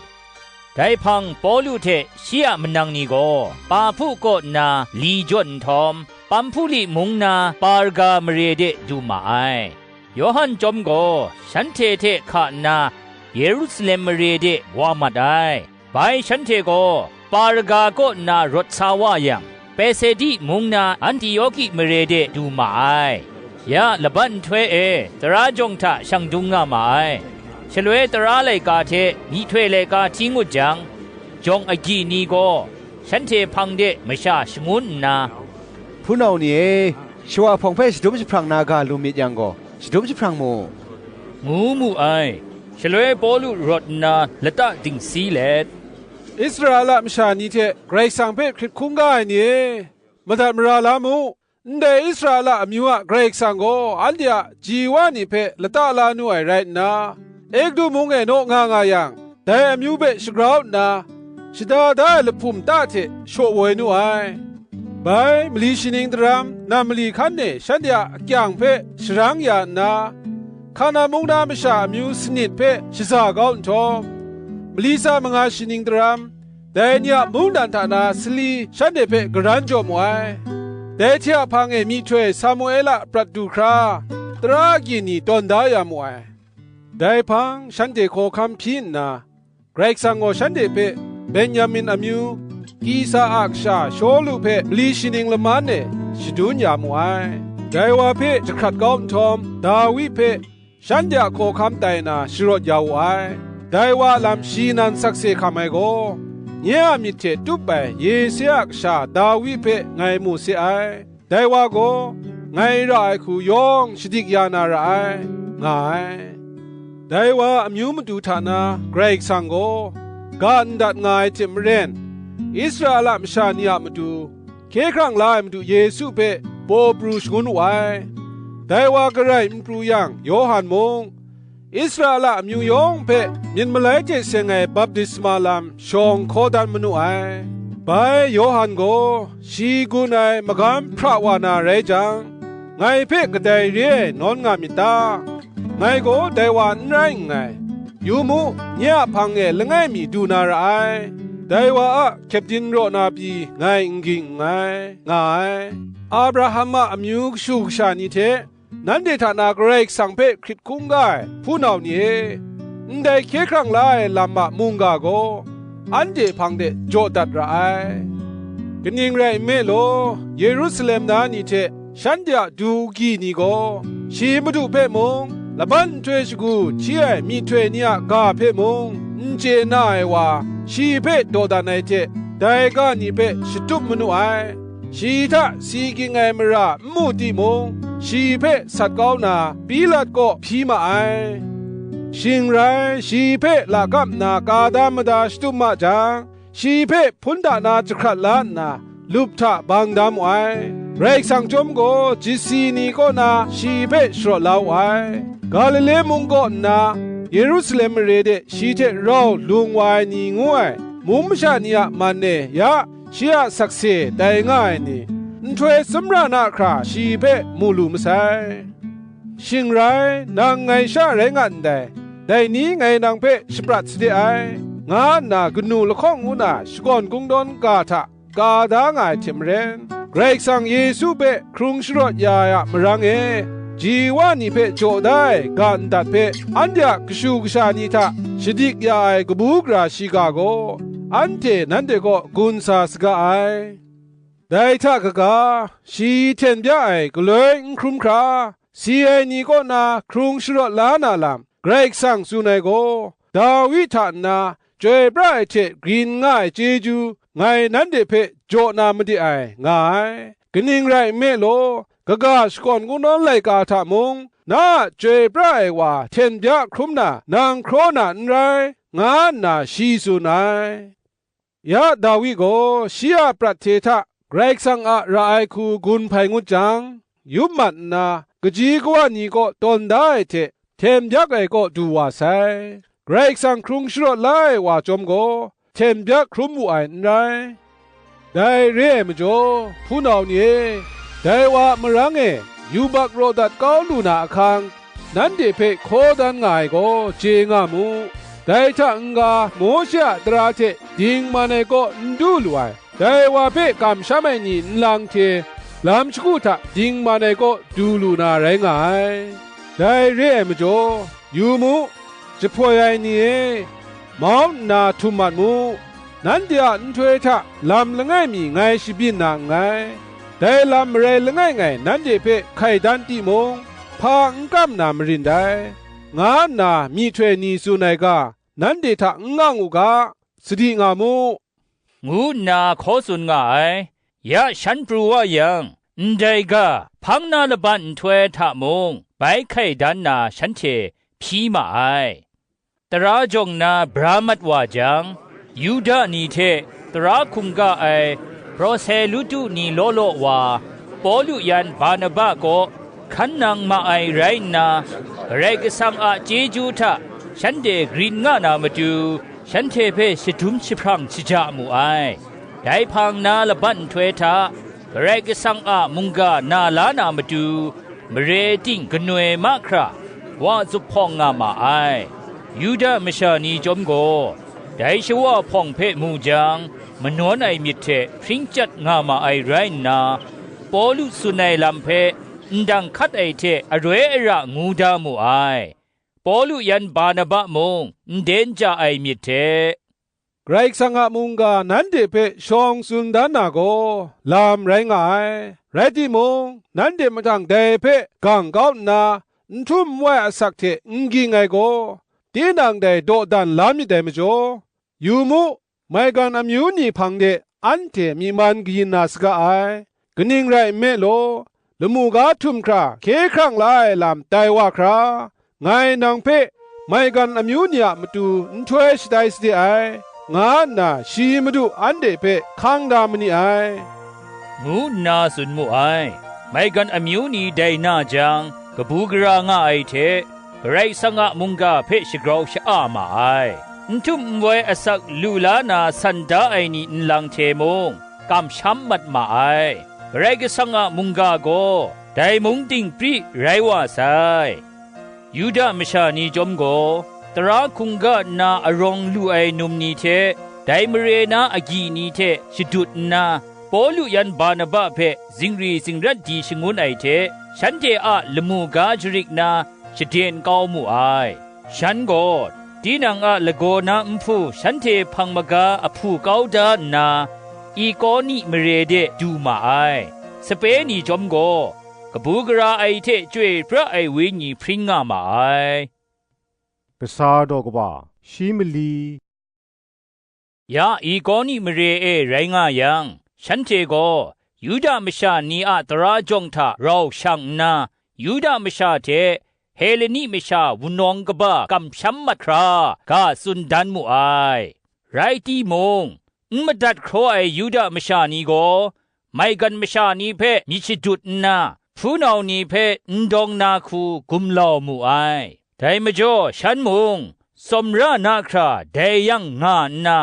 Dai hpang Pawlu hte shi a manang ni gaw Pahpu kaw nna li jawn nhtawm, Pamhpuli mung na Perga mare de du ma ai. Yawhan chyawm gaw shanhte hte hka nna Yerusalem mare de wa mat ai. Bai shanhte gaw Perga kaw nna rawt sa wa yang, Pesidi mung na Antioki mare de du ma ai. Ya laban nhtoi e tara jawng hta shang dung nga ma ai. Shaloi tara laika hte myihtoi laika hti ngut jang, jawng agyi ni gaw shanhte hpang de masha shangun nna, "Hpunau ni e, shawa hpawng hpe shadum jahprang na ga lu myit yang gaw, shadum jahprang mu," ngu mu ai. Shaloi Pawlu rawt nna lata dingsi let, "Israela masha ni hte Karai Kasang hpe hkrit hkungga ai ni e, madat mara la mu. Ndai Israela amyu a Karai Kasang gaw anhte a ji wa ni hpe lata la nu ai rai nna, Egutu mung e naw nga nga yang, dai amyu hpe shagrau nna, shada da ai lahpum ta hte shaw woi nu ai. Bai, mali shaning daram, nam mali hkan e shanhte a akyang hpe sharang ya nna, Kana mung na masha amyu sanit hpe shaza kau nhtawm, mali tsa manga shaning daram, dai ni a mungdan hta na sali shanhte hpe garan jaw mu ai. Dai hte a hpang e myihtoi Samuela prat du hkra, tara agyi ni tawn da ya mu ai. Dai hpang shanhte hkawhkam hpyi nna, Karai Kasang gaw shanhte hpe Benyamin amyu, Kisa a kasha Shawlu hpe mali shaning laman e shadun ya mu ai. Dai wa hpe jahkrat kau nhtawm, Dawi hpe shanhte a hkawhkam tai na sharawt ya wu ai. Dai wa a lam shi nan sakse hkam ai gaw, nye a myit hte tup ai Yese a kasha Dawi hpe ngai mu se ai. Dai wa gaw, ngai ra ai hku yawng shadik ya na ra ai, nga ai. Dai wa a amyu matu hta na Karai Kasang gaw ga ndat nga ai hte maren, Israela masha ni a matu, hkye hkrang la ai Madu Yesu hpe paw pru shangun wu ai. Dai wa garai n pru yang, Yawhan mung, Israela amyu yawng hpe myit malai hte seng ai baptisma lam shawng hkaw dan manu ai. Bai Yawhan gaw shi gun ai magam hpra wa na rai jang, ngai hpe kadai re ai nawn nga myit ta? Ngai gaw dai wa n rai nngai. Yu mu, nye a hpang e langai mi du na ra ai. Dai wa a kyepdin raw na pyi ngai n ging nngai, nga ai. Abraham a amyu kashu kasha ni hte, nanhte hta na Karai Kasang hpe hkrit hkungga ai hpunau ni e, ndai hkye hkrang la ai lam a mungga gaw anhte hpang de jaw dat ra ai. Kaning rai nme law, Yerusalem na ni hte shanhte a du gyi ni gaw, shi Madu hpe mung, laban nhtoi shagu hti ai myihtoi ni a ga hpe mung, n chye na ai wa, shi hpe dawdan ai hte, dai ga ni hpe shatup manu ai. Shi hta si ging ai mara n mu timung, shi hpe sat kau na Pilat kaw hpyi ma ai. Shing rai, shi hpe lakam nna ka da mada shatup ma jang, shi hpe hpun da na jahkrat la nna, lup hta bang da mu ai. Karai Kasang chyawm gaw, Jisi ni kaw na shi hpe sharawt la wu ai. Galile mung kaw nna, Yerusalem mare de shi hte rau lung wa ai ni ngu ai mung masha ni a man e ya, shi a sakse tai nga ai ni, nhtoi sumra na hkra shi hpe mu lu masai. Shing rai, nang ngai sha rai nga ndai, dai ni ngai nang hpe shaprat sade ai, nga nna kanu lahkawng ngu na shakawn kungdawn ga hta ka da nga ai hte maren, Karai Kasang Yesu hpe hkrung sharawt ya ai a marang e, ji wa ni hpe jaw da ai ga ndat hpe anhte a kashu kasha ni hta shadik ya ai kabu gara shiga gaw, anhte nanhte kaw gun sa saga ai. Dai hta kaga, shi hten bya ai galoi n hkrum hkra, si ai ni kaw na hkrung sharawt la na lam, Karai Kasang tsun ai gaw, Dawi hta nna chyoi pra ai hte grin nga ai chyeju ngai nanhte hpe jaw na made ai, nga ai. Kaning rai nme law, kaga shakawn kungdawn laika hta mung, na a chyoi pra ai wa hten bya hkrum na nang hkraw na n rai, nga nna shi tsun ai. Ya Dawi gaw shi a prat hte hta Karai Kasang a ra ai hku gun hpai ngut jang, yup mat nna, kaji kawa ni kaw tawn da ai hte hten byak ai kaw du wa sai. Karai Kasang hkrung sharawt la ai wa chyawm gaw, hten byak hkrum wu ai n rai. Dai re ai majaw, hpunau ni e, dai wa a marang e yubak raw dat kau lu na ahkang, nanhte hpe hkaw dan nga ai gaw chye nga mu. Dai hta n-ga, Mawshe a tara hte dingman ai kaw n du lu ai, dai wa hpe kamsham ai ni nlang hte lam shagu hta dingman ai kaw du lu na rai nga ai. Dai re ai majaw, yu mu, jahpoi ai ni e, mau nna htum mat mu. Nanhte a nhtoi hta lam langai mi ngai shabyin na nngai. Dai lam marai langai ngai nanhte hpe hkai dan timung, hpa n kam na marin dai, nga nna myihtoi ni tsun ai ga, nanhte hta n ngang u ga, sadi nga mu, ngu nna hkaw tsun nga ai. Ya shan pru wa yang, ndai ga, hpang na laban nhtoi hta mung, bai hkai dan na shanhte hpyi ma ai. Tara jawng na bra mat wa jang, Yuda ni hte tara hkungga ai Proselutu ni law law wa, Pawlu yan Barnaba kaw hkan nang ma ai rai nna, Karai Kasang a chyeju hta shanhte grin nga na matu, shanhte hpe shadum jahprang shaja mu ai. Dai hpang na laban nhtoi hta, Karai Kasang a mungga na la na matu, mare ting kanoi mahkra wa zuphpawng nga ma ai. Yuda masha ni chyawm gaw, dai shawa hpawng hpe mu jang, manawn ai myit hte hpring chyat nga ma ai rai nna, Pawlu tsun ai lam hpe ndang hkat ai hte aroi ara ngu da mu ai. Pawlu yan Barnaba mung nden ja ai myit hte, Karai Kasang a mungga nanhte hpe shawng tsun dan na gaw, lam rai nga ai. Rai timung, nanhte mahtang dai hpe gang kau nna, n htum n wai asak hte n ging ai gaw, tinang dai dawdan la myit dai majaw, yu mu, maigan amyu ni hpang de anhte myi man kayin na saga ai. Kaning rai nme law, lamu ga htum hkra hkye hkrang la ai lam tai wa hkra, ngai nang hpe maigan amyu ni a matu nhtoi shatai sade ai, nga nna shi Madu anhte hpe hkang da ma ni ai, ngu nna tsun mu ai. Maigan amyu ni dai na jang, kabu gara nga ai hte, Karai Kasang a mungga hpe shagrau sha-a ma ai. N htum n wai asak lu la na san da ai ni nlang hte mung, kamsham mat ma ai. Karai Kasang a mungga gaw dai mung dingpri rai wa sai. Yuda masha ni chyawm gaw, tara hkungga nna arawng lu ai num ni hte, dai mare na agyi ni hte shadut nna, Pawlu yan Barnaba hpe zingri zingrat di shangun ai hte, shanhte a lamu ga jarik na, shaden kau mu ai. Shan gaw, tinang a lagaw na nhpu shanhte hpang maga ahpu kau da nna, Ikoni mare de du ma ai. Sape ni chyawm gaw, kabu gara ai hte chyoi pra ai wenyi hpring nga ma ai. Kasa daw kaba, shi mali. Ya Ikoni mare e rai nga yang, shanhte gaw Yuda masha ni a tara jawng hta rau shang nna, Yuda masha hte Heleni masha wunawng kaba kamsham mat hkra ga tsun dan mu ai. Rai timung, n madat hkraw ai Yuda masha ni gaw, maigan masha ni hpe myit shadut nna, hpunau ni hpe n dawng na hku gumlau mu ai. Dai majaw shan mung, tsawmra na hkra dai yang nga nna,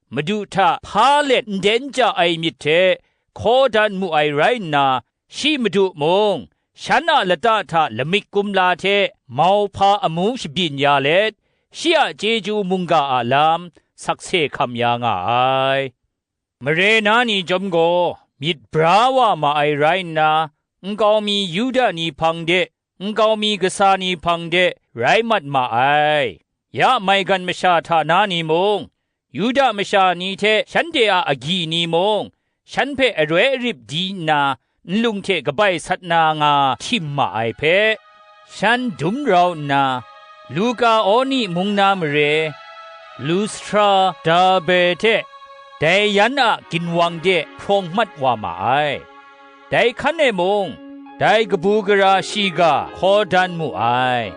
Madu hta hpa let nden ja ai myit hte hkaw dan mu ai rai nna, shi Madu mung, shan a lata hta lamik kumla hte mauhpa amu shabyin ya let, shi a chyeju mungga a lam sakse hkam ya nga ai. Mare na ni chyawm gaw myit bra wa ma ai rai nna, nkau mi Yuda ni hpang de, nkau mi kasa ni hpang de rai mat ma ai. Ya maigan masha hta na ni mung, Yuda masha ni hte shanhte a agyi ni mung, shan hpe aroi arip di nna, nlung hte kabai sat na nga htim ma ai hpe, shan dum rau nna, Lukaoni mung na mare, Lustra, Derbe hte dai yan a ginwang de hprawng mat wa ma ai. Dai hkan e mung, dai kabu gara shiga hkaw dan mu ai.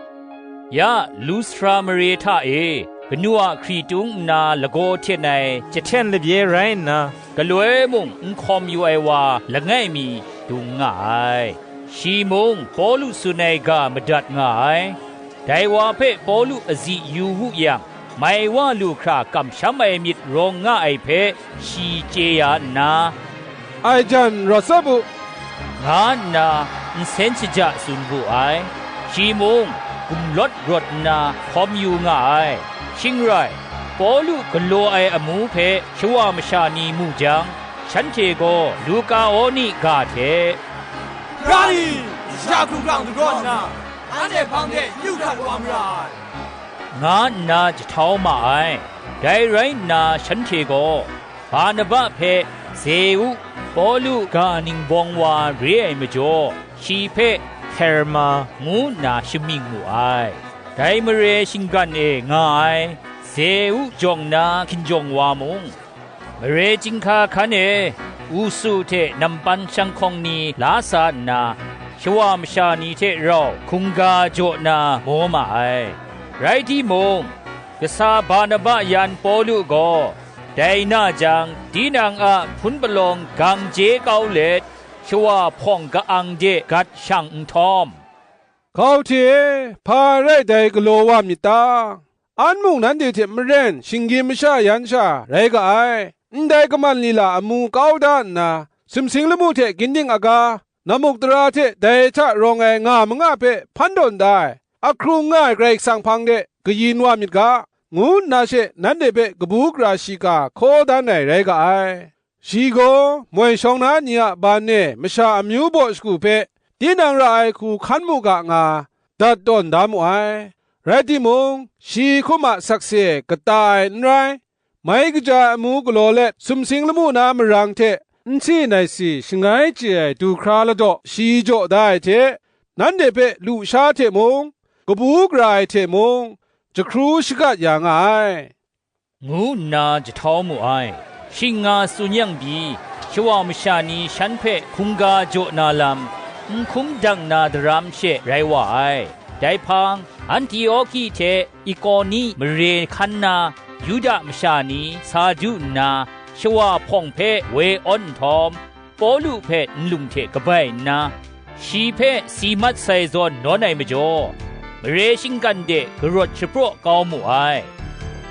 Ya Lustra mare hta e kanu a hkritung nna lagaw hten ai jahten labye rai nna, galoi mung n hkawm yu ai wa langai mi dung nga ai. Shi mung Pawlu tsun ai ga madat nga ai. Dai wa hpe Pawlu azi yu wu yang, mai wa lu hkra kamsham ai myit rawng nga ai hpe shi chye ya nna, "Ai jan rawt tsap u," nga nna nsen shaja tsun wu ai. Shi mung gumlawt rawt nna hkawm yu nga ai. Shing rai, Pawlu galaw ai amu hpe shawa masha ni mu jang, shanhte gaw Lukaoni ga hte, "Ra ni, masha hkungkrang dagraw nna, anhte hpang de yu hkrat wa mara ai," nga nna jahtau ma ai. Dai rai nna, shanhte gaw Barnaba hpe Zeu, Pawlu ga ningbawng wa re ai majaw, shi hpe Herma ngu nna shamying mu ai. Dai mare shinggan e nga ai Zeu jawng na hkinjawng wa mung, mare chyinghka hkan e usu hte nampan shanghkawng ni la sa nna, shawa masha ni hte rau hkungga jaw na maw ma ai. Rai timung, kasa Barnaba yan Pawlu gaw dai na jang, tinang a hpun palawng gang je kau let, shawa hpawng ka-ang de gat shang nhtawm, "Hkau hte e, hpa rai dai galaw wa myit ta? An mung nanhte hte maren shinggyim masha yan sha rai ga ai. Ndai kaman lila amu kau da nna, sumsing lamu hte ginding aga, namuk tara hte dai hta rawng ai nga manga hpe hpan tawn da ai, ahkrung nga ai Karai Kasang hpang de kayin wa myit ga," ngu nna she nanhte hpe kabu gara shiga hkaw dan ai rai ga ai. Shi gaw moi shawng na ni a ban e masha amyu baw shagu hpe tinang ra ai hku hkan mu ga nga, dat tawn da mu ai. Rai timung, shi hkum a sakse kata ai n rai, mai kaja ai amu galaw let sumsing lamu na marang hte n si nai si shangai chye ai du hkra ladaw shi jaw da ai hte, nanhte hpe lusha hte mung, kabu gara ai hte mung, jahkru shagat ya nga ai, ngu nna jahtau mu ai. Shing nga tsun yang pyi, shawa masha ni shan hpe hkungga jaw na lam, n hkum dang na daram she rai wa ai. Dai hpang, Antioki hte Ikoni mare hkan na Yuda masha ni sa du nna, shawa hpawng hpe woi awn nhtawm, Pawlu hpe nlung hte kabai nna, shi hpe si mat sai zawn nawn ai majaw, mare shinggan de karawt shapraw kau mu ai.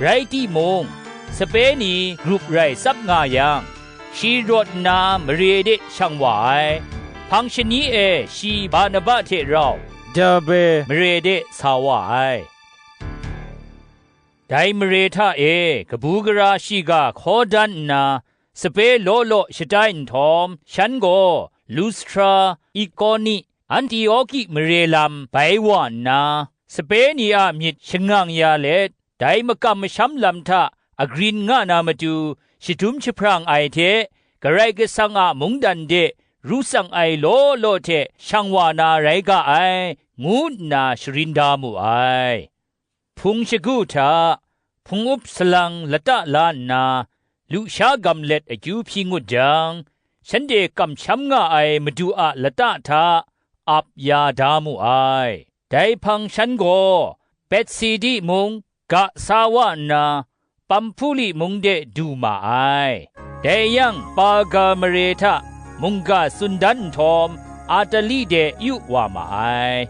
Rai timung, sape ni grup rai tsap nga yang, shi rawt nna mare de shang wa ai. Hpang shani e shi Barnaba hte rau Derbe mare de sa wa ai. Dai mare hta e kabu gara shiga hkaw dan nna, sape law law shatai nhtawm, shan gaw Lustra, Ikoni, Antioki mare lam bai wa nna, sape ni a myit shangang ya let, dai makam masham lam hta agrin nga na matu, shadum jahprang ai hte, Karai Kasang a mungdan de ru tsang ai law law hte shang wa na rai ga ai, ngu nna sharin da mu ai. Hpung shagu hta, hpung up salang lata la nna, lusha gam let akyu hpyi ngut jang, shanhte kamsham nga ai Madu a lata hta ap ya da mu ai. Dai hpang shan gaw Pitsidi mung ga sa wa nna, Pamhpuli mung de du ma ai. Dai yang, Perga mare hta mungga tsun dan nhtawm, Atali de yu wa ma ai.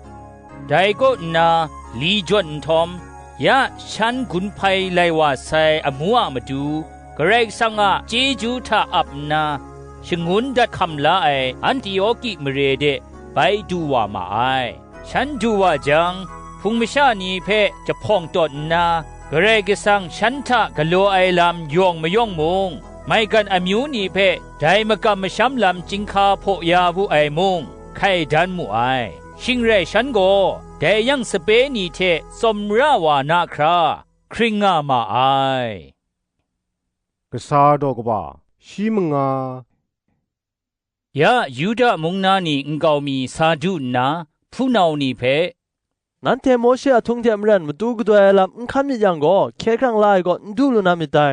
Dai kaw nna, li jawn nhtawm, ya shan gun hpai lai wa sai amu a matu, Karai Kasang a chyeju hta ap nna, shangun dat hkam la ai Antioki mare de bai du wa ma ai. Shan du wa jang, hpung masha ni hpe jahpawng tawn nna, Karai Kasang shan hta galaw ai lam yawng mayawng mung, maigan amyu ni hpe dai makam masham lam chyinghka hpaw ya wu ai mung, hkai dan mu ai. Shing rai shan gaw, dai yang sape ni hte tsawmra wa na hkra, hkring nga ma ai. Kasa daw kaba, shi manga, Ya Yuda mung na ni nkau mi sa du nna, hpunau ni hpe, "Nanhte Mawshe a htung hte maren matu gadoi ai lam n hkan myit yang gaw, hkye hkrang la ai kaw n du lu na myit dai,"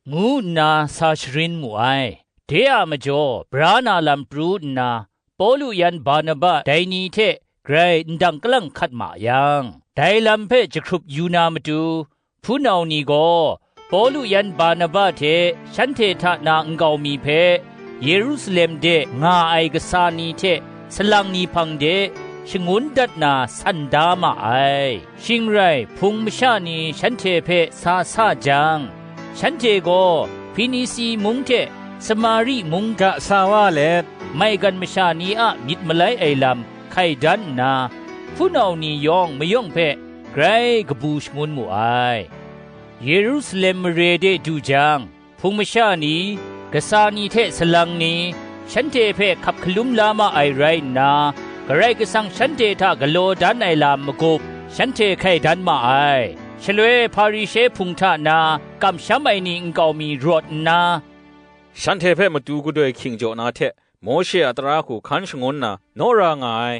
ngu nna sa sharin mu ai. De a majaw, bra na lam pru nna, Pawlu yan Barnaba dai ni hte grai ndang kalang hkat ma yang, dai lam hpe jahkrup yu na matu, hpunau ni gaw Pawlu yan Barnaba hte shanhte hta na nkau mi hpe Yerusalem de nga ai kasa ni hte salang ni hpang de shangun dat na san da ma ai. Shing rai, hpung masha ni shanhte hpe sa sa jang, shanhte gaw Hpinisi mung hte Samari mung da sa wa let, maigan masha ni a myit malai ai lam hkai dan nna, hpunau ni yawng mayawng hpe grai kabu shangun mu ai. Yerusalem mare de du jang, hpung masha ni, kasa ni hte salang ni, shanhte hpe hkap hkalum la ma ai rai nna, Karai Kasang shanhte hta galaw dan ai lam magup, shanhte hkai dan ma ai. Shaloi Hparishe hpung hta na kamsham ai ni nkau mi rawt nna, "Shanhte hpe matu gadoi hkying jaw na hte Mawshe a tara hku hkan shangun na naw ra nga ai,"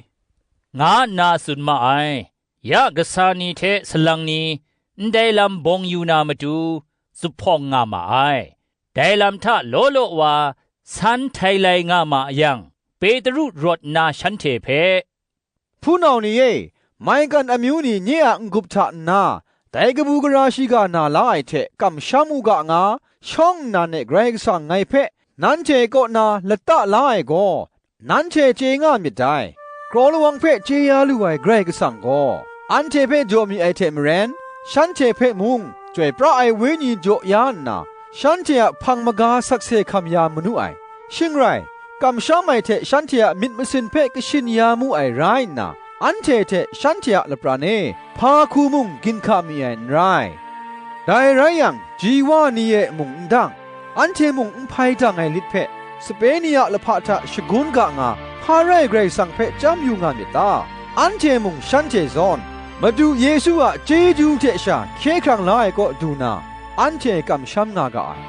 nga nna tsun ma ai. Ya kasa ni hte salang ni ndai lam bawng yu na matu zuphpawng nga ma ai. Dai lam hta law law wa san htai lai nga ma yang, Petru rawt nna shanhte hpe, "Hpunau ni e, maigan amyu ni nye a n-gup hta nna, dai kabu gara shiga na la ai hte kamsham u ga nga, shawng nnan e Karai Kasang ngai hpe nanhte kaw na lata la ai gaw, nanhte chye nga myit dai. Kraw lawang hpe chye ya lu ai Karai Kasang gaw, anhte hpe jaw mi ai hte maren, shanhte hpe mung Chyoi pra ai Wenyi jaw ya nna, shanhte a hpang maga sakse hkam ya manu ai. Shing rai, kamsham ai hte shanhte a myit masin hpe kashin ya mu ai rai nna, anhte hte shanhte a lapran e hpa hku mung ginhka mi ai n rai. Dai rai yang, ji wa ni e mung n dang, anhte mung n hpai dang ai lit hpe, sape ni a lahpa hta shagun ga nga, hpa rai Karai Kasang hpe chyam yu nga myit ta? Anhte mung shanhte zawn, Madu Yesu a chyeju hte sha hkye hkrang la ai kaw du na, anhte kamsham nga ga ai,"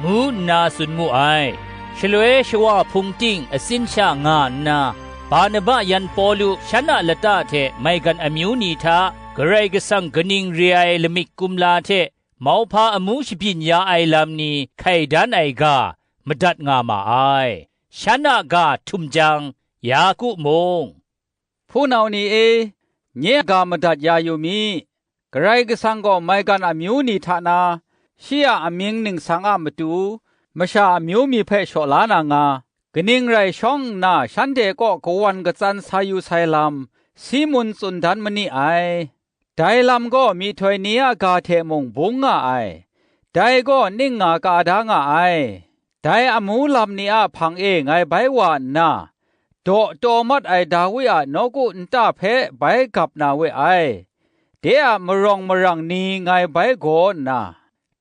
ngu nna tsun mu ai. Shaloi shawa hpung ting atsin sha nga nna, Barnaba yan Pawlu shan a lata hte maigan amyu ni hta Karai Kasang kaning re ai lamik kumla hte mauhpa amu shabyin ya ai lam ni hkai dan ai ga madat nga ma ai. Shan a ga htum jang, Yaku mung, "Hpunau ni e, nye a ga madat ya yu mi. Karai Kasang gaw maigan amyu ni hta na, shi a amying ningsang a matu, masha amyu mi hpe shaw la na nga, kaning rai shawng nna shanhte kaw kawan katsan sa yu sai lam, Simun tsun dan ma ni ai. Dai lam gaw myihtoi ni a ga hte mung bung nga ai. Dai gaw ning nga ka da nga ai. Dai amu lam ni a hpang e ngai bai wa nna, daw taw mat ai Dawi a nawku nta hpe bai gap na we ai. De a marawng marang ni ngai bai gaw nna,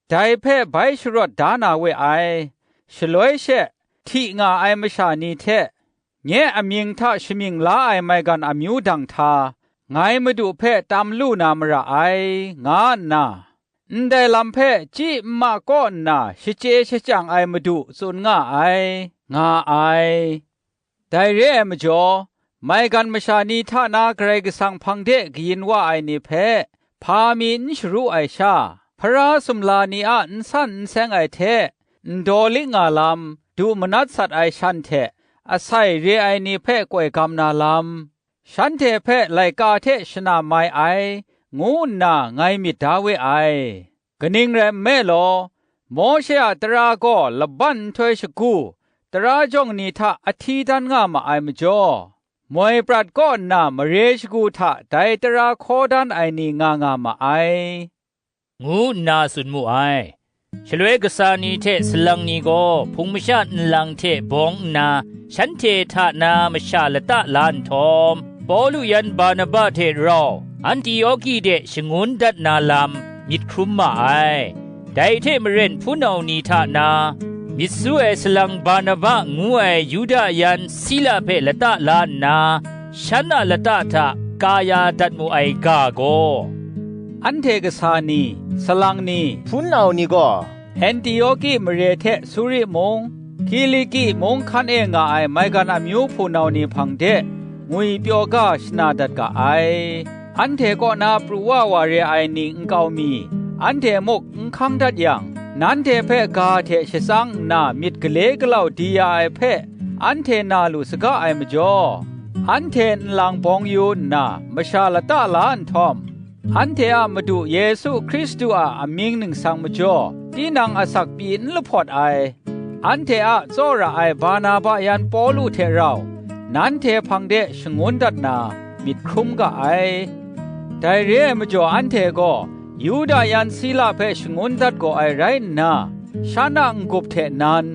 dai hpe bai sharawt da na we ai. Shaloi she, hti nga ai masha ni hte, nye amying hta shamying la ai maigan amyu dang hta, ngai Madu hpe tam lu na mara ai, nga nna, ndai lam hpe chyi nma kaw nna shachye shachyang ai Madu tsun nga ai, nga ai. Dai re ai majaw, maigan masha ni hta na Karai Kasang hpang de kayin wa ai ni hpe, hpa mi n sharu ai sha, Hpara sumla ni a n san n seng ai hte, n daw lik nga lam, du manat sat ai shan hte, asai re ai ni hpe koi gam na lam, shanhte hpe laika hte shana mai ai, ngu nna ngai myit da we ai. Kaning rai nme law, Mawshe a tara gaw laban nhtoi shagu, tara jawng ni hta ahti dan nga ma ai majaw, moi prat kaw nna mare shagu hta dai tara hkaw dan ai ni nga nga ma ai, ngu nna tsun mu ai. Shaloi kasa ni hte salang ni gaw hpung masha nlang hte bawng nna, shanhte hta na masha lata la nhtawm, Pawlu yan Barnaba hte rau Antioki de shangun dat na lam myit hkrum ma ai. Dai hte maren hpunau ni hta na, myit su ai salang Barnaba ngu ai Yuda yan Sila hpe lata la nna, shan a lata hta ka ya dat mu ai ga gaw, anhte kasa ni, salang ni, hpunau ni gaw, Antioki mare hte Suri mung, Kiliki mung hkan e nga ai maigan amyu hpunau ni hpang de ngwipyaw ga shana dat ga ai. Anhte kaw na pru wa wa re ai ni nkau mi, anhte muk n hkang dat yang, nanhte hpe ga hte shatsang nna myit gale galau di ya ai hpe, anhte na lu saga ai majaw, anhte nlang bawng yu nna masha lata la nhtawm, anhte a Madu Yesu Hkristu a amying ningsang majaw, tinang asak pyi n lahpawt ai, anhte a tsawra ai Barnaba yan Pawlu hte rau, nanhte hpang de shangun dat na myit hkrum ga ai. Dai re ai majaw, anhte gaw Yuda yan Sila hpe shangun dat gaw ai rai nna, shan a n-gup hte nan,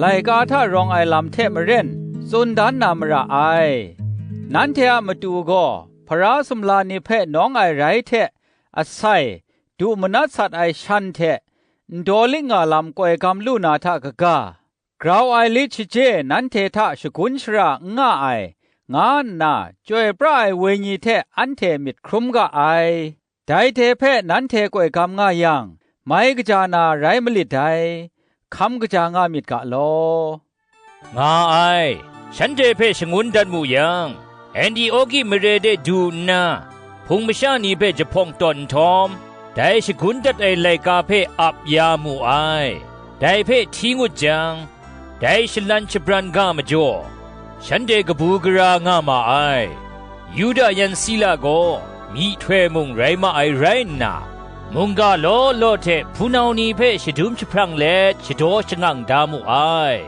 laika hta rawng ai lam hte maren, tsun dan na mara ai. Nanhte a matu gaw, Hpara sumla ni hpe nawng ai rai hte, asai, du manat sat ai shan hte, ndaw ling nga lam koi gam lu na hta kaga, grau ai lit shaje nanhte hta shagun shara n nga ai, nga nna chyoi pra ai wenyi hte anhte myit hkrum ga ai. Dai hte hpe nanhte koi gam nga yang, mai kaja na rai malit dai, hkam kaja nga myit ga law, nga ai. Shanhte hpe shangun dat mu yang, Antioki mare de du nna, hpung masha ni hpe jahpawng tawn nhtawm, dai shagun dat ai laika hpe ap ya mu ai. Dai hpe hti ngut jang, dai shalan shabran ga majaw, shanhte kabu gara nga ma ai. Yuda yan Sila gaw myihtoi mung rai ma ai rai nna, mungga law law hte hpunau ni hpe shadum jahprang let shadaw shangang da mu ai.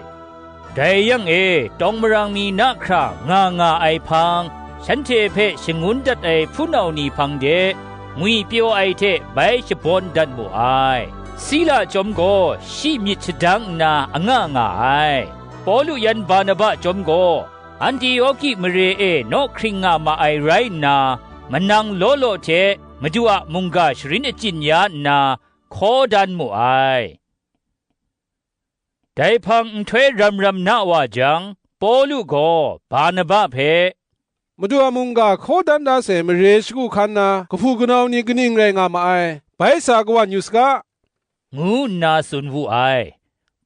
Dai yang e, tawng marang mi na hkra nga nga ai hpang, shanhte hpe shangun dat ai hpunau ni hpang de, ngwipyaw ai hte bai shabawn dat mu ai. Sila chyawm gaw shi myit shadang nna anga nga ai. Pawlu yan Barnaba chyawm gaw, Antioki mare e naw hkring nga ma ai rai nna, manang law law hte Madu a mungga sharin achyin ya nna, hkaw dan mu ai. Dai hpang nhtoi ram ram na wa jang, Pawlu gaw Barnaba hpe, "Madu a mungga hkaw dan da sai mare shagu hkan na kahpu kanau ni kaning rai nga ma ai? Bai sa kawan yu saga," ngu nna tsun wu ai.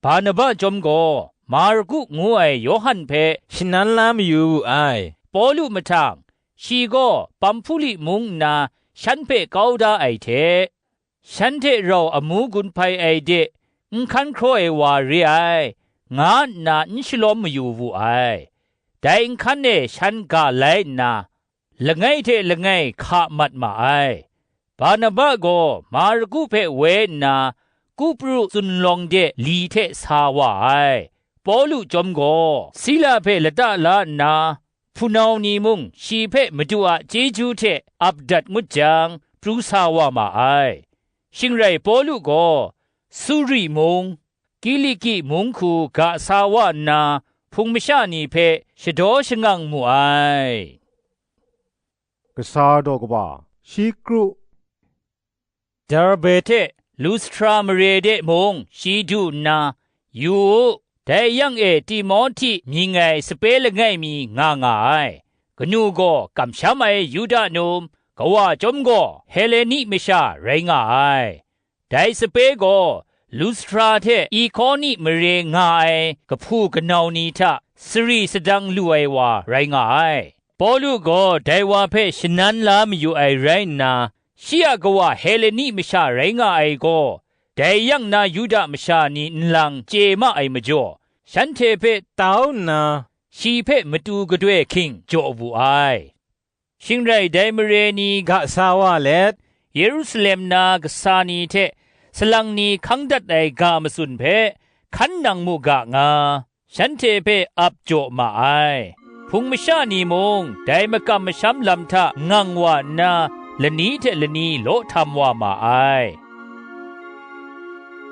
Barnaba chyawm gaw Marku ngu ai Yawhan hpe shanan la mayu wu ai. Pawlu mahtang, shi gaw Pamhpuli mung nna shan hpe kau da ai hte, shan hte rau amu gun hpai ai de n hkan hkraw ai wa re ai, nga nna n shalawm mayu wu ai. Dai n hkan e shan ga lai nna, langai hte langai hka mat ma ai. Barnaba gaw Marku hpe woi nna, Kupru zunlawng de li hte sa wa ai. Pawlu chyawm gaw Sila hpe lata la nna, hpunau ni mung shi hpe Madu a chyeju hte ap dat ngut jang, pru sa wa ma ai. Shing rai Pawlu gaw Suri mung, Kiliki mung hku ga sa wa nna, hpung masha ni hpe shadaw shangang mu ai. Kasa daw kaba, shi kru. Derbe hte Lustra mare de mung shi du nna, yu u, dai yang e Timohti mying ai sape langai mi nga nga ai. Kanu gaw kamsham ai Yuda num, kawa chyawm gaw Heleni masha rai nga ai. Dai sape gaw Lustra hte Ikoni mare nga ai kahpu kanau ni hta sari sadang lu ai wa rai nga ai. Pawlu gaw dai wa hpe shanan la mayu ai rai nna, shi a kawa Heleni masha rai nga ai gaw, dai yang na Yuda masha ni nlang chye ma ai majaw, shanhte hpe tau nna, shi hpe matu gadoi hking jaw wu ai. Shing rai dai mare ni ga sa wa let, Yerusalem na kasa ni hte salang ni hkang dat ai ga matsun hpe hkan nang mu ga nga, shanhte hpe ap jaw ma ai. Hpung masha ni mung dai makam masham lam hta ngang wa nna, lani hte lani law htam wa ma ai.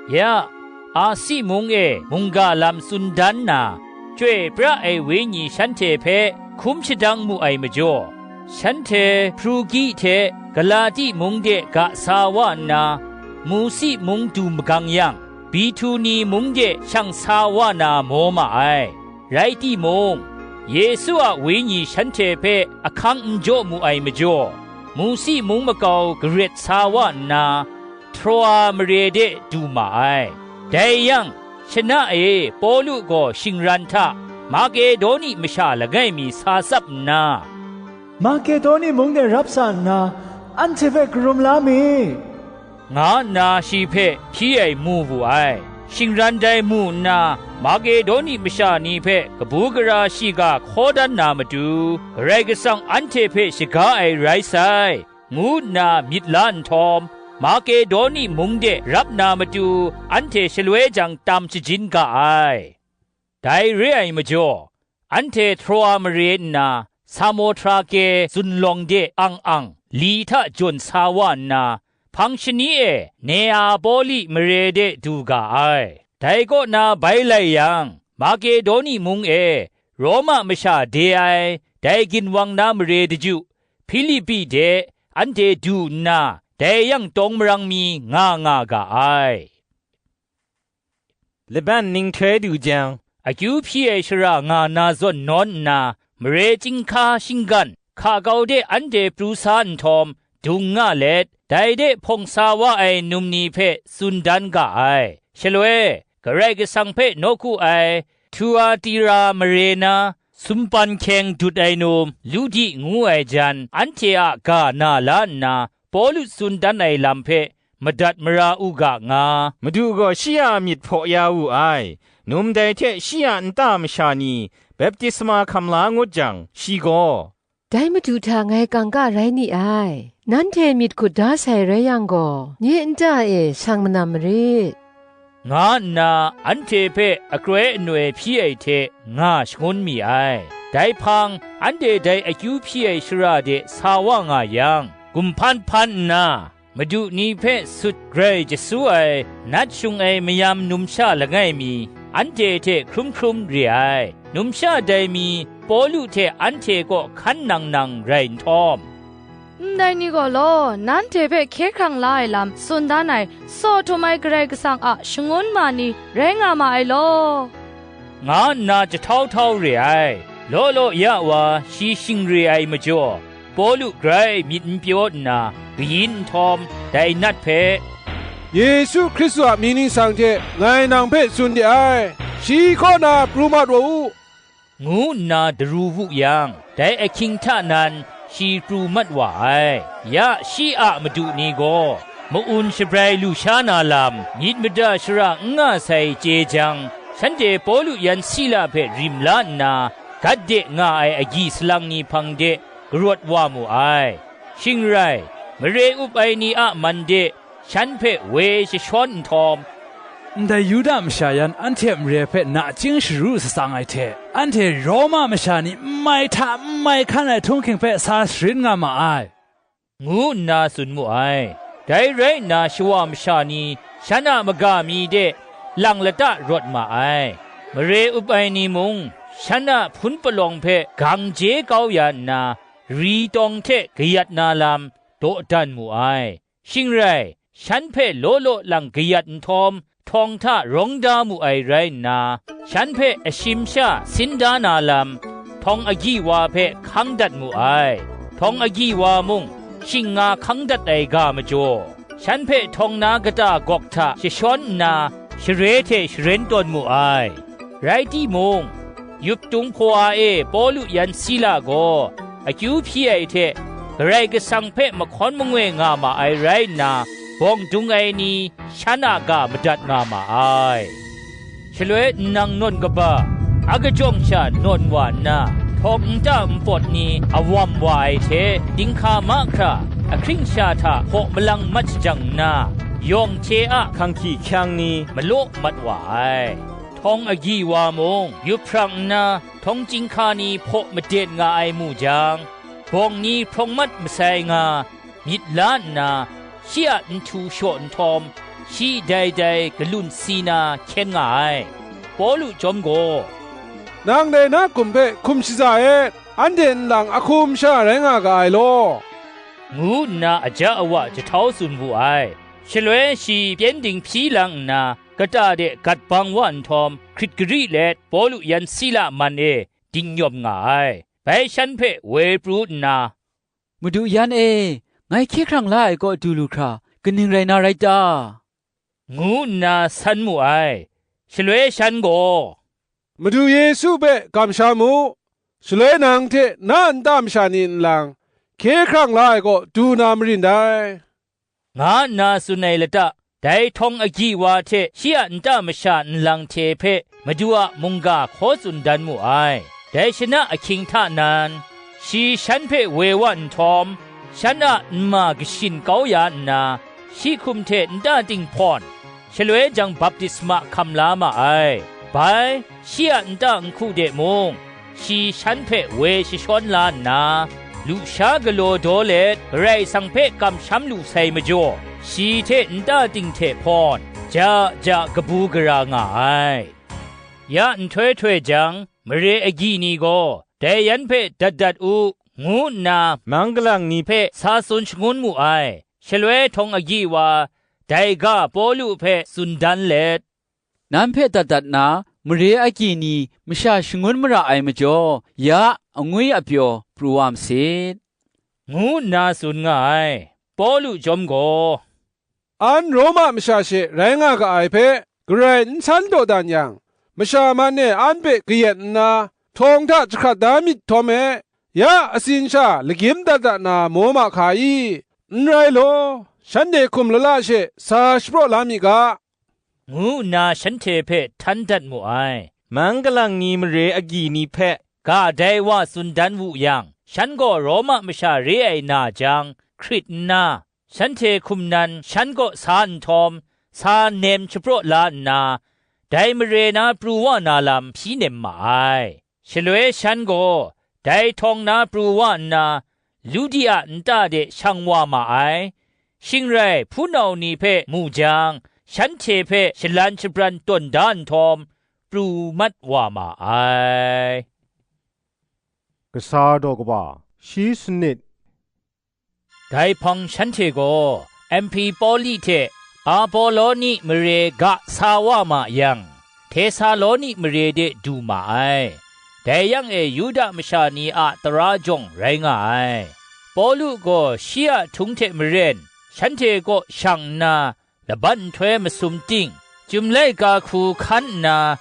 Ya, Asi mung e mungga lam tsun dan na, Chyoi pra ai Wenyi shanhte hpe hkum shadang mu ai majaw, shanhte Hprugi hte Galati mung de ga sa wa nna, Musi mung du magang yang, Bituni mung de shang sa wa na maw ma ai. Rai timung, Yesu a Wenyi shanhte hpe ahkang n jaw mu ai majaw, Musi mung makau garet sa wa nna, Troa mare de du ma ai. Dai yang, Shana e Pawlu gaw shingran hta Makedoni masha langai mi sa tsap nna, "Makedoni mung de rap sa nna, anhte hpe karum la mi," nga nna shi hpe hpyi ai mu wu ai. Shingran dai mu nna, Makedoni masha ni hpe kabu gara shiga hkaw dan na matu, Karai Kasang anhte hpe shaga ai rai sai, ngu nna myit la nhtawm, Makedoni mung de rap na matu anhte shaloi jang tam shajin ga ai. Dai re ai majaw, anhte Troa mare nna Samotrake zunlawng de ang ang li hta jawn sa wa nna, hpang shani e Neapoli mare de du ga ai. Dai kaw na bai lai yang, Makedoni mung e Roma masha de ai dai ginwang na mare daju, Hpilipi de anhte du nna, dai yang tawng marang mi nga nga ga ai. Laban ninghtoi du jang, akyu hpyi ai shara nga na zawn nawn nna, mare chyinghka shinggan hka kau de anhte pru sa nhtawm, dung nga let, dai de hpawng sa wa ai num ni hpe tsun dan ga ai. Shaloi, Karai Kasang hpe nawku ai Tuatira mare na sumpan hkyeng dut ai num Ludi ngu ai jan anhte a ga na la nna, Pawlu tsun dan ai lam hpe madat mara u ga nga, Madu gaw shi a myit hpaw ya wu ai. Num dai hte shi a nta masha ni baptisma hkam la ngut jang, shi gaw, "Dai Madu hta ngai kangka rai ni ai, nanhte myit hkut da sai rai yang gaw, nye nta e shang manam marit," nga nna anhte hpe akroi anoi hpyi ai hte nga shangun mi ai. Dai hpang, anhte dai akyu hpyi ai shara de sa wa nga yang, gumhpan hpan nna, Madu ni hpe sut grai jasu ai nat shung ai mayam numsha langai mi, anhte hte hkrum hkrum re ai. Numsha dai mi Pawlu hte anhte kaw hkan nang nang rai nhtawm, "Ndai ni gaw law, nanhte hpe hkye hkrang la ai lam tsun dan ai, saw htum ai Karai Kasang a shangun ma ni rai nga ma ai law," nga nna jahtau htau re ai. Law law ya wa shi shing re ai majaw, Pawlu grai myit n pyaw nna, kayin nhtawm, dai nat hpe, "Yesu Hkristu a mying ningsang hte ngai nang hpe tsun de ai, shi kaw na pru mat wa u," ngu nna daru wu yang, dai ahkying hta nan shi pru mat wa ai. Ya shi a madu ni gaw, ma-un shabrai lu sha na lam, myit mada shara n nga sai chye jang, shanhte Pawlu yan Sila hpe rim la nna, gat de nga ai agyi salang ni hpang de karawt wa mu ai. Shing rai, mare up ai ni a man de shan hpe woi jashawn nhtawm, "Ndai Yuda masha yan anhte mare hpe nachying sharu shatsang ai hte, anhte Roma masha ni n mai hta n mai hkan ai htunghking hpe sa sharin nga ma ai," ngu nna tsun mu ai. Dai rai nna, shawa masha ni shan a maga mi de lang lata rawt ma ai. Mare up ai ni mung, shan a hpun palawng hpe gang je kau ya nna, ri tawng hte kayat na lam dawdan mu ai. Shing rai, shan hpe law law lang kayat nhtawm, htawng hta rawng da mu ai rai nna, shan hpe ashim sha sin da na lam, htawng agyi wa hpe hkang dat mu ai. Htawng agyi wa mung, shing nga hkang dat ai ga majaw, shan hpe htawng na kata gawk hta jashawn nna, share hte sharen tawn mu ai. Rai timung, yup tung hpawa e Pawlu yan Sila gaw akyu hpyi ai hte Karai Kasang hpe mahkawn mangoi nga ma ai rai nna, bawng dung ai ni shan a ga madat nga ma ai. Shaloi nnang nawn kaba, a kajawng sha nawn wa nna, htawng nta npawt ni awam wa ai hte, dinghka mahkra, ahkring sha hta hpaw malang mat shajang nna, yawng hte a hkanghki hkyang ni malaw mat wa ai. Htawng agyi wa mung, yup hprang nna, htawng chyinghka ni hpaw maden nga ai mu jang, bawng ni hprawng mat masai nga, myit la nna, shi a nhtu shaw nhtawm, shi dai dai galun si na hkyen nga ai. Pawlu chyawm gaw, "Nang dai na hkum hpe hkum shaza et, anhte nlang ahkum sha rai nga ga ai law," ngu nna aja awa jahtau tsun wu ai. Shaloi shi pyengdin hpyi lang nna, kata de gat bang wa nhtawm, hkrit gari let Pawlu yan Sila man e dingnyawm nga ai. Bai shan hpe woi pru nna, "Madu yan e, ngai hkye hkrang la ai kaw du lu hkra, kaning rai na rai ta?" ngu nna san mu ai. Shaloi shan gaw, "Madu Yesu hpe kamsham u, shaloi nang hte na nta masha ni nlang, hkye hkrang la ai kaw du na marin dai," nga nna tsun ai lata, dai htawng agyi wa hte shi a nta masha nlang hte hpe Madu a mungga hkaw tsun dan mu ai. Dai shana ahkying hta nan, shi shan hpe woi wa nhtawm, shan a nma kashin kau ya nna, shi hkum hte nta ting hpawn, shaloi jang baptisma hkam la ma ai. Bai, shi a nta nhku de mung, shi shan hpe woi jashawn la nna, lusha galaw daw let, Karai Kasang hpe kamsham lu sai majaw, shi hte nta ting hte hpawn, ja ja kabu gara nga ai. Ya nhtoi htoi jang, mare agyi ni gaw dai yan hpe dat dat u, ngu nna, mang galang ni hpe sa tsun shangun mu ai. Shaloi htawng agyi wa, dai ga Pawlu hpe tsun dan let, "Nan hpe dat dat na, mare agyi ni masha shangun mara ai majaw, ya angwi apyaw pru wa masit," ngu nna tsun nga ai. Pawlu chyawm gaw, "An Roma masha she rai nga ga ai hpe, Karai n san dawdan yang, masha man e an hpe kayat nna, htawng hta jahkrat da myit htawm e, ya atsin sha lagyim dat dat na maw ma hka i? N rai law, shanhte hkum lala she sa shapraw la mi ga," ngu nna shanhte hpe htan dat mu ai. Mang galang ni mare agyi ni hpe ga dai wa tsun dan wu yang, shan gaw Roma masha re ai na jang, hkrit nna, shanhte hkum nan shan kaw sa nhtawm, sa nem shapraw la nna, dai mare na pru wa na lam hpyi nem ma ai. Shaloi shan gaw dai htawng na pru wa nna, Ludia nta de shang wa ma ai. Shing rai, hpunau ni hpe mu jang, shanhte hpe shalan shabran tawn da nhtawm, pru mat wa ma ai. Kasa daw kaba, shi sanit. Dai hpang shanhte gaw Amhpipoli hte Apoloni mare ga sa wa ma yang, Htesaloni mare de du ma ai. Dai yang e Yuda masha ni a tara jawng rai nga ai. Pawlu gaw shi a htung hte maren shanhte kaw shang nna, laban nhtoi masum ting, chyum laika hku hkan nna,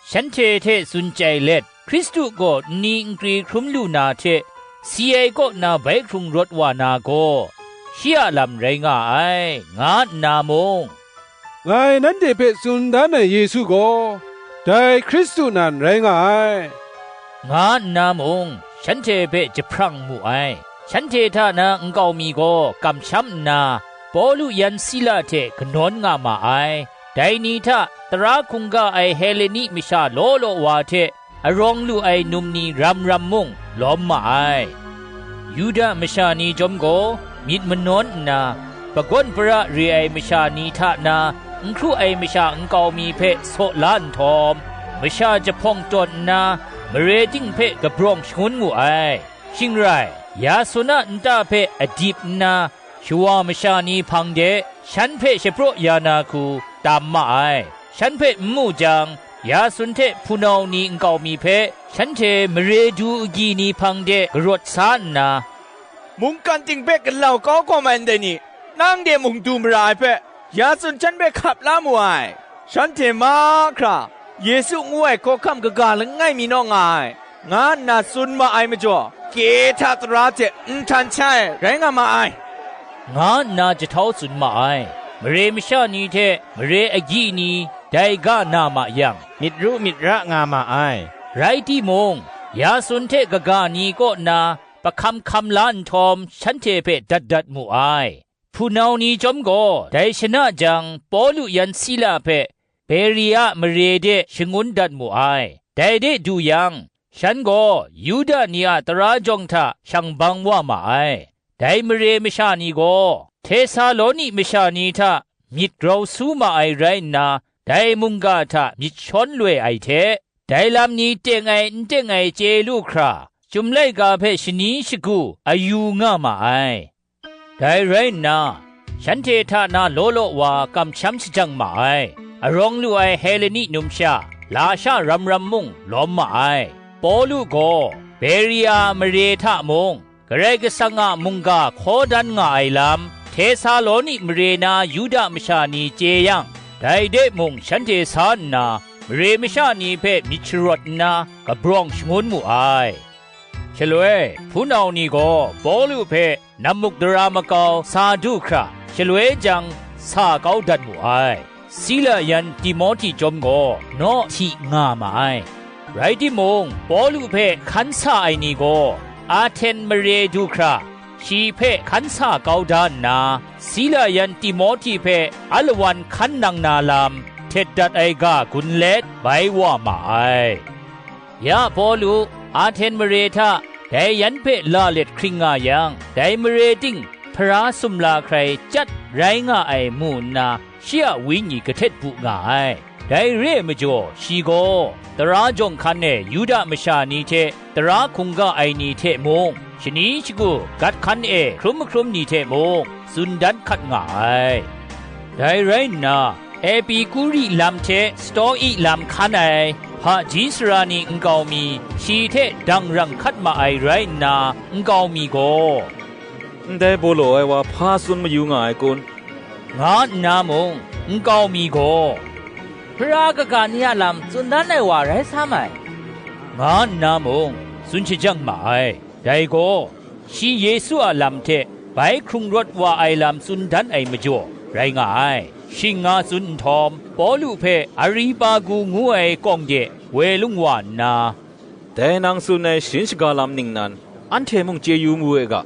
shanhte hte tsun chyai let, Hkristu gaw nni nkri hkrum lu na hte si ai kaw na bai hkrung rawt wa na gaw, shi a lam rai nga ai, nga nna mung, "Ngai nanhte hpe tsun dan ai Yesu gaw, dai Hkristu nan rai nga ai," nga nna mung, shanhte hpe jahprang mu ai. Shanhte hta na nkau mi gaw kamsham nna, Pawlu yan Sila hte kanawn nga ma ai. Dai ni hta tara hkungga ai Heleni masha law law wa hte arawng lu ai num ni ram ram mung lawm ma ai. Yuda masha ni chyawm gaw myit manawn nna, pagawn para re ai masha ni hta na n hkru ai masha nkau mi hpe saw la nhtawm, masha jahpawng tawn nna, mare ting hpe kabrawng shangun mu ai. Shing rai, Yasun a nta hpe adip nna, shawa masha ni hpang de shan hpe shapraw ya na hku tam ma ai. Shan hpe n mu jang, Yasun hte hpunau ni nkau mi hpe shanhte mare du agyi ni hpang de karawt sa nna, "Mungkan ting hpe galau kau hkawm ai ndai ni, nang de mung du mara ai hpe, Yasun shan hpe hkap la mu ai. Shanhte mahkra, Yesu ngu ai hkawhkam kaga langai mi naw nga ai, nga nna tsun ma ai majaw, kehta tara hte nhtan shai rai nga ma ai," nga nna jahtau tsun ma ai. Mare masha ni hte mare agyi ni dai ga na ma yang, myit ru myit ra nga ma ai. Rai timung, Yasun hte kaga ni kaw na pahkam hkam la nhtawm, shanhte hpe dat dat mu ai. Hpunau ni chyawm gaw dai shana jang Pawlu yan Sila hpe Beria mare de shangun dat mu ai. Dai de du yang, shan gaw Yuda ni a tara jawng hta shang bang wa ma ai. Dai mare masha ni gaw Htesaloni masha ni hta myit grau su ma ai rai nna, dai mungga hta myit shawn loi ai hte, dai lam ni teng ai n teng ai chye lu hkra, Chyum laika hpe shani shagu ayu nga ma ai. Dai rai nna, shanhte hta na law law wa kamsham shajang ma ai. Arawng lu ai Heleni numsha, lasha ram ram mung lawm ma ai. Pawlu gaw Beria mare hta mung, Karai Kasang a mungga hkaw dan nga ai lam, Htesaloni mare na Yuda masha ni chye yang, dai de mung shanhte sa nna, mare masha ni hpe myit sharawt nna kabrawng shangun mu ai. Shaloi, hpunau ni gaw Pawlu hpe nammukdara makau sa du hkra, shaloi jang sa kau dat mu ai. Sila yan Timohti chyawm gaw naw hti nga ma ai. Rai timung, Pawlu hpe hkan sa ai ni gaw Ahten mare du hkra, shi hpe hkan sa kau da nna, Sila yan Timohti hpe alawan hkan nang na lam htet dat ai ga gun let bai wa ma ai. Ya Pawlu, Ahten mare hta dai yan hpe la let hkring nga yang, dai mare ting hpara sumla hkrai chyat rai nga ai mu nna, shi a wenyi kahtet bu nga ai. Dai re ai majaw, shi gaw tara jawng hkan e Yuda masha ni hte tara hkungga ai ni hte mung, shani shagu gat hkan e hkrum mahkrum ni hte mung tsun dan hkat nga ai. Dai rai nna, Epikuri lam hte Stoik lam hkan ai hpaji sara ni nkau mi shi hte dangrang hkat ma ai rai nna, nkau mi gaw, "Ndai baw law ai wa hpa tsun mayu nga ai kun?" nga nna mung, nkau mi gaw, "Hpara kaga ni a lam tsun dan ai wa rai sa mai," nga nna mung, tsun shajang ma ai. Dai gaw, shi Yesu a lam hte bai hkrung rawt wa ai lam tsun dan ai majaw rai nga ai. Shing nga tsun nhtawm, Pawlu hpe Areopagu ngu ai kawng de woi lung wa nna, "Dai nang tsun ai sharin shaga lam ningnan, anhte mung chye yu mawe ga.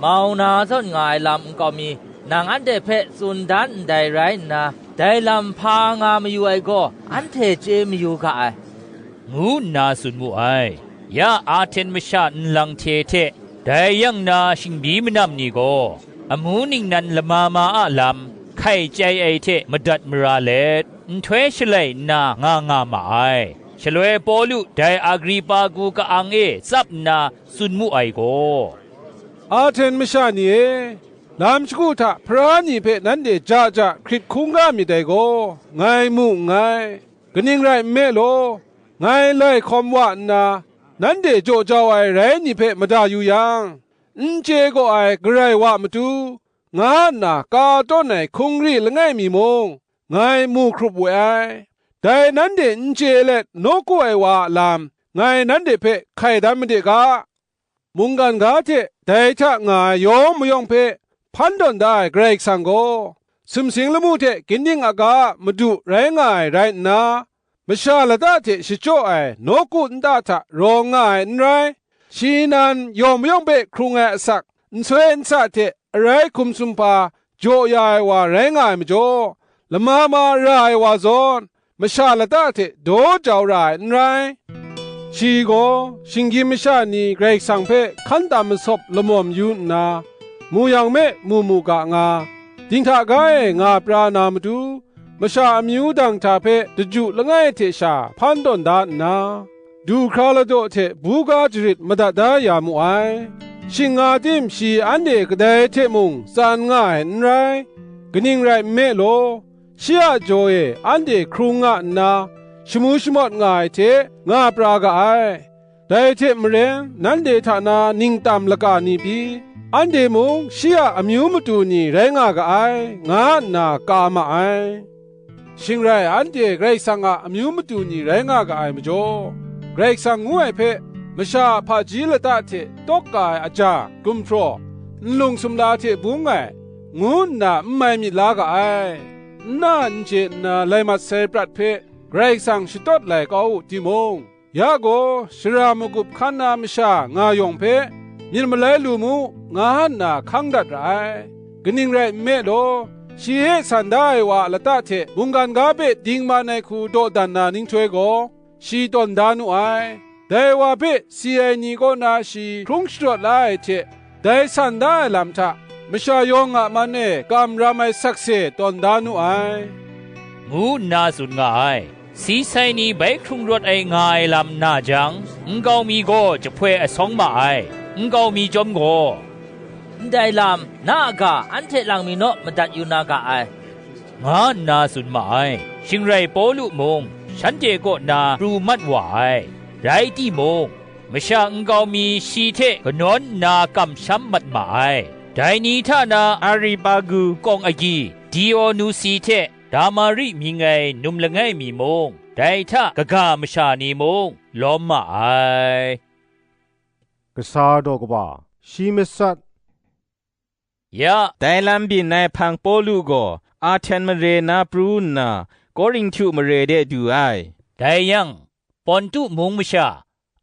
Mau na zawn nga ai lam nkau mi, nang anhte hpe tsun dan ndai rai nna, dai lam hpa nga mayu ai gaw, anhte chye mayu ga ai," ngu nna tsun mu ai. Ya Ahten masha nlang hte hte, dai yang na shingbyi manam ni gaw, amu ningnan lama ma a lam hkai chyai ai hte madat mara let, nhtoi shalai nna nga nga ma ai. Shaloi Pawlu dai Agripa-gu ka-ang e tsap nna tsun mu ai gaw, "Ahten masha ni e, lam shagu hta hpara ni hpe nanhte ja ja hkrit hkungga myit dai gaw, ngai mu nngai. Kaning rai nme law, ngai lai hkawm wa nna, nanhte jaw jau ai rai ni hpe mada yu yang, n chye gaw ai garai wa matu, nga nna ka tawn ai hkungri langai mi mung, ngai mu hkrup we ai. Dai nanhte n chye let nawku ai wa a lam, ngai nanhte hpe hkai dan made ga. Mungkan ga hte dai hta nga ai yawng mayawng hpe hpan tawn da ai Karai Kasang gaw, sumsing lamu hte ginding aga a Madu rai nga ai rai nna, masha lata hte shachyaw ai nawku nta hta rawng nga ai n rai. Shi nan yawng mayawng hpe hkrung ai asak, nsoi nsa hte arai hkum sumhpa jaw ya ai wa rai nga ai majaw, lama ma ra ai wa zawn, masha lata hte daw jau ra ai n rai. Shi gaw shinggyim masha ni Karai Kasang hpe hkan tam masawp lamawm yu nna, mu yang me mu mu ga nga, dinghta ga e nga pra na matu, masha amyu dang hta hpe daju langai hte sha hpan tawn da nna, du hkra ladaw hte buga jarit madat da ya mu ai. Shing nga tim shi anhte kadai hte mung tsan nga ai n rai. Kaning rai nme law, shi a jaw e anhte hkrung nga nna, shamu shamawt nga ai hte nga pra ga ai. Dai hte maren, nanhte hta na ningtam laka ni pyi, anhte mung shi a amyu matu ni rai nga ga ai, nga nna ka ma ai. Shing rai, anhte Karai Kasang a amyu matu ni rai nga ga ai majaw, Karai Kasang ngu ai hpe, masha a hpaji lata hte tawk ka ai aja, gumhpraw, nlung sumla hte bung ai, ngu nna n mai myit la ga ai. N na n chye nna lai mat sai prat hpe, Karai Kasang shatawt lai kau u timung, ya gaw, shara magup hkan na masha nga yawng hpe, myit malai lu mu, nga nna hkang dat ra ai. Kaning rai nme law, shi e san da ai wa a lata hte mungkan ga hpe dingman ai hku dawdan na nhtoi gaw, shi tawn da nu ai. Dai wa hpe si ai ni kaw na shi hkrung sharawt la ai hte, dai san da ai lam hta, masha yawng a man e kamram ai sakse tawn da nu ai, ngu nna tsun nga ai. Si sai ni bai hkrung rawt ai nga ai lam na jang, nkau mi gaw jahpoi asawng ma ai. Nkau mi chyawm gaw, "Ndai lam, na a ga anhte lang mi naw madat yu na ga ai," nga nna tsun ma ai. Shing rai Pawlu mung, shanhte kaw na pru mat wa ai. Rai timung, masha nkau mi shi hte kanawn nna kamsham mat ma ai. Dai ni hta na Areopagu kawng agyi Dionusi hte Damari mying ai num langai mi mung, dai hta kaga masha ni mung lawm ma ai. Kasa daw kaba, shi masat. Ya, dai lam byin ai hpang Pawlu gaw Ahten mare na pru nna, Korinhtu mare de du ai. Dai yang, Pontu mung masha,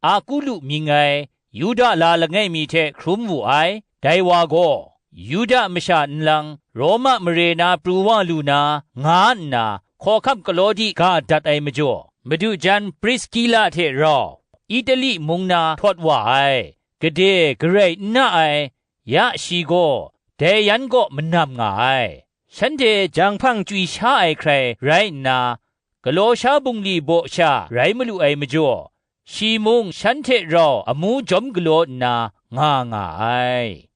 Akulu mying ai, Yuda la langai mi hte hkrum wu ai, dai wa gaw, Yuda masha nlang, Roma mare na pru wa lu na, nga nna, hkawhkam Kalaudi ga dat ai majaw, madu jan Priskila hte rau, Itali mung na htawt wa ai, gade garai n na ai, ya shi gaw dai yan kaw manam nga ai. Shanhte jang hpang chywi sha ai hkrai rai nna, galaw sha bungli baw sha rai malu ai majaw, shi mung shan hte rau amu jawm galaw nna nga nga ai.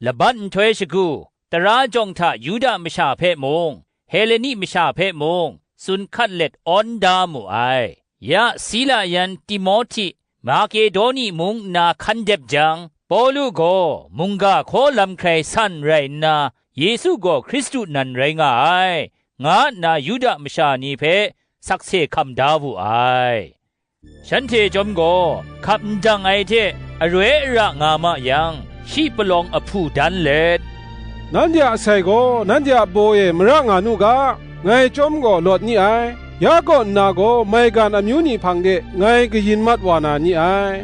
Laban nhtoi shagu, tara jawng hta Yuda masha hpe mung, Heleni masha hpe mung, tsun hkat let awn da mu ai. Ya Sila yan Timohti Makedoni mung nna hkan dep jang, Pawlu gaw mungga hkaw lam hkrai san rai nna, Yesu gaw Hkristu nan rai nga ai, nga nna Yuda masha ni hpe sakse hkam da wu ai. Shanhte chyawm gaw, hkap ndang ai hte aroi ara nga ma yang, shi palawng ahpu dan let, "Nanhte a sai gaw nanhte a baw e mara nga nu ga, ngai chyawm gaw lawt ni ai, ya kaw nna gaw maigan amyu ni hpang de ngai kayin mat wa na ni ai,"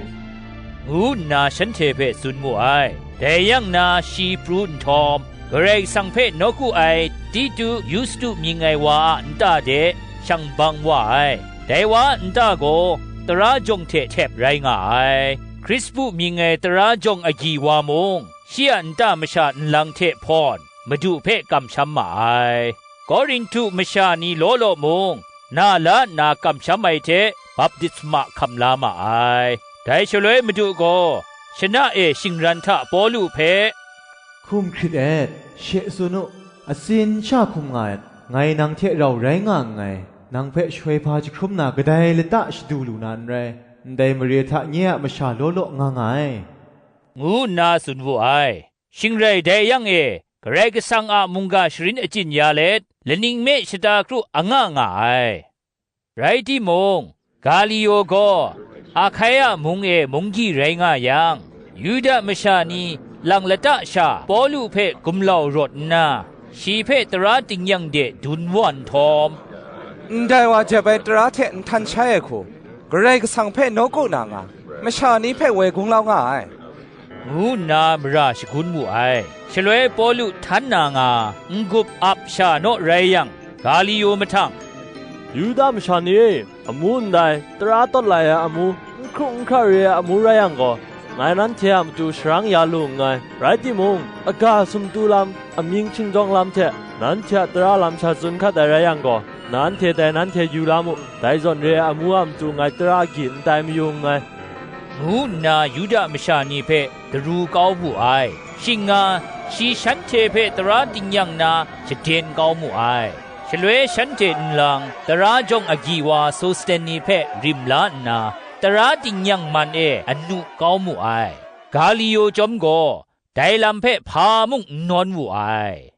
ngu nna shanhte hpe tsun mu ai. Dai yang na shi pru nhtawm, Karai Kasang hpe nawku ai Titu Yustu mying ai wa a nta de shang bang wa ai. Dai wa a nta gaw tara jawng hte htep rai nga ai. Krispu mying ai tara jawng agyi wa mung, shi a nta masha nlang hte hpawn, Madu hpe kamsham ma ai. Korinhtu masha ni law law mung, na la nna kamsham ai hte baptisma hkam la ma ai. Dai shaloi Madu gaw, shana e shingran hta Pawlu hpe, "Hkum hkrit et, she tsun u, atsin sha hkum nga et, ngai nang hte rau rai nga nngai, nang hpe shaloi hpa jahkrum na kadai lata shadu lu na n rai, ndai mare hta nye a masha law law nga nga ai," ngu nna tsun wu ai. Shing rai dai yang e, Karai Kasang a mungga sharin achyin ya let, laning me shata kru anga nga ai. Rai timung, Galio gaw Ahkaia mung e munggyi rai nga yang, Yuda masha ni lang lata sha Pawlu hpe gumlau rawt nna, shi hpe tara tingnyang de dun wa nhtawm, "Ndai wa jep ai tara hte nhtan shai ai hku, Karai Kasang hpe nawku na nga, masha ni hpe woi gung lau nga ai," ngu nna mara shagun wu ai. Shaloi Pawlu htan na nga, n-gup ap sha naw rai yang, Galio mahtang, "Yuda masha ni e, amu ndai, tara tawt lai ai amu, n hkru n hkra re ai amu rai yang gaw, ngai nanhte a matu sharang ya lu nngai. Rai timung, aga sumtu lam, amying shingzawng lam hte, nanhte a tara lam sha tsun hkat ai rai yang gaw, nanhte dai nanhte yu la mu, dai zawn re ai amu a matu ngai tara agyi n tai mayu nngai," ngu nna Yuda masha ni hpe daru kau wu ai. Shing nga, shi shanhte hpe tara tingnyang na shaden kau mu ai. Shaloi shanhte nlang, tara jawng agyi wa Sosteni hpe rim la nna, tara tingnyang man e anu kau mu ai. Galio chyawm gaw, dai lam hpe hpa mung n nawn wu ai.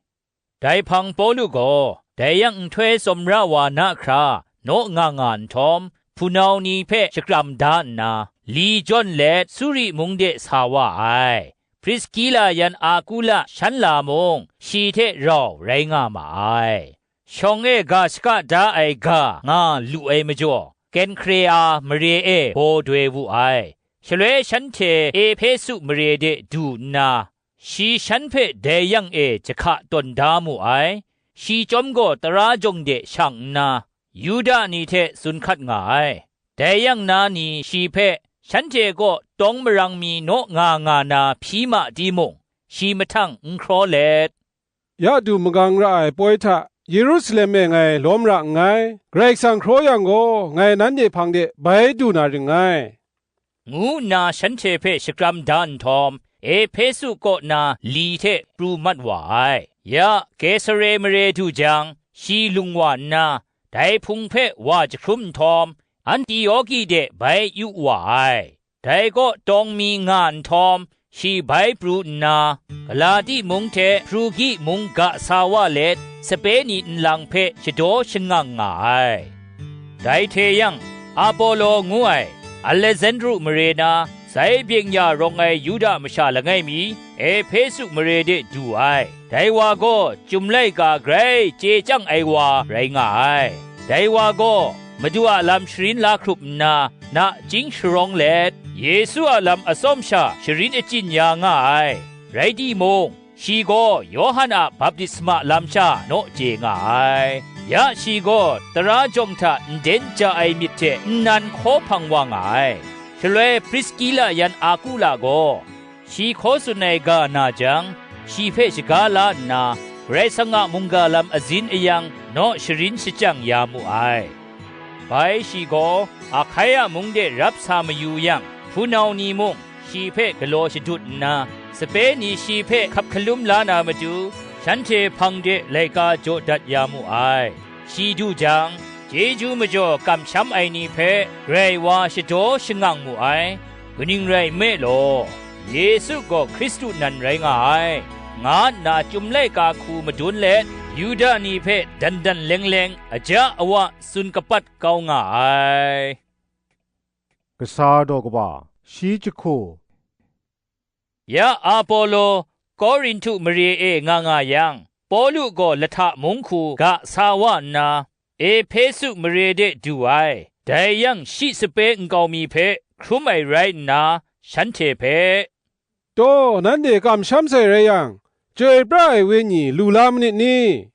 Dai hpang Pawlu gaw, dai yang nhtoi tsawmra wa na hkra naw nga nga nhtawm, hpunau ni hpe shakram da nna, li jawn let Suri mung de sa wa ai. Priskila yan Akula shan la mung, shi hte rau rai nga ma ai. Shawng e ga shaka da ai ga nga lu ai majaw, Kenhkrea mare e baw doi wu ai. Shaloi shanhte Ehpesu mare de du nna, shi shan hpe dai yang e jahka tawn da mu ai. Shi chyawm gaw tara jawng de shang nna, Yuda ni hte tsun hkat nga ai. Dai yang na ni shi hpe, shanhte kaw tawng marang mi naw nga nga na hpyi ma timung, shi mahtang n hkraw let, "Ya du magang ra ai poi hta Yerusalem e ngai lawm ra nngai. Karai Kasang hkraw yang gaw, ngai nanhte hpang de bai du na ring ngai," ngu nna shanhte hpe shakram da nhtawm, Ehpesu kaw na li hte pru mat wa ai. Ya Kesare mare du jang, shi lung wa nna, dai hpung hpe wa jahkrum nhtawm, Antioki de bai yu wa ai. Dai kaw tawng mi nga nhtawm, shi bai pru nna, Galati mung hte Hprugi mung ga sa wa let, sape ni nlang hpe shadaw shangang nga ai. Dai hte yang, Apolo ngu ai, Alesandru mare na, sai byeng ya rawng ai Yuda masha langai mi, Ehpesu mare de du ai. Dai wa gaw Chyum laika grai chye chyang ai wa rai nga ai. Dai wa gaw Madu a lam sharin la hkrup nna, nachying sharawng let, Yesu a lam atsawm sha sharin achyin ya nga ai. Rai timung, shi gaw Yawhan a baptisma lam sha naw chye nga ai. Ya shi gaw tara jawng hta nden ja ai myit hte nnan hkaw hpang wa nga ai. Shaloi Priskila yan Akula gaw, shi hkaw tsun ai ga na jang, shi hpe shaga la nna, Karai Kasang a mungga lam azin ayang naw sharin shachyang ya mu ai. Bai shi gaw Ahkaia mung de rap sa mayu yang, hpunau ni mung shi hpe galaw shadut nna, sape ni shi hpe hkap hkalum la na matu, shanhte hpang de laika jaw dat ya mu ai. Shi du jang, chyeju majaw kamsham ai ni hpe grai wa shadaw shangang mu ai. Kaning rai nme law, Yesu gaw Hkristu nan rai nga ai, nga nna Chyum laika hku madun let, Yuda ni hpe dan dan leng leng, aja awa tsun kapat kau nga ai. Kasa daw kaba, shi jahku. Ya Apolo Korinhtu mare e nga nga yang, Pawlu gaw Lahta mung hku ga sa wa nna, Ehpesu mare de du ai. Dai yang shi sape nkau mi hpe hkrum ai rai nna, shanhte hpe, "Taw, nanhte kamsham sai rai yang, Chyoi pra ai Wenyi lu la manit ni?"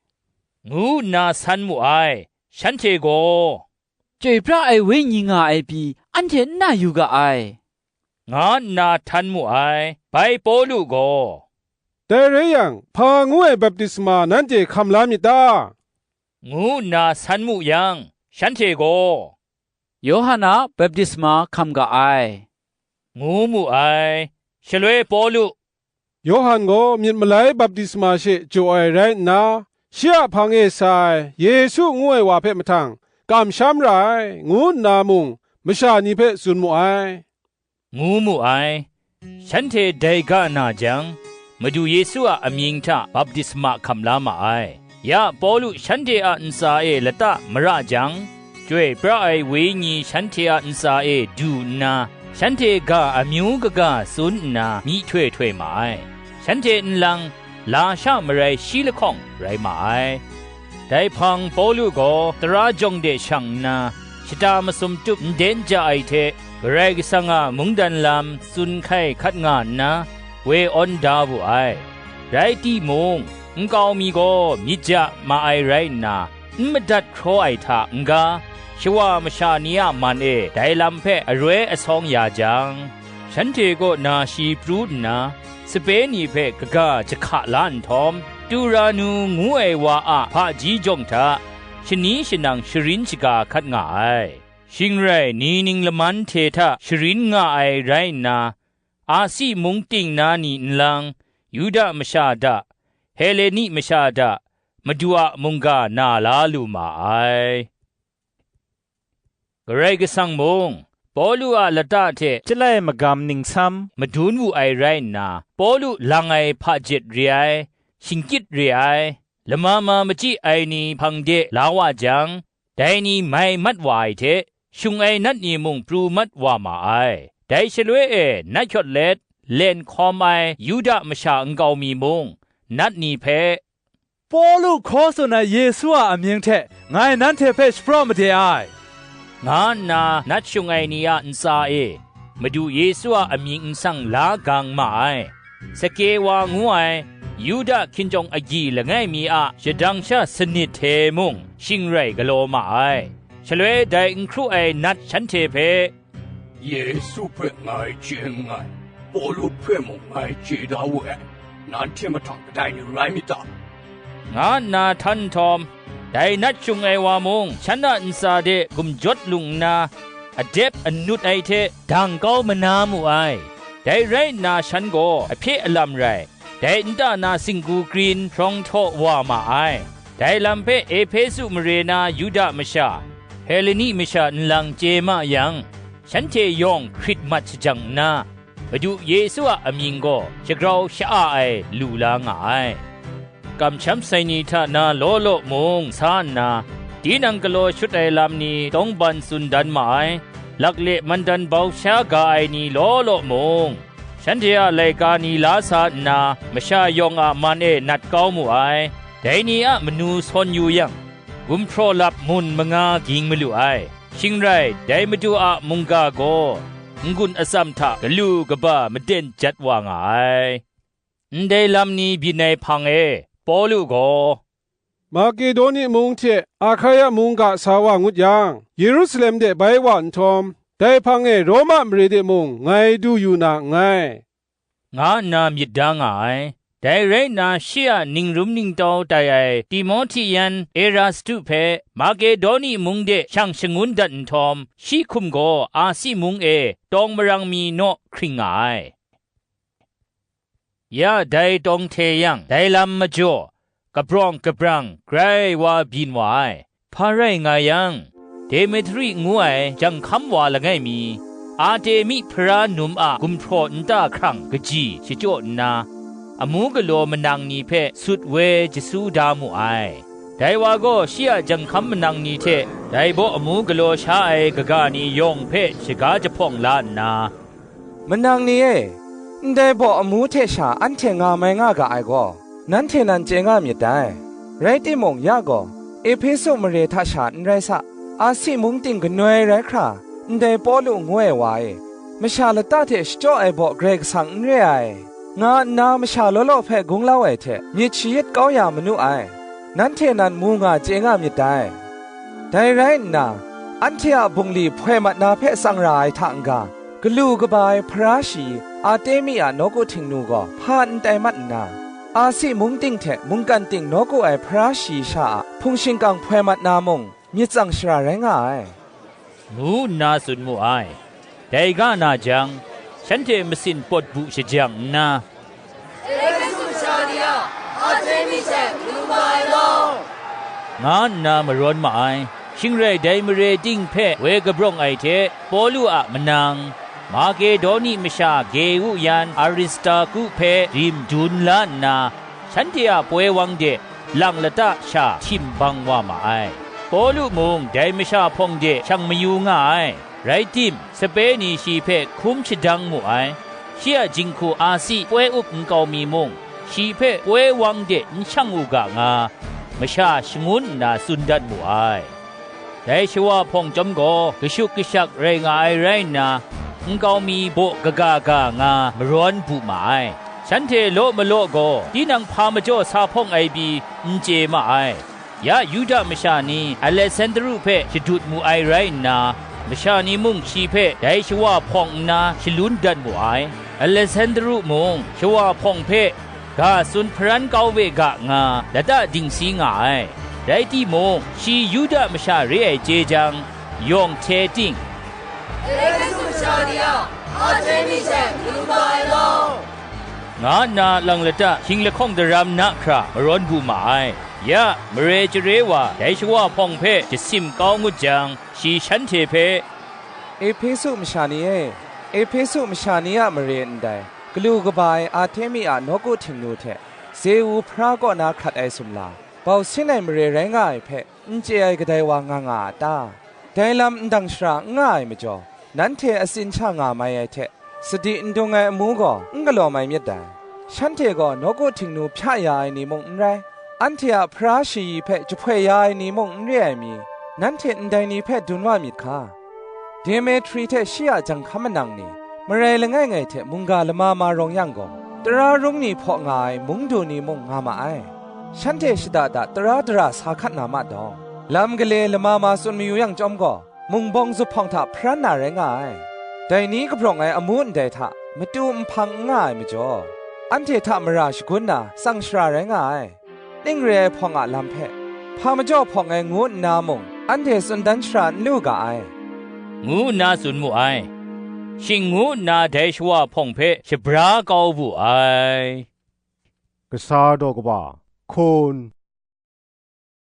ngu nna san mu ai. Shanhte gaw, "Chyoi pra ai Wenyi nga ai pyi, anhte n na yu ga ai," nga nna htan mu ai. Bai Pawlu gaw, "Dai rai yang, hpa ngu ai baptisma nanhte hkam la myit ta?" ngu nna san mu yang, shanhte gaw, "Yawhan a baptisma hkam ga ai," ngu mu ai. Shaloi Pawlu, "Yawhan gaw myit malai baptisma she jaw ai rai nna, shi a hpang e sa ai Yesu ngu ai wa hpe mahtang kamsham ra ai, ngu nna mung masha ni hpe tsun mu ai," ngu mu ai. Shanhte dai ga na jang, Madu Yesu a amying hta baptisma hkam la ma ai. Ya Pawlu shanhte a ntsa e lata mara jang, Chyoi pra ai Wenyi shanhte a ntsa e du nna, shanhte ga amyu kaga tsun nna myihtoi htoi ma ai. Shanhte nlang, lasha marai shi lahkawng rai ma ai. Dai hpang Pawlu gaw tara jawng de shang nna, shata masum tup nden ja ai hte, Karai Kasang a mungdan lam tsun hkai hkat nga nna, woi awn da wu ai. Rai timung, nkau mi gaw myit ja ma ai rai nna, n madat hkraw ai hta n-ga, shawa masha ni a man e dai lam hpe aroi asawng ya jang, shanhte kaw na shi pru nna, sape ni hpe kaga jahka la nhtawm, Turanu ngu ai wa a hpaji jawng hta shani shanang sharin shaga hkat nga ai. Shing rai, ni ning laman hte hta sharin nga ai rai nna, Asi mung ting na ni nlang, Yuda masha hta, Heleni masha hta, Madu a mungga na la lu ma ai. Karai Kasang mung, Pawlu a lata hte chyalai magam ningsam madun wu ai rai nna, Pawlu lang ai hpajet re ai, shingkyit re ai, lama ma machyi ai ni hpang de la wa jang, dai ni mai mat wa ai hte, shung ai nat ni mung pru mat wa ma ai. Dai shaloi e nat hyawt let, len hkawm ai Yuda masha nkau mi mung, nat ni hpe, "Pawlu hkaw tsun ai Yesu a amying hte ngai nanhte hpe shapraw made ai," nga nna nat shung ai ni a ntsa e, Madu Yesu a amying nsang la gang ma ai. Sake wa ngu ai, Yuda hkinjawng agyi langai mi a shadang sha sanit hte mung shing rai galaw ma ai. Shaloi dai n hkru ai nat shanhte hpe, "Yesu hpe ngai chye nngai, Pawlu hpe mung ngai chye da we ai, nanhte mahtang kadai ni rai myit ta?" nga nna htan nhtawm, dai nat shung ai wa mung shan a ntsa de gumjawt lung nna, adep anut ai hte dang kau mana mu ai. Dai rai nna shan gaw ahpye alam rai, dai nta na singgu krin hprawng htaw wa ma ai. Dai lam hpe Ehpesu mare na Yuda masha, Heleni masha nlang chye ma yang, shanhte yawng hkrit mat shajang nna, Madu Yesu a amying gaw shagrau sha-a ai lu la nga ai. Kamsham sai ni hta na law law mung sa nna, tinang galaw shut ai lam ni tawngban tsun dan ma ai, lakle mandan bau sha ga ai ni law law mung, shanhte a laika ni la sa nna, masha yawng a man e nat kau mu ai. Dai ni a manu sawn yu yang, gumhpraw lap mun manga ging malu ai. Shing rai, dai Madu a mungga gaw n-gun atsam hta galu kaba maden jat wa nga ai. Ndai lam ni byin ai hpang e, Pawlu gaw, Makedoni mung hte Ahkaia mung ga sa wa ngut yang, Yerusalem de bai wa nhtawm, dai hpang e Roma mare de mung ngai du yu na nngai, nga nna myit da nga ai. Dai rai nna, shi a ningrum ningtau tai ai Timohti yan Erastu hpe Makedoni mung de shang shangun dat nhtawm, shi hkum gaw Asi mung e tawng marang mi naw hkring nga ai. Ya dai tawng hte yang, dai lam majaw, kabrawng kabrang grai wa byin wa ai. Hpa rai nga yang, Demetri ngu ai janghkam wa langai mi, Artemi hpara num a gumhpraw nta hkrang kaji shachyaw nna, amu galaw manang ni hpe sut woi jasu da mu ai. Dai wa gaw shi a janghkam manang ni hte dai baw amu galaw sha ai kaga ni yawng hpe shaga jahpawng la nna, Manang ni e, ndai baw amu hte sha anhte nga mai nga ga ai gaw, nanhte nan chye nga myit dai. Rai timung, ya gaw, Ehpesu mare hta sha n rai sa, Asi mung ting ganoi rai hkra, ndai Pawlu ngu ai wa e, masha lata hte shachyaw ai baw Karai Kasang n re ai, nga nna masha law law hpe gunglau ai hte myit shayit kau ya manu ai, nanhte nan mu nga chye nga myit dai. Dai rai nna, anhte a bungli hpoi mat na hpe tsang ra ai hta n-ga, galu kaba ai hpara shayi Artemi a nawku htingnu gaw hpa n tai mat nna, Asi mung ting hte mungkan ting nawku ai hpara shayi sha a hpung shingkang hpoi mat na mung, myit tsang shara rai nga ai, ngu nna tsun mu ai. Dai ga na jang, shanhte masin pawt bu shajang nna, Ehpesu masha ni a Artemi hte manu nga ai law, nga nna marawn ma ai. Shing rai, dai mare ting hpe woi kabrawng ai hte, Pawlu a manang, Makedoni masha Geu yan Aristarku hpe rim dun la nna, shanhte a poi wang de lang lata sha htim bang wa ma ai. Pawlu mung dai masha hpawng de shang mayu nga ai. Rai tim, sape ni shi hpe hkum shadang mu ai. Shi a jinghku Asi poi up nkau mi mung, shi hpe poi wang de n shang u ga nga, masha shangun nna tsun dat mu ai. Dai shawa hpawng chyawm gaw kashuk kashak rai nga ai rai nna, nkau mi baw kaga ga nga marawn bu ma ai. Shanhte law malaw gaw tinang hpa majaw sa hpawng ai pyi n chye ma ai. Ya Yuda masha ni Alesandru hpe shadut mu ai rai nna, masha ni mung shi hpe dai shawa hpawng nna shalun dat mu ai. Alesandru mung shawa hpawng hpe ga tsun hparan kau we ga nga lata dingsi nga ai. Rai timung, shi Yuda masha re ai chye jang, yawng hte ting, Efesu masha ni a Artemi hte manu nga ai law, nga nna lang lata hkying lahkawng daram na hkra marawn bu ma ai. Ya, mare chare wa dai shawa hpawng hpe jasim kau ngut jang, shi shanhte hpe, Efesu masha ni e, Efesu masha ni a mare ndai, galu kaba ai Artemi a nawku htingnu hte, Zeu hpara kaw na hkrat ai sumla, bau sin ai mare rai nga ai hpe, n chye ai kadai wa nga nga a ta? Dai lam ndang shara n nga ai majaw, nanhte atsin sha nga mai ai hte, sadi n dung ai amu gaw n galaw mai myit dai. Shanhte gaw nawku htingnu hpya ya ai ni mung n rai, anhte a hpara shayi hpe jahpoi ya ai ni mung n re ai mi, nanhte ndai ni hpe dun wa myit hka. Demetri hte shi a janghkam manang ni, marai langai ngai hte mungga lama ma rawng yang gaw, tara rung ni hpaw nga ai mungdu ni mung nga ma ai. Shanhte shada da tara dara sa hkat na ma dawng, lam gale lama ma tsun mayu yang chyawm gaw, mungbawng zuphpawng hta hparan na rai nga ai. Dai ni kabrawng ai amu ndai hta matu nhpang n nga ai majaw, anhte hta mara shagun na tsang shara rai nga ai. Ning re ai hpawng a lam hpe, hpa majaw hpawng ai ngu nna mung, anhte tsun dan shara n lu ga ai, ngu nna tsun mu ai. Shing ngu nna dai shawa hpawng hpe shabra kau wu ai. Kasa daw kaba, hkun.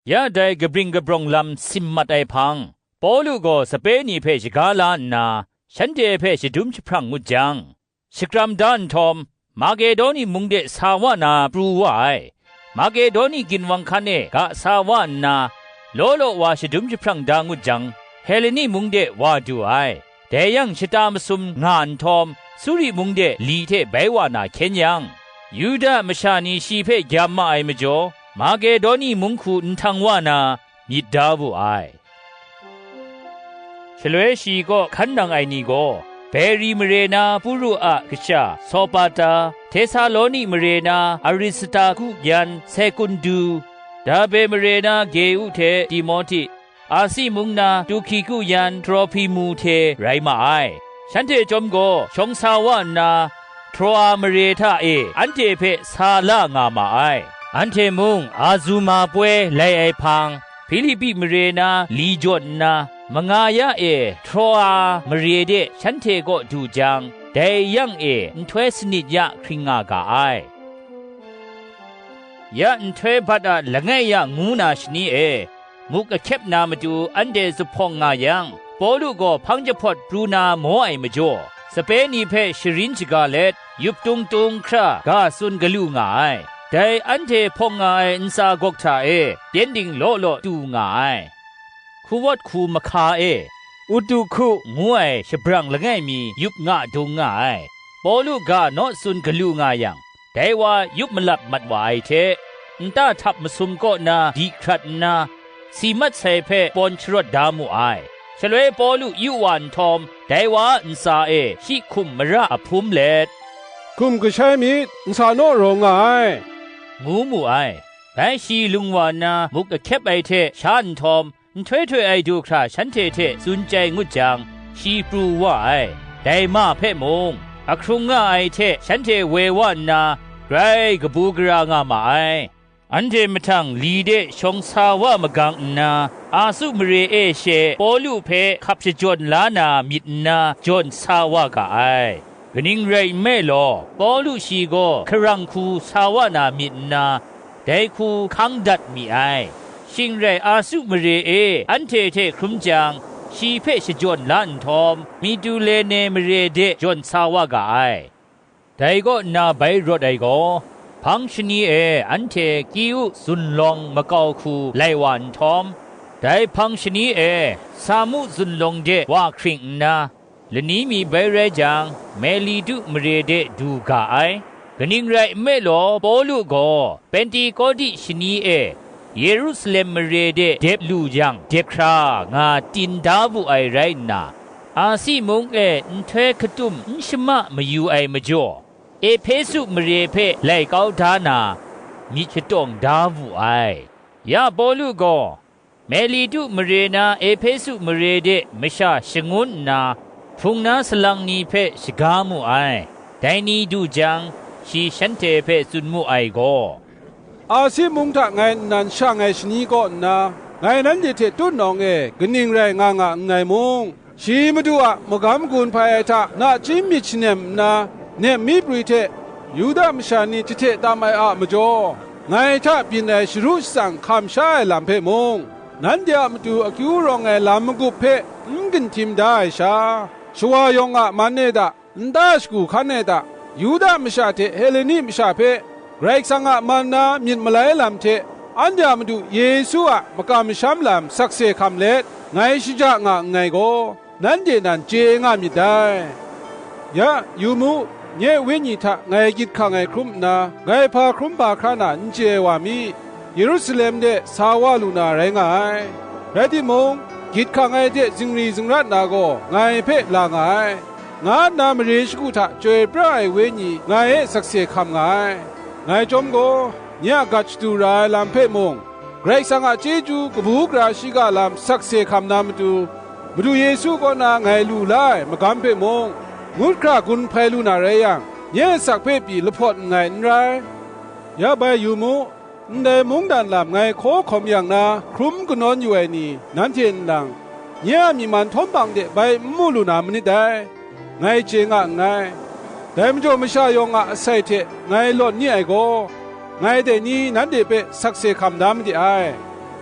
Ya dai kabring kabrawng lam sim mat ai hpang, Pawlu gaw sape ni hpe shaga la nna, shanhte hpe shadum jahprang ngut jang, shakram da nhtawm, Makedoni mung de sa wa na pru wa ai. Makedoni ginwang hkan e ga sa wa nna, law law wa shadum jahprang da ngut jang, Heleni mung de wa du ai. Dai yang shata masum nga nhtawm, Suri mung de li hte bai wa na hkyen yang, Yuda masha ni shi hpe gyam ma ai majaw, Makedoni mung hku nhtang wa na, myit da wu ai. Shaloi shi kaw hkan nang ai ni gaw, Beri mare na Puru a kasha Sopata, Htesaloni mare na Aristarku yan Sekundu, Derbe mare na Geu hte Timohti, Asi mung na Tuhkiku yan Trohpimu hte rai ma ai. Shanhte chyawm gaw shawng sa wa nna, Troa mare hta e anhte hpe sa la nga ma ai. Anhte mung Azuma poi lai ai hpang, Hpilipi mare na li jawn nna, manga ya e Troa mare de shanhte kaw du jang, dai yang e nhtoi sanit ya hkring nga ga ai. Ya nhtoi bat a langai ya ngu na shani e, muk ahkyep na matu anhte zuphpawng nga yang, Pawlu gaw hpang jahpawt pru na maw ai majaw, sape ni hpe sharin shaga let, yup tung tung hkra ga tsun galu nga ai. Dai anhte hpawng nga ai ntsa gawk hta e, pyengdin law law tu nga ai. Hkuwawt hku mahka e, Utuhku ngu ai shabrang langai mi yup nga dung nga ai. Pawlu ga naw tsun galu nga yang, dai wa yup malap mat wa ai hte, nta htap masum kaw na di hkrat nna, si mat sai hpe pawn sharawt da mu ai. Shaloi Pawlu yu wa nhtawm, dai wa a ntsa e shi hkum mara a hpum let, "Hkum kashai myit, n sa naw rawng nga ai," ngu mu ai. Bai shi lung wa nna muk ahkyep ai hte sha nhtawm, nhtoi htoi ai du hkra shanhte hte tsun chyai ngut jang, shi pru wa ai. Dai ma hpe mung, ahkrung nga ai hte shanhte woi wa nna, grai kabu gara nga ma ai. Anhte mahtang li de shawng sa wa magang nna, Asu mare e she Pawlu hpe hkap shajawn la na myit nna jawn sa wa ga ai. Kaning rai nme law, Pawlu shi gaw hkarang hku sa wa na myit nna, dai hku hkang dat mi ai. Shing rai Asu mare e anhte hte hkrum jang, shi hpe shajawn la nhtawm, Mitulene mare de jawn sa wa ga ai. Dai kaw nna bai rawt ai gaw, hpang shani e anhte Kiu zunlawng makau hku lai wa nhtawm, dai hpang shani e Samu zunlawng de wa hkring nna, lani mi bai rai jang, Melitu mare de du ga ai. Kaning rai nme law, Pawlu gaw Pentekote shani e Yerusalem mare de dep lu yang, dep hkra nga tin da wu ai rai nna, Asi mung e nhtoi hkatum n shama mayu ai majaw, Ehpesu mare hpe lai kau da na, myit shatawng da wu ai. Ya Pawlu gaw, Melitu mare na Ehpesu mare de masha shangun nna, hpung na salang ni hpe shaga mu ai. Dai ni du jang, shi shanhte hpe tsun mu ai gaw, "Asi mung hta ngai nnan shang ai shani kaw nna, ngai nanhte hte tutnawng e kaning rai nga nga nngai mung, shi Madu a magam gun hpai ai hta nachying myit shanem nna, nem mi prwi hte Yuda masha ni jahte tam ai a majaw, ngai hta byin ai sharu shatsang hkam sha ai lam hpe mung, nanhte a matu akyu rawng ai lam magup hpe n ginhtim da ai sha, shawa yawng a man e da, nta shagu hkan e da, Yuda masha hte Heleni masha hpe Karai Kasang a man na myit malai lam hte, anhte a Madu Yesu a makam masham lam sakse hkam let, ngai shaja nga nngai gaw, nanhte nan chye nga myit dai. Ya, yu mu, nye wenyi hta ngai gyit hkang ai hkrum nna, ngai hpa hkrum hpa hkra na n chye ai wa mi, Yerusalem de sa wa lu na rai nga ai. Rai timung, gyit hkang ai hte zingri zingrat na gaw ngai hpe la nga ai, nga nna mare shagu hta chyoi pra ai wenyi ngai e sakse hkam nga ai. Ngai chyawm gaw, nye a gat shadu ra ai lam hpe mung, Karai Kasang a chyeju kabu gara shiga lam sakse hkam na matu, Madu Yesu kaw na ngai lu la ai magam hpe mung, ngut hkra gun hpai lu na rai yang, nye asak hpe pyi lahpawt nngai n rai. Ya bai yu mu, ndai mungdan lam ngai hkaw hkawm yang na hkrum kanawn yu ai ni, nanhte nlang, nye a myi man htawm hpang de bai n mu lu na manit dai. Ngai chye nga nngai. Dai majaw masha yawng a asai hte ngai lawn ni ai gaw, ngai dai ni nanhte hpe sakse hkam da made ai.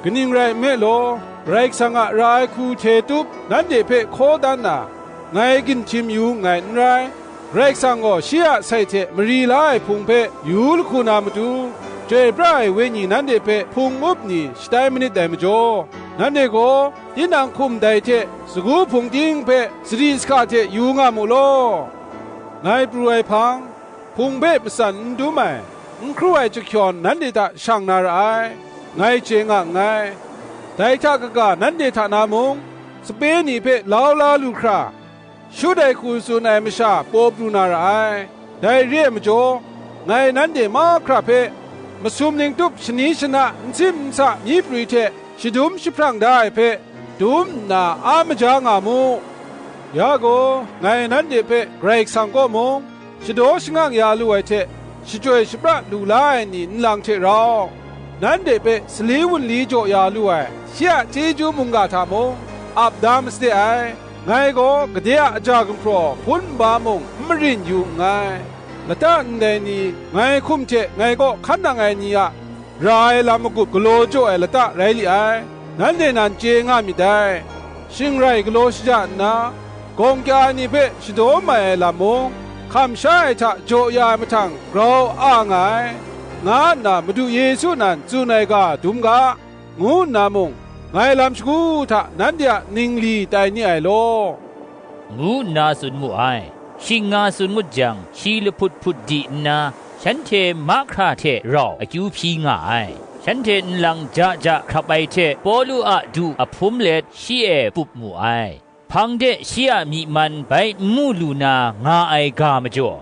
Kaning rai nme law, Karai Kasang a ra ai hku hte tup nanhte hpe hkaw dan na, ngai ginhtim yu nngai n rai. Karai Kasang gaw shi a sai hte mari la ai hpung hpe yu lahku na matu, Chyoi pra ai Wenyi nanhte hpe hpung up ni shatai manit dai majaw, nanhte gaw tinang hkum dai hte sagu hpung ting hpe sadi sahka hte yu nga mu law. Ngai pru ai hpang, hpung hpe matsan n dum ai, n hkru ai chyahkyawn nanhte hta shang na ra ai, ngai chye nga nngai. Dai hta kaga nanhte hta na mung, sape ni hpe lau la lu hkra, shut ai hku tsun ai masha paw pru na ra ai. Dai re ai majaw, ngai nanhte mahkra hpe, masum ning tup shani shana nsin nsa myi prwi hte shadum jahprang da ai hpe, dum nna a maja nga mu. Ya gaw, ngai nanhte hpe Karai Kasang kaw mung, shadaw shangang ya lu ai hte, shachyoi shapra lu la ai ni nlang hte rau, nanhte hpe sali wunli jaw ya lu ai shi a chyeju mungga hta mung, ap da masade ai. Ngai gaw gade a aja gumhpraw hpun nba mung n marin yu nngai. Lata ndai ni, ngai hkum hte ngai kaw hkan nang ai ni a ra ai lam magup galaw jaw ai lata rai li ai, nanhte nan chye nga myit dai. Shing rai galaw shaja nna, gawng kya ai ni hpe shadaw mai ai lam mung, hkam sha ai hta jaw ya ai mahtang grau a nga ai, nga nna Madu Yesu nan tsun ai ga dum ga, ngu nna mung, ngai lam shagu hta nanhte a ningli tai ni ai law, ngu nna tsun mu ai. Shing nga tsun ngut jang, shi lahput hput di nna, shanhte mahkra hte rau akyu hpyi nga ai. Shanhte nlang ja ja hkrap ai hte Pawlu a du ahpum let shi e pup mu ai. Hpang de shi a myi man bai n mu lu na nga ai ga majaw,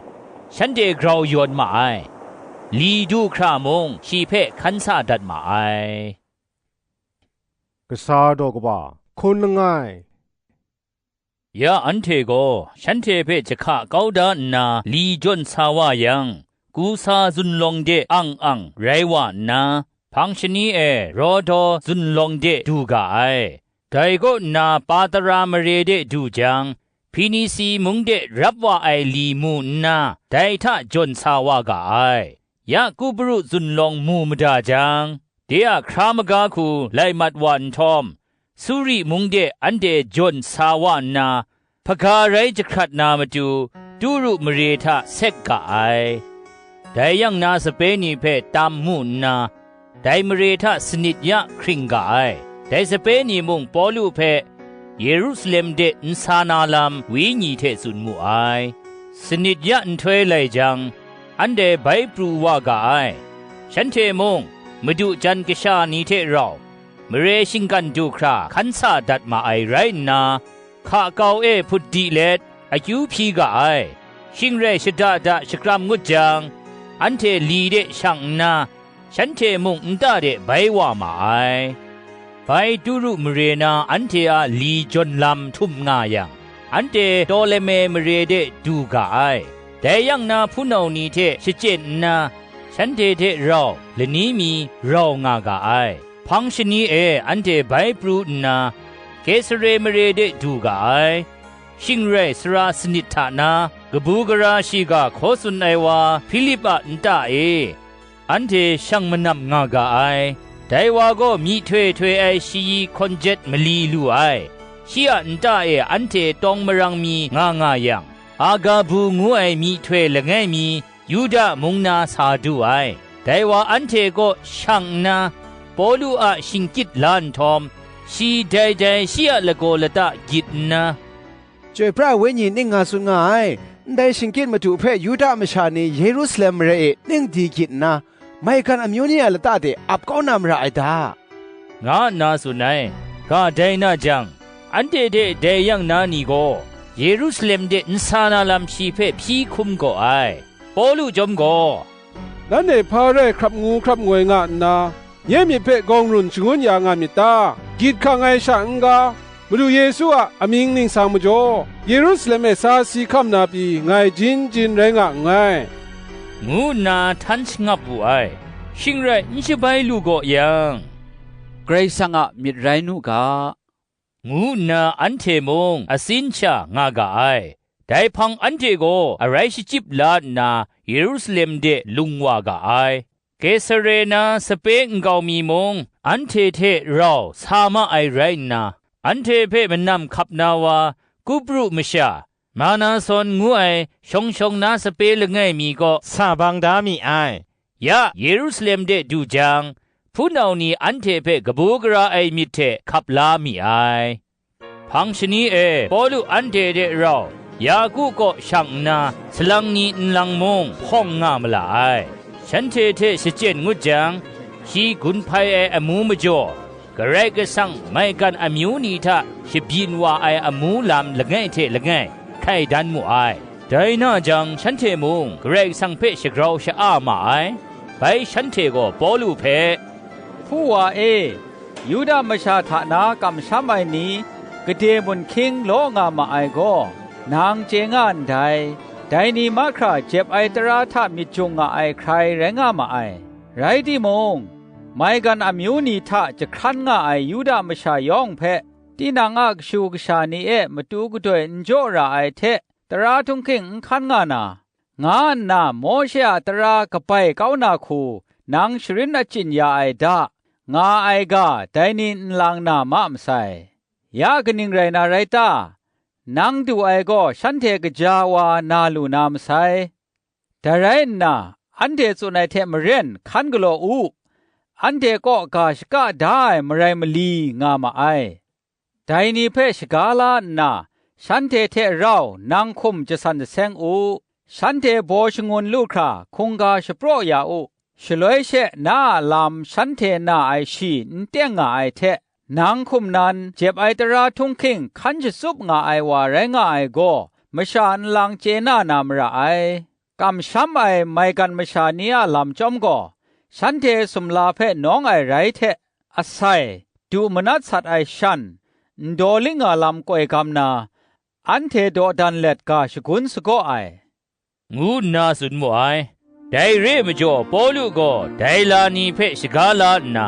shanhte grau yawn ma ai. Li du hkra mung shi hpe hkan sa dat ma ai. Kasa daw kaba hkun langai. Ya anhte gaw shanhte hpe jahka kau da nna li jawn sa wa yang, Kusa zunlawng de ang ang rai wa nna, hpang shani e Rodo zunlawng de du ga ai. Dai kaw nna Patara mare de du jang, Hpinisi mung de rap wa ai li mu nna, dai hta jawn sa wa ga ai. Ya Kupru zunlawng mu mada jang, de a hkra maga hku lai mat wa nhtawm, Suri mung de anhte jawn sa wa nna, hpaga rai jahkrat na matu, Turu mare hta sek ga ai. Dai yang na sape ni hpe tam mu nna, dai mare hta sanit ya hkring ga ai. Dai sape ni mung Pawlu hpe Yerusalem de n sa na lam wenyi hte tsun mu ai. Sanit ya nhtoi lai jang, anhte bai pru wa ga ai. Shanhte mung, Madu jan kasha ni hte rau, mare shinggan du hkra hkan sa dat ma ai rai nna, hka kau e hput di let, akyu hpyi ga ai. Shing rai shada da shakram ngut jang, anhte li de shang nna, shanhte mung nta de bai wa ma ai. Bai Turu mare na anhte a li jawn lam htum nga yang, anhte Ptoleme mare de du ga ai. Dai yang na hpunau ni hte shachyen nna, shanhte hte rau lani mi rau nga ga ai. Hpang shani e anhte bai pru nna, Kesare mare de du ga ai. Shing rai sara sanit hta na, kabu gara shiga hkaw tsun ai wa Hpilip a nta e, anhte shang manam nga ga ai. Dai wa gaw myihtoi htoi ai shayi hkawn jet mali lu ai. Shi a nta e anhte tawng marang mi nga nga yang, Agabu ngu ai myihtoi langai mi Yuda mung na sa du ai. Dai wa anhte kaw shang nna, Pawlu a shingkyit la nhtawm, shi dai dai shi a lagaw lata gyit nna, Chyoi pra ai Wenyi ning nga tsun nga ai, ndai shingkyit madu hpe Yuda masha ni Yerusalem mare e ning di gyit nna, maigan amyu ni a lata de ap kau na mara ai da, nga nna tsun ai. Ga dai na jang, anhte hte dai yang na ni gaw Yerusalem de n sa na lam shi hpe hpyi hkum gaw ai. Pawlu chyawm gaw, Nanhte hpa rai hkrap ngu hkrap ngoi nga nna, nye myit hpe gawng run shangun ya nga myit ta? Gyit hkang ai sha n-ga, Madu Yesu a amying ningsang majaw, Yerusalem e sa si hkam na pyi ngai jin jin rai nga nngai, ngu nna htan shangap wu ai. Shing rai n shabai lu gaw yang, Karai Kasang a myit rai nu ga, ngu nna anhte mung atsin sha nga ga ai. Dai hpang anhte gaw arai shachyip la nna Yerusalem de lung wa ga ai. Kesare na sape nkau mi mung anhte hte rau sa ma ai rai nna, anhte hpe manam hkap na wa Kupru masha, Manason ngu ai shawng shawng na sape langai mi kaw sa bang da mi ai. Ya Yerusalem de du jang, hpunau ni anhte hpe kabu gara ai myit hte hkap la mi ai. Hpang shani e Pawlu anhte hte rau Yaku kaw shang nna, salang ni nlang mung hpawng nga ma la ai. Shanhte hte shachyen ngut jang, shi gun hpai ai amu majaw, Karai Kasang maigan amyu ni hta shabyin wa ai amu lam langai hte langai hkai dan mu ai. Dai na jang, shanhte mung Karai Kasang hpe shagrau sha-a ma ai. Bai shanhte gaw Pawlu hpe, "Hpu wa e, Yuda masha hta na kamsham ai ni, gade mun hkying law nga ma ai gaw, nang chye nga ndai. Dai ni mahkra jep ai tara hta myit jung nga ai hkrai rai nga ma ai. Rai timung, maigan amyu ni hta jahkran nga ai Yuda masha yawng hpe, tinang a kashu kasha ni e matu gadoi n jaw ra ai hte, tara htunghking n hkan nga na, nga nna Mawshe a tara kabai kau na hku nang sharin achyin ya ai da, nga ai ga, dai ni n lang na ma masai. Ya kaning rai na rai ta? Nang du ai gaw shanhte kaja wa na lu na masai. Dai rai nna, anhte tsun ai hte maren hkan galaw u, anhte kaw ga shaka da ai marai mali nga ma ai. Dai ni hpe shaga la nna, shanhte hte rau nang hkum jasan jaseng u, shanhte baw shangun lu hkra hkungga shapraw ya u. Shaloi she na a lam shanhte na ai shi n teng nga ai hte, nang hkum nan jep ai tara htunghking hkan shatsup nga ai wa rai nga ai gaw, masha nlang chye na na mara ai. Kamsham ai maigan masha ni a lam chyawm gaw, shanhte sumla hpe nawng ai rai hte, asai, du manat sat ai shan, ndaw ling a lam koi gam na, anhte dawdan let ga shagun sagaw ai," ngu nna tsun mu ai. Dai re ai majaw, Pawlu gaw dai la ni hpe shaga la nna,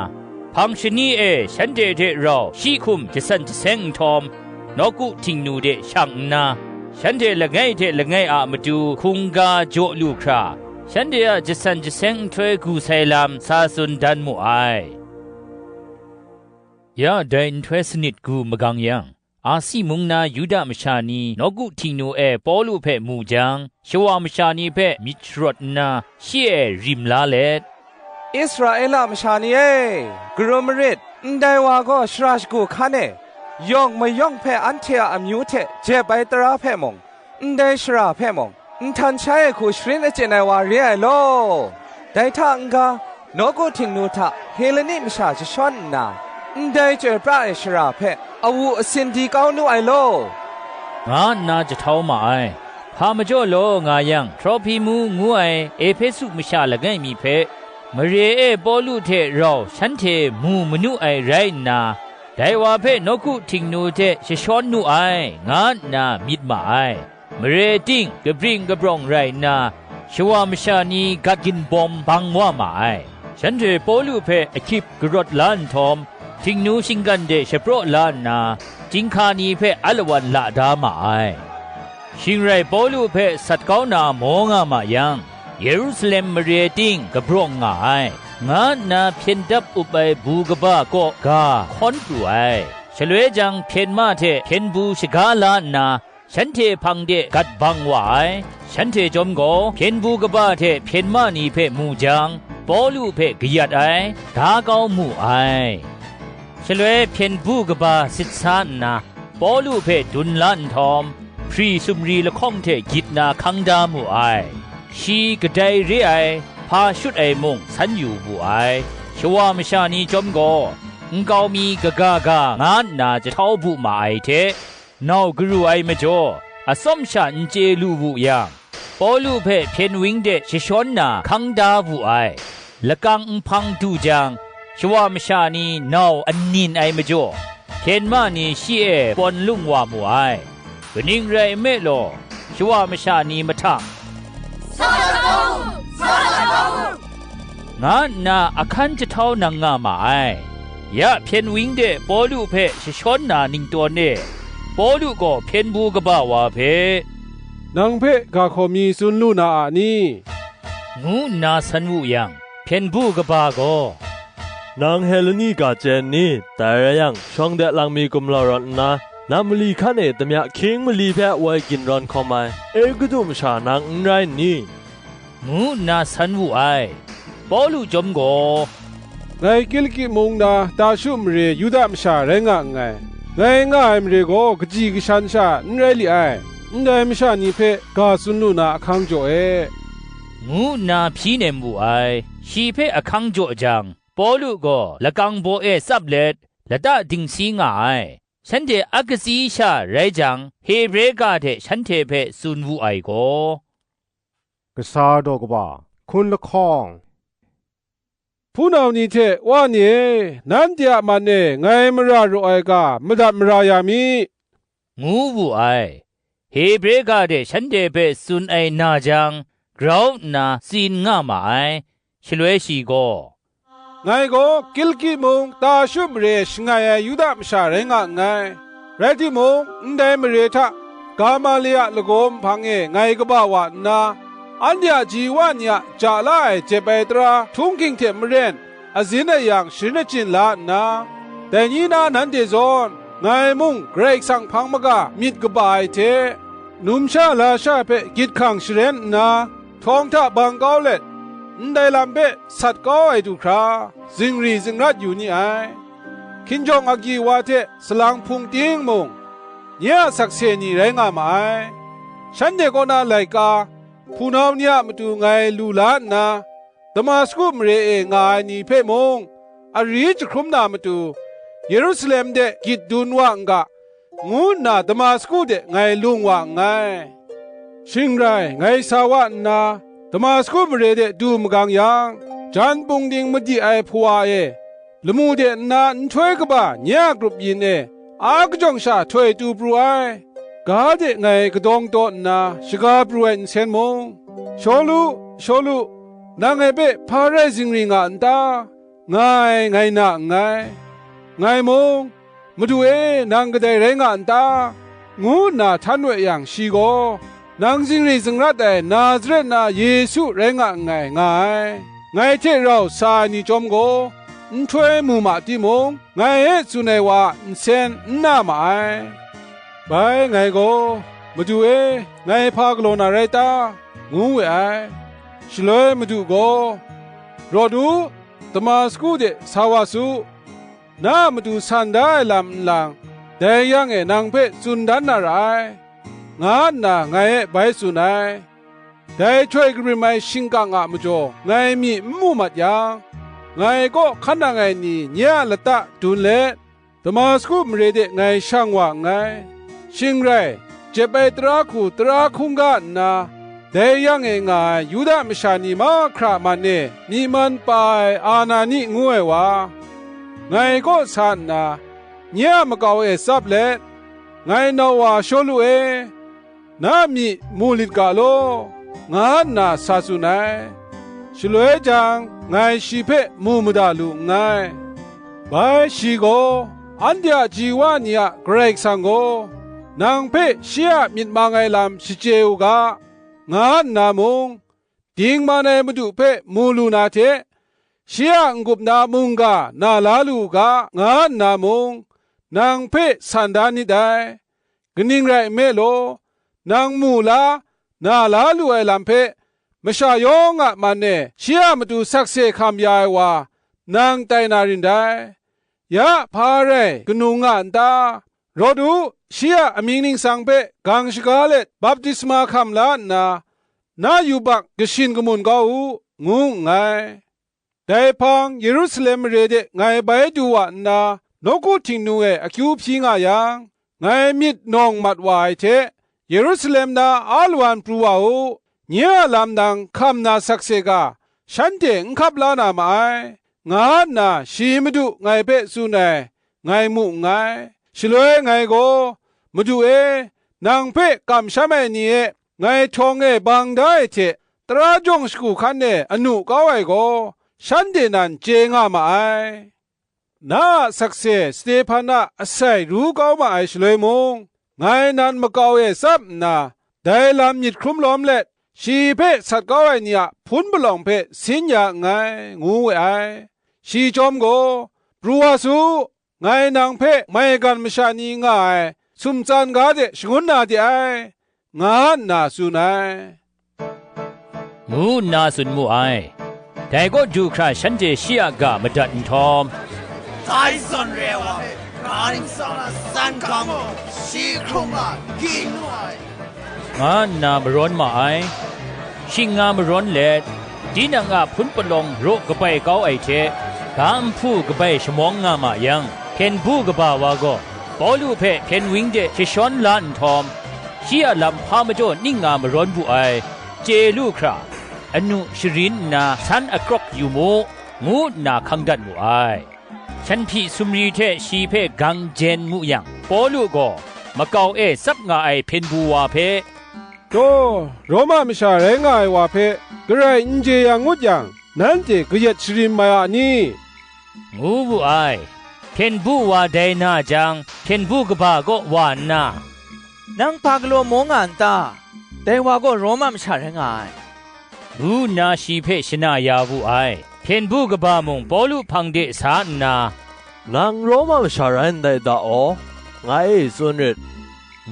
hpang shani e shanhte hte rau shi hkum jasan jaseng nhtawm, nawku htingnu de shang nna, shanhte langai hte langai a matu hkungga jaw lu hkra, shanhte a jasan jaseng nhtoi gu sai lam sa tsun dan mu ai. Ya dai nhtoi sanit gu magang yang, Asi mung na Yuda masha ni nawku htingnu e Pawlu hpe mu jang, shawa masha ni hpe myit sharawt nna, shi e rim la let, "Israela masha ni e, karum marit, ndai wa gaw shara shagu hkan e, yawng mayawng hpe anhte a amyu hte jep ai tara hpe mung, ndai shara hpe mung, nhtan shai ai hku sharin achyin ai wa re ai law, dai hta n-ga, nawku htingnu hta Heleni masha jashawn nna, ndai chyoi pra ai shara hpe awu asin di kau nu ai law," nga nna jahtau ma ai. Hpa majaw law nga yang, Trohpimu ngu ai Ehpesu masha langai mi hpe, mare e Pawlu hte rau shanhte mu manu ai rai nna, dai wa hpe nawku htingnu hte jashawn nu ai, nga nna myit ma ai. Mare ting kabring kabrawng rai nna, shawa masha ni gat ginbawm bang wa ma ai. Shanhte Pawlu hpe ahkyip karawt la nhtawm, htingnu shinggan de shapraw la nna, chyinghka ni hpe alawan la da ma ai. Shing rai Pawlu hpe sat kau na maw nga ma yang, Yerusalem mare ting kabrawng nga ai, nga nna hpyen dap up ai bu kaba kaw ga hkawn pru ai. Shaloi jang hpyen ma hte hpyen bu shaga la nna, shanhte hpang de gat bang wa ai. Shanhte chyawm gaw hpyen bu kaba hte hpyen ma ni hpe mu jang, Pawlu hpe kayat ai, da kau mu ai. Shaloi hpyen bu kaba sit sa nna, Pawlu hpe dun la nhtawm, hpri sumri lahkawng hte gyit na hkang da mu ai. Shi kadai re ai, hpa shut ai mung san yu wu ai. Shawa masha ni chyawm gaw, nkau mi kaga ga nga nna jahtau bu ma ai hte, nau garu ai majaw, atsawm sha n chye lu wu yang, Pawlu hpe hpyen wang de jashawn na hkang da wu ai. Lakang nhpang du jang, shawa masha ni nau anin ai majaw, hpyen ma ni shi e pawn lung wa mu ai. Kaning rai nme law, shawa masha ni mahtang, "Sa dat kau u! Sa dat kau u!" nga nna ahkan jahtau nang nga ma ai. Ya hpyen wang de Pawlu hpe jashawn na ningtawn e, Pawlu gaw hpyen bu kaba wa hpe, "Nang hpe ga hkaw mi tsun lu na a ni?" ngu nna san wu yang, hpyen bu kaba gaw, "Nang Heleni ga chye n ni? Dai rai yang, shawng de lang mi gumlau rawt nna, nam mali hkan e damya hkying mali hpe woi ginrawn hkawm ai Egutu masha nang n rai n ni?" ngu nna san wu ai. Pawlu chyawm gaw, "Ngai Kiliki mung na Tarshu mare Yuda masha rai nga nngai; ngai nga ai mare gaw kaji kashan sha n rai li ai; ndai masha ni hpe ga tsun lu na ahkang jaw e," ngu nna hpyi nem wu ai. Shi hpe ahkang jaw jang, Pawlu gaw lakang baw e tsap let, lata dingsi nga ai. Shanhte akatsi sha rai jang, Hebre ga hte shanhte hpe tsun wu ai gaw, Kasa daw kaba, hkun lahkawng. Hpunau ni hte wa ni e, nanhte a man e ngai mara raw ai ga madat mara ya mi, ngu wu ai. Hebre ga hte shanhte hpe tsun ai na jang, grau nna tsin nga ma ai. Shaloi shi gaw, "Ngai gaw Kiliki mung Tarshu mare shangai ai Yuda masha rai nga nngai. Rai timung, ndai mare hta Gamalia lagaw nhpang e ngai kaba wa nna, anhte a ji wa ni a ja la ai jep ai tara htunghking hte maren, azin ayang sharin achyin la nna, dai ni na nanhte zawn, ngai mung Karai Kasang hpang maga myit kaba ai hte, numsha lasha hpe gyit hkang sharen nna, htawng hta bang kau let, ndai lam hpe sat kau ai du hkra, zingri zingrat yu ni ai. Hkinjawng agyi wa hte salang hpung ting mung, nye a sakse ni rai nga ma ai. Shanhte kaw na laika, hpunau ni a matu ngai lu la nna, Damasku mare e nga ai ni hpe mung, ari jahkrum na matu, Yerusalem de gyit dun wa n ga, ngu nna Damasku de ngai lung wa nngai. Shing rai, ngai sa wa nna, Damasku mare de du magang yang, jan pungding madi ai hpawa e, lamu de nna nhtoi kaba nye a grup yin e a kajawng sha htoi tu pru ai. Ga de ngai kadawng taw nna shaga pru ai nsen mung, "Shawlu, Shawlu, nang ngai hpe hpa rai zingri nga n ta?" nga ai ngai na nngai. Ngai mung, "Madu e, nang kadai rai nga n ta?" ngu nna htan we yang, shi gaw, "Nang zingri zingrat ai Nazaret na Yesu rai nga nngai," nga ai. Ngai hte rau sa ai ni chyawm gaw, nhtoi mu ma timung, ngai e tsun ai wa a nsen n na ma ai. Bai ngai gaw, "Madu e, ngai hpa galaw na rai ta?" ngu we ai. Shaloi Madu gaw, "Rawt u, Damasku de sa wa su, na a matu san da ai lam nlang, dai yang e nang hpe tsun dan na ra ai," nga nna ngai e bai tsun ai. Dai htoi karim ai shingkang a majaw ngai myi n mu mat yang, ngai kaw hkan nang ai ni nye a lata dun let, Damasku mare de ngai shang wa nngai. Shing rai, jep ai tara hku tara hkungga nna, dai yang e nga ai Yuda masha ni mahkra man e myi man pa ai Anani ngu ai wa, ngai kaw sa nna, nye a makau e tsap let, "Ngai nau wa Shawlu e, na myi mu lit ga law," nga nna sa tsun ai. Shaloi jang, ngai shi hpe mu mada lu nngai. Bai shi gaw, "Anhte a ji wa ni a Karai Kasang gaw, nang hpe shi a myit mang ai lam shachye u ga," nga nna mung, "Dingman ai Madu hpe mu lu na hte, shi a n-gup na mungga na la lu u ga," nga nna mung, nang hpe san da nit ai. Kaning rai nme law, nang mu la, na la lu ai lam hpe, masha yawng a man e shi a matu sakse hkam ya ai wa, nang tai na rin dai. Ya hpa rai kanu nga n ta? Rawt u, shi a amying ningsang hpe gang shaga let baptisma hkam la nna, na yubak kashin kamun kau u, ngu nngai. Dai hpang Yerusalem mare de ngai bai du wa nna, nawku htingnu e akyu hpyi nga yang, ngai myit nawng mat wa ai hte, Yerusalem na a lawan pru wa u, nye a lam nang hkam na sakse ga, shanhte n hkap la na ma ai, nga nna shi Madu ngai hpe tsun ai, ngai mu nngai. Shaloi ngai gaw, "Madu e, nang hpe kamsham ai ni e ngai htawng e bang da ai hte, tara jawng shagu hkan e anu kau ai gaw, shanhte nan chye nga ma ai. Na a sakse Stehpan a asai ru kau ma ai shaloi mung, ngai nan makau e tsap nna, dai lam myit hkrum lawm let, shi hpe sat kau ai ni a hpun palawng hpe sin ya nngai," ngu we ai. Shi chyawm gaw, "Pru wa su, ngai nang hpe maigan masha ni nga ai sumtsan ga de shangun na de ai," nga nna tsun ai, ngu nna tsun mu ai. Dai kaw du hkra shanhte shi a ga madat nhtawm, "Dai zawn re ai wa hpe, Karai Kasang a san ga mung, shi hkrung a, gyi nu ai," nga nna marawn ma ai. Shing nga marawn let, tinang a hpun palawng raw kabai kau ai hte, ga nhpu kabai shamawng nga ma yang, hpyen bu kaba wa gaw Pawlu hpe hpyen wang de jashawn la nhtawm, shi a lam hpa majaw ning nga marawn wu ai, chye lu hkra, anu sharin nna san akrawk yu mu, ngu nna hkang dat mu ai. Shanhpyi sumri hte shi hpe gang jen mu yang, Pawlu gaw makau e tsap nga ai hpyen bu wa hpe, "Taw, Roma masha rai nga ai wa hpe garai n jeyang ngut yang, nanhte kayat sharin mai a ni?" ngu wu ai. Hpyen bu wa dai na jang, hpyen bu kaba kaw wa nna, "Nang hpa galaw maw nga n ta? Dai wa gaw Roma masha rai nga ai," ngu nna shi hpe shana ya wu ai. Hpyen bu kaba mung Pawlu hpang de sa nna, "Nang Roma masha rai ndai da aw? Ngai e tsun rit,"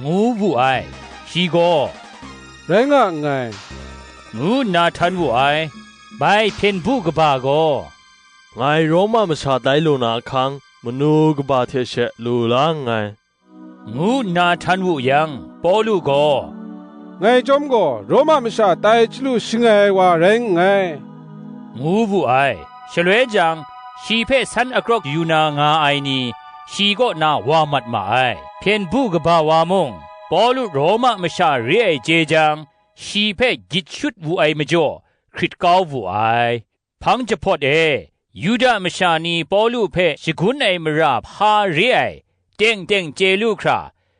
ngu wu ai. Shi gaw, "Rai nga nngai," ngu nna htan wu ai. Bai hpyen bu kaba gaw, "Ngai Roma masha tai lu na ahkang, manu kaba hte she lu la nngai," ngu nna htan wu yang, Pawlu gaw, "Ngai chyawm gaw Roma masha tai chyalu shangai ai wa rai nngai," ngu wu ai. Shaloi jang, shi hpe san akrawk yu na nga ai ni, shi kaw na wa mat ma ai. Hpyen bu kaba wa mung, Pawlu Roma masha re ai chye jang, shi hpe gyit shut wu ai majaw, hkrit kau wu ai. Hpang jahpawt e, Yuda masha ni Pawlu hpe shagun ai mara hpa re ai, teng teng chye lu hkra,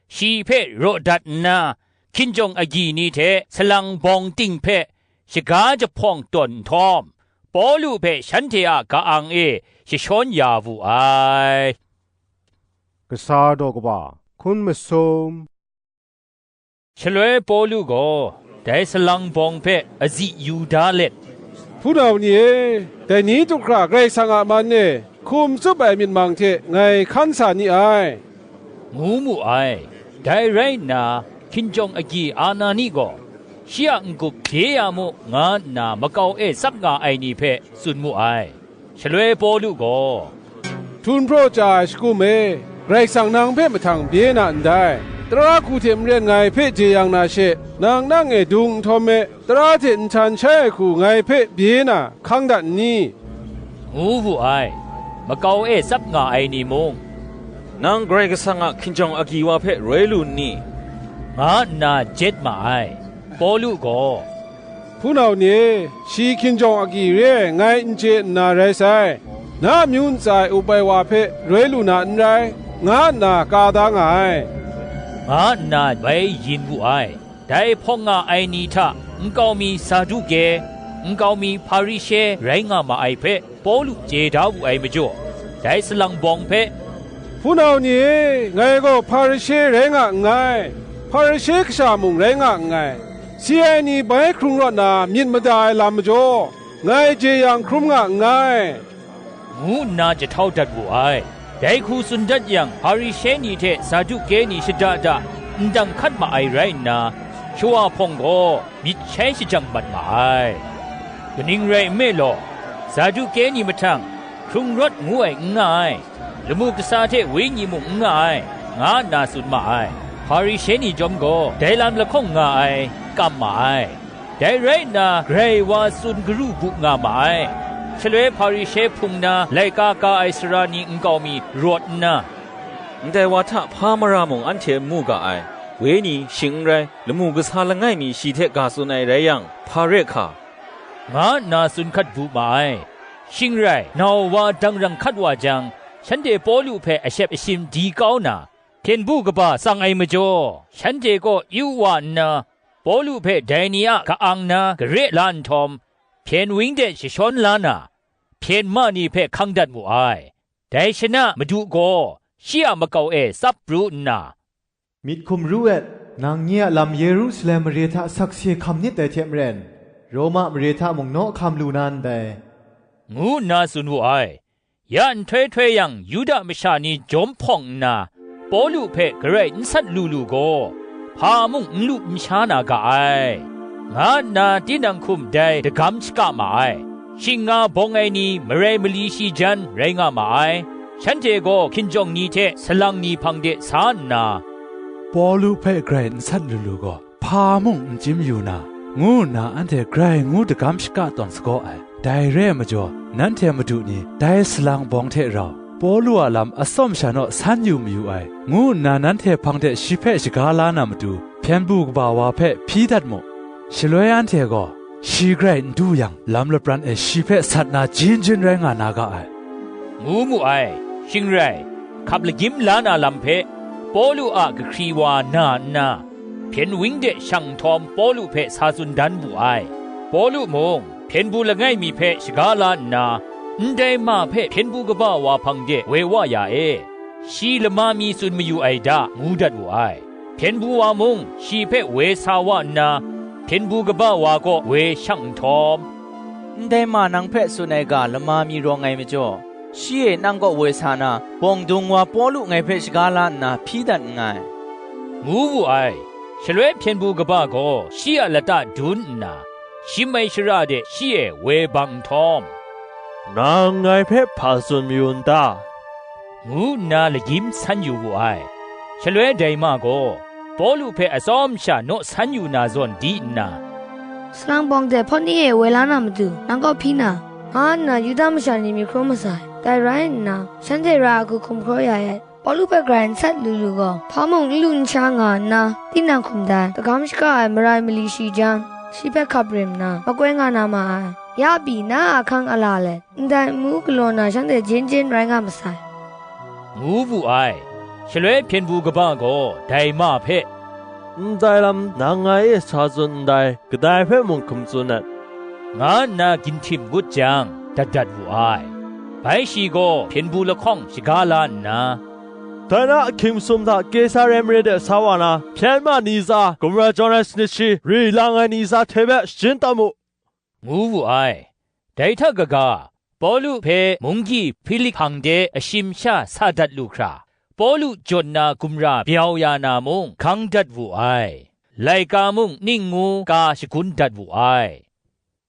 shi hpe raw dat nna, hkinjawng agyi ni hte salang bawng ting hpe shaga jahpawng tawn nhtawm, Pawlu hpe shanhte a ka-ang e jashawn ya wu ai. Kasa daw kaba hkun masum. Shaloi Pawlu gaw dai salang bawng hpe azi yu da let, "Hpunau ni e, dai ni du hkra Karai Kasang a man e hkum tsup ai myit mang hte ngai hkan sa ni ai," ngu mu ai. Dai rai nna, hkinjawng agyi Anani gaw, shi a n-gup bye ya mu, nga nna makau e tsap nga ai ni hpe tsun mu ai. Shaloi Pawlu gaw, "Htum hpraw chya ai shakum e, Karai Kasang nang hpe mahtang bye na ndai. Tara hku hte maren ngai hpe jeyang na she, nang nang e dung nhtawm me, tara hte nhtan shai ai hku ngai hpe bye na hkang dat n ni?" ngu wu ai. Makau e tsap nga ai ni mung, "Nang Karai Kasang a hkinjawng agyi wa hpe roi lu n ni?" nga nna jet ma ai. Pawlu gaw, "Hpunau ni e, shi hkinjawng agyi re ai ngai n chye nna rai sai, na amyu ntsa e up ai wa hpe roi lu na n rai, nga nna ka da nga ai," nga nna bai yin wu ai. Dai hpawng nga ai ni hta nkau mi Saduke, nkau mi Hparishe rai nga ma ai hpe, Pawlu chye da wu ai majaw, dai salang bawng hpe, "Hpunau ni e, ngai gaw Hparishe rai nga nngai, Hparishe kasha mung rai nga nngai, si ai ni bai hkrung rawt na myit mada ai lam majaw, ngai jeyang hkrum nga nngai," ngu nna jahtau dat wu ai. Dai hku tsun dat yang, Hparishe ni hte Saduke ni shada da ndang hkat ma ai rai nna, shawa hpawng gaw myit shai shajang mat ma ai. Kaning rai nme law, Saduke ni mahtang hkrung rawt ngu ai n nga ai, lamu kasa hte wenyi mung n nga ai, nga nna tsun ma ai. Hparishe ni chyawm gaw dai lam lahkawng nga ai, kam ma ai. Dai rai nna, grai wa tsun garu bu nga ma ai. Shaloi Hparishe hpung na laika ka ai sara ni nkau mi rawt nna, "Ndai wa hta hpa mara mung anhte n mu ga ai, wenyi, shing n rai, lamu kasa langai mi shi hte ga tsun ai rai yang, hpa re hka?" nga nna tsun hkat bu ma ai. Shing rai, nau wa dangrang hkat wa jang, shanhte Pawlu hpe ashep ashim di kau na, hpyen bu kaba tsang ai majaw, shanhte kaw yu wa nna, Pawlu hpe dai ni a ka-ang na gare la nhtawm, hpyen wang de jashawn la na, hpyen ma ni hpe hkang dat mu ai. Dai shana Madu gaw shi a makau e tsap pru nna, "Myit hkum ru et, nang nye a lam Yerusalem mare hta sakse hkam nit dai hte maren, Roma mare hta mung naw hkam lu na ndai," ngu nna tsun wu ai. Ya nhtoi htoi yang, Yuda masha ni jawm hpawng nna, Pawlu hpe garai n sat lu lu gaw, hpa mung n lu n sha na ga ai, nga nna tinang hkum dai dagam shaka ma ai. shing nga bawng ai ni marai mali shi jan rai nga ma ai. Shanhte gaw hkinjawng ni hte salang ni hpang de sa nna, "Pawlu hpe grai n sat lu lu gaw, hpa mung n chyim yu na," ngu nna anhte grai ngu dagam shaka tawn sagaw ai. Dai re ai majaw, nanhte madu ni dai salang bawng hte rau, Pawlu a lam atsawm sha naw san yu mayu ai, ngu nna nanhte hpang de shi hpe shaga la na matu, hpyen du kaba wa hpe hpyi dat mu. Shaloi anhte gaw, shi grai n du yang, lam lapran e shi hpe sat na jin jin rai nga na ga ai, ngu mu ai. Shing rai, hkap lagyim la na lam hpe, Pawlu a kahkri wa na nna, hpyen wang de shang nhtawm Pawlu hpe sa tsun dan wu ai. Pawlu mung, hpyen du langai mi hpe shaga la nna, "Ndai ma hpe hpyen du kaba wa hpang de woi wa ya e, shi lama mi tsun mayu ai da," ngu dat wu ai. Hpyen du wa mung shi hpe woi sa wa nna, hpyen du kaba wa kaw woi shang nhtawm, "Ndai ma nang hpe tsun ai ga lama mi rawng ai majaw, shi e nang kaw woi sa na, bawng dung wa Pawlu ngai hpe shaga la nna hpyi dat nngai," ngu wu ai. Shaloi hpyen du kaba gaw shi a lata dun nna, shi mai shara de shi e woi bang nhtawm, "Nang ngai hpe hpa tsun mayu n ta?" ngu nna lagyim san yu wu ai. Shaloi dai ma gaw, Pawlu hpe atsawm sha naw san yu na zawn di nna, "Salang bawng de hpawt ni e woi la na matu, nang kaw hpyi na," nga nna Yuda masha ni myit hkrum masai. Dai rai nna, shanhte ra ai hku hkum hkraw ya ai. Pawlu hpe grai n sat lu lu gaw, hpa mung n lu n sha nga nna, tinang hkum dai, dagam shaka ai marai mali shi jan, shi hpe hkap rim nna, makoi nga na ma ai. Ya pyi, na a ahkang a la let, ndai amu galaw na shanhte jin jin rai nga masai, ngu wu ai. Shaloi hpyen du kaba gaw dai ma hpe, "Ndai lam nang ngai e sa tsun ndai, kadai hpe mung hkum tsun et," nga nna ginhtim ngut jang, dat dat wu ai. Bai shi gaw hpyen du lahkawng shaga la nna, "Dai na ahkying masum hta Kesare mare de sa wa na, hpyen ma ni tsa, gumra jawn ai sanit shi, ri lang ai ni tsa hte hpe shajin tawn mu," ngu wu ai. Dai hta kaga, Pawlu hpe munggyi Hpilik hpang de ashim sha sa dat lu hkra, Pawlu jawn na gumra byau ya na mung gang dat wu ai. Laika mung ning ngu ka shagun dat wu ai.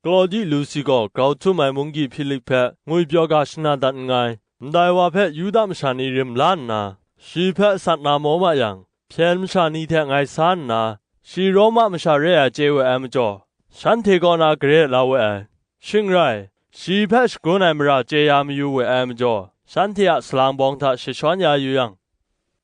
Klawdi Lusi gaw grau htum ai munggyi Hpilik hpe ngwipyaw ga shana dat nngai. Ndai wa hpe Yuda masha ni rim la nna, shi hpe sat na maw ma yang, hpyen masha ni hte ngai sa nna, shi Roma masha re ai chye we ai majaw, shanhte kaw na gare la we ai. Shing rai, shi hpe shagun ai mara chye ya mayu we ai majaw, shanhte a salang bawng hta jashawn ya yu yang,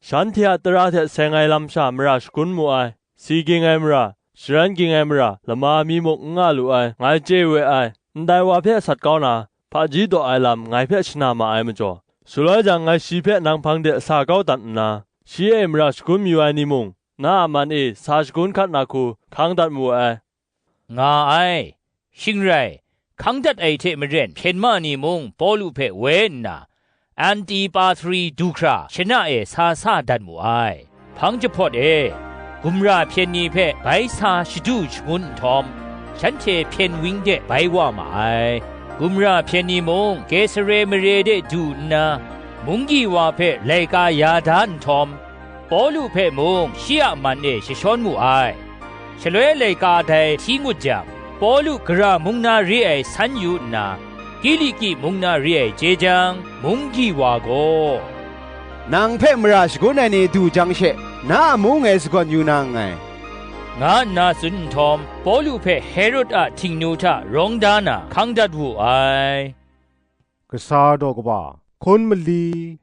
shanhte a tara hte seng ai lam sha mara shagun mu ai, si ging ai mara, sharan ging ai mara, lama mi muk n nga lu ai, ngai chye we ai. Ndai wa hpe sat kau na, hpaji daw ai lam ngai hpe shana ma ai majaw, shaloi jang ngai shi hpe nang hpang de sa kau dat nna, shi e mara shagun mayu ai ni mung, na a man e sa shagun hkat na hku hkang dat mu ai, nga ai. Shing rai, hkang dat ai hte maren hpyen ma ni mung Pawlu hpe woi nna, Antipatri du hkra shana e sa sa dat mu ai. Hpang jahpawt e, gumra hpyen ni hpe bai sa shadu shangun nhtawm, shanhte hpyen wang de bai wa ma ai. Gumra hpyen ni mung Kesare mare de du nna, munggyi wa hpe laika ya da nhtawm, Pawlu hpe mung shi a man e jashawn mu ai. Shaloi laika dai hti ngut jang, Pawlu Gara mung na re ai san yu nna, Kiliki mung na re ai chye jang, munggyi wa gaw, "Nang hpe mara shagun ai ni du jang she, na a amu ngai sagawn yu na nngai," nga nna tsun nhtawm, Pawlu hpe Herod a htingnu hta rawng da na hkang dat wu ai. Kasa daw kaba hkun mali.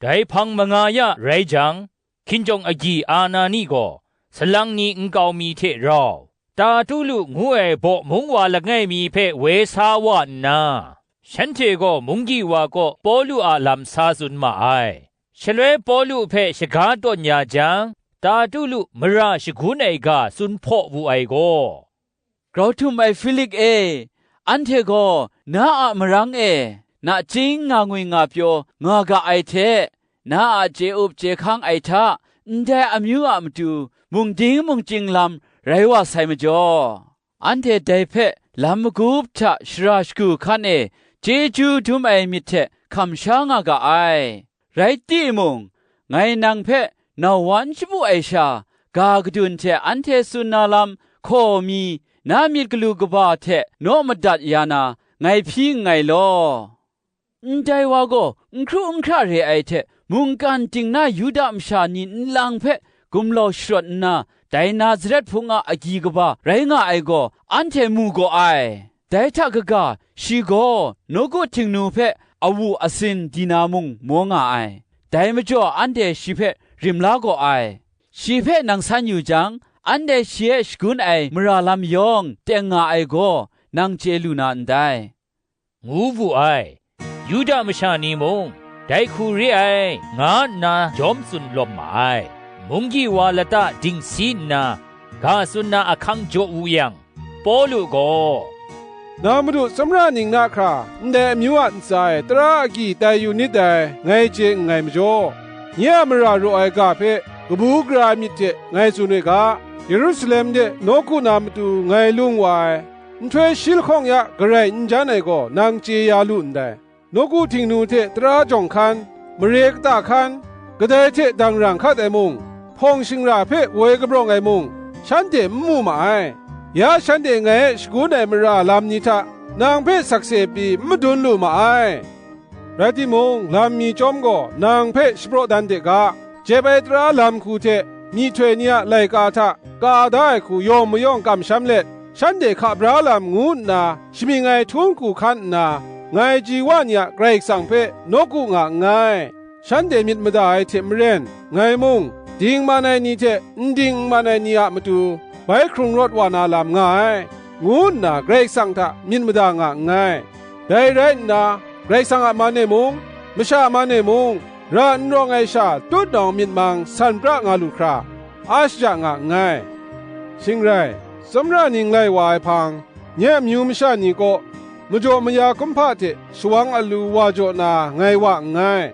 Dai hpang manga ya rai jang, hkinjawng agyi Anani gaw salang ni nkau mi hte rau, Tertulu ngu ai baw mung wa langai mi hpe woi sa wa nna, shanhte gaw munggyi wa kaw Pawlu a lam sa tsun ma ai. Shaloi Pawlu hpe shaga tawn ya jang, Tertulu mara shagun ai ga tsun hpaw wu ai gaw, "Grau htum ai Hpilik e, anhte gaw na a marang e nachying nga ngwi nga pyaw nga ga ai hte, na a chye up chye hkang ai hta, ndai amyu a matu mungding mungchying lam rai wa sai majaw, anhte dai hpe lam magup hta shara shagu hkan e chyeju dum ai myit hte hkam sha nga ga ai. Rai timung, ngai nang hpe nau wa n shamu ai sha, ga gadun hte anhte tsun na lam hkaw mi, na myit galu kaba hte naw madat ya na, ngai hpyi nngai law. Ndai wa gaw n hkru n hkra re ai hte, mungkan ting na Yuda masha ni nlang hpe gumlau sharawt nna, dai Nazaret hpung a agyi kaba rai nga ai gaw, anhte mu gaw ai. Dai hta kaga, shi gaw nawku Htingnu hpe awu asin di na mung maw nga ai. Dai majaw anhte shi hpe rim la gaw ai. Shi hpe nang san yu jang, anhte shi e shagun ai mara lam yawng teng nga ai gaw, nang chye lu na ndai? Ngu wu ai. Yuda masha ni mung, dai hku re ai, nga nna jawm tsun lawm ma ai. Munggyi wa lata dingsi nna, ga tsun na ahkang jaw wu yang, Pawlu gaw, "Na Madu tsawmra ning na hkra ndai amyu a ntsa e tara agyi tai yu nit dai, ngai chye nngai majaw, nye a mara raw ai ga hpe kabu gara ai myit hte ngai tsun we ga, Yerusalem de nawku na matu ngai lung wa ai, nhtoi shi lahkawng ya garai n jan ai gaw nang chye ya lu ndai. Nawku Htingnu hte tara jawng hkan, mare kata hkan, kadai hte dang rang hkat ai mung, hpawng shingra hpe woi kabrawng ai mung, shanhte n mu ma ai. Ya shanhte ngai e shagun ai mara lam ni hta nang hpe sakse pyi n madun lu ma ai. Rai timung, lam mi chyawm gaw nang hpe shapraw dan de ga, jep ai tara lam hku hte myihtoi ni a laika hta ka da ai hku yawng mayawng kamsham let, shanhte hka bra lam ngu nna shamying ai htung hku hkan nna, ngai ji wa ni a Karai Kasang hpe nawku nga nngai. Shanhte myit mada ai hte maren, ngai mung, dingman ai ni hte n ding n man ai ni a matu bai hkrung rawt wa na lam nga ai, ngu nna Karai Kasang hta myit mada nga nngai. Dai rai nna, Karai Kasang a man e mung, masha a man e mung, ra n rawng ai sha tutnawng myit mang san pra nga lu hkra, a shaja nga nngai. Shing rai, tsawmra ning lai wa ai hpang, nye amyu masha ni kaw majaw maya kumhpa hte shawang alu wa jaw na ngai wa nngai.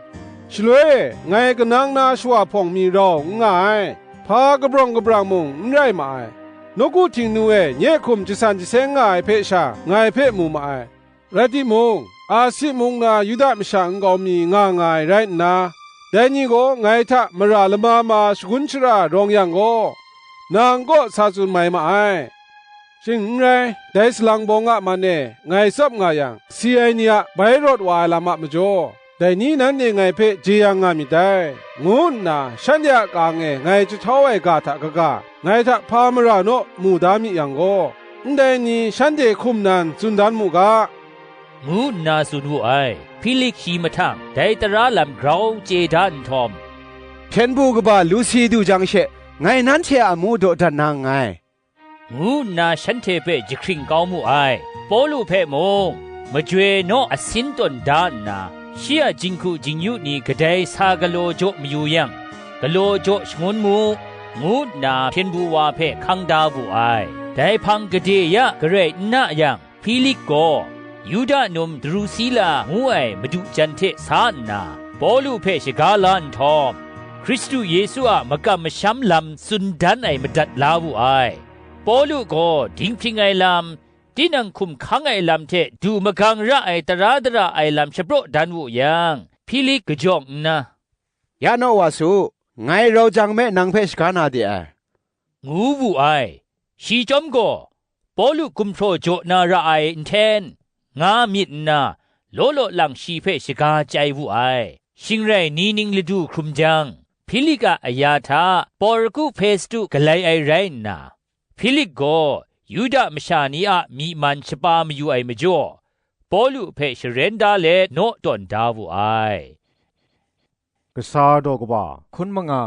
Shaloi e ngai kanang na shawa hpawng mi rau n nga ai, hpa kabrawng kabrang mung n rai ma ai. Nawku Htingnu e nye hkum jasan jaseng nga ai hpe sha ngai hpe mu ma ai. Rai timung, Asi mung na Yuda masha nkau mi nga nga ai rai nna, dai ni gaw ngai hta mara lama ma shagun shara rawng yang gaw, nang kaw sa tsun mai ma ai. Shing n rai, dai salang bawng a man e ngai tsap nga yang, si ai ni a bai rawt wa ai lam a majaw, dai ni nanhte ngai hpe jeyang nga myit dai, ngu nna shanhte a kang e ngai jahtau ai ga hta kaga, ngai hta hpa mara naw mu da mi yang gaw, ndai ni shanhte hkum nan tsun dan mu ga, ngu nna tsun wu ai. Hpilik shi mahtang dai tara lam grau chye da nhtawm, "Hpyen du kaba Lusi du jang she, ngai nanhte a amu dawdan na nngai," ngu nna shanhte hpe jahkring kau mu ai. Pawlu hpe mung, majoi naw asin tawn da nna, shi a jinghku jingyu ni kadai sa galaw jaw mayu yang, galaw jaw shangun mu, ngu nna hpyen du wa hpe hkang da wu ai. Dai hpang gade ya garai n na yang, Hpilik gaw Yuda num Drusila ngu ai madu jan hte sa nna, Pawlu hpe shaga la nhtawm, Hkristu Yesu a makam masham lam tsun dan ai madat la wu ai. Pawlu gaw dinghpring ai lam, tinang hkum hkang ai lam hte du magang ra ai tara dara ai lam shapraw dan wu yang, Hpilik kajawng nna, "Ya naw wa su, ngai rau jang me nang hpe shaga na de ai," ngu wu ai. Shi chyawm gaw, Pawlu gumhpraw jaw na ra ai nhten, nga myit nna, law law lang shi hpe shaga chyai wu ai. Shing rai ni ning ladu hkrum jang, Hpilik a aya hta Porku Hpestu galai ai rai nna, Hpilik gaw Yuda masha ni a myi man shapa mayu ai majaw, Pawlu hpe sharen da let naw tawn da wu ai. Kasa daw kaba hkun manga.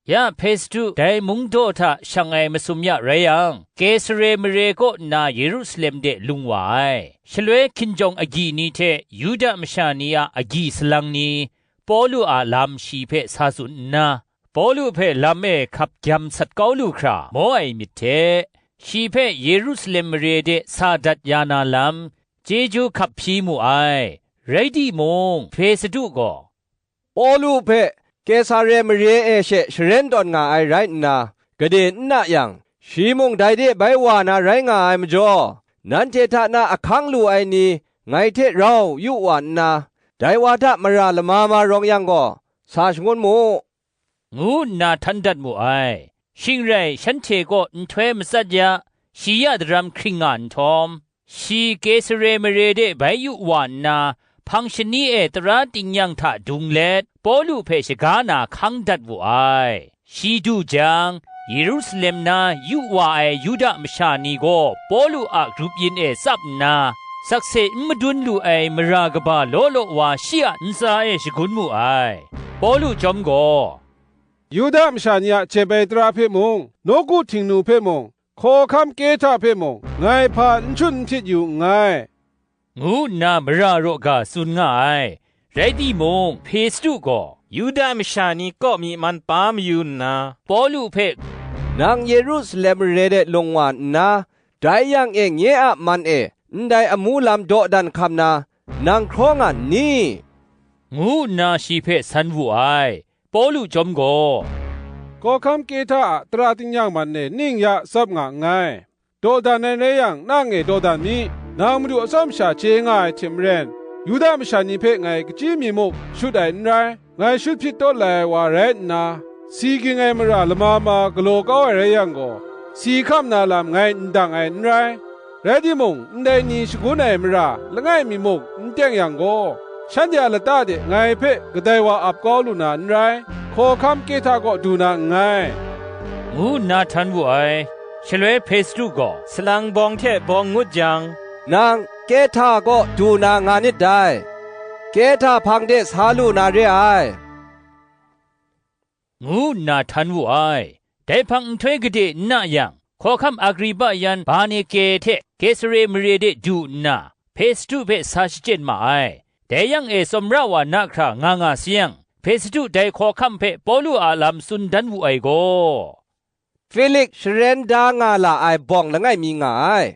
Ya Hpestu dai mungdaw hta shang ai masum ya rai yang, Kesare mare kaw nna Yerusalem de lung wa ai. Shaloi hkinjawng agyi ni hte Yuda masha ni a agyi salang ni Pawlu a lam shi hpe sa tsun nna, Pawlu hpe lam e hkap gyam sat kau lu hkra maw ai myit hte, shi hpe Yerusalem mare de sa dat ya na lam, chyeju hkap hpyi mu ai. Rai timung, Hpestu gaw, "Pawlu hpe Kesare mare e she sharen tawn nga ai rai nna, gade n na yang, shi mung dai de bai wa na rai nga ai majaw, nanhte hta na ahkang lu ai ni ngai hte rau yu wa nna, dai wa hta mara lama ma rawng yang gaw, sa shangun mu," ngu nna htan dat mu ai. Shing rai shanhte kaw nhtoi matsat ya, shi ya daram hkring nga nhtawm, shi Kesare mare de bai yu wa nna, hpang shani e tara tingnyang hta dung let, Pawlu hpe shaga na hkang dat wu ai. Shi du jang, Yerusalem na yu wa ai Yuda masha ni gaw Pawlu a grup yin e tsap nna, sakse n madun lu ai mara kaba law law wa shi a ntsa e shagun mu ai. Pawlu chyawm gaw, Yuda masha ni a jep ai tara hpe mung, nawku htingnu hpe mung, hkawhkam Kehta hpe mung, ngai hpa n shut n hpyit yu nngai, ngu nna mara raw ga tsun nga ai. Rai timung, Hpestu gaw, Yuda masha ni kaw mi man pa mayu nna, Pawlu hpe, nang Yerusalem mare de lung wa nna, dai yang e nye a man e ndai amu lam dawdan hkam na, nang hkraw nga n ni? Ngu nna shi hpe san wu ai. Pawlu chyawm gaw, Hkawhkam Kehta a tara tingnyang man e ning ya tsap nga nngai. Dawdan ai rai yang, nang e dawdan mi. Nang Madu atsawm sha chye nga ai hte maren, Yuda masha ni hpe ngai kachyi mi muk shut ai n rai. Ngai shut hpyit tawt lai ai wa rai nna, si ging ai mara lama ma galaw kau ai rai yang gaw, si hkam na lam ngai n dang ai n rai. Rai timung, ndai ni shagun ai mara langai mi muk n teng yang gaw, shanhte a lata de ngai hpe kadai wa ap kau lu na n rai, hkawhkam Kehta kaw du na nngai, ngu nna htan wu ai. Shaloi Hpestu gaw, salang bawng hte bawng ngut jang, nang Kehta kaw du na nga nit dai, Kehta hpang de sa lu na re ai, ngu nna htan wu ai. Dai hpang nhtoi gade n na yang, Hkawhkam Agripa yan Bernike hte Kesare mare de du nna, Hpestu hpe sa shachyen ma ai. Dai yang e tsawmra wa na hkra nga nga sayang, Hpestu dai hkawhkam hpe Pawlu a lam tsun dan wu ai gaw, Felik sharen da nga la ai bawng langai mi nga ai.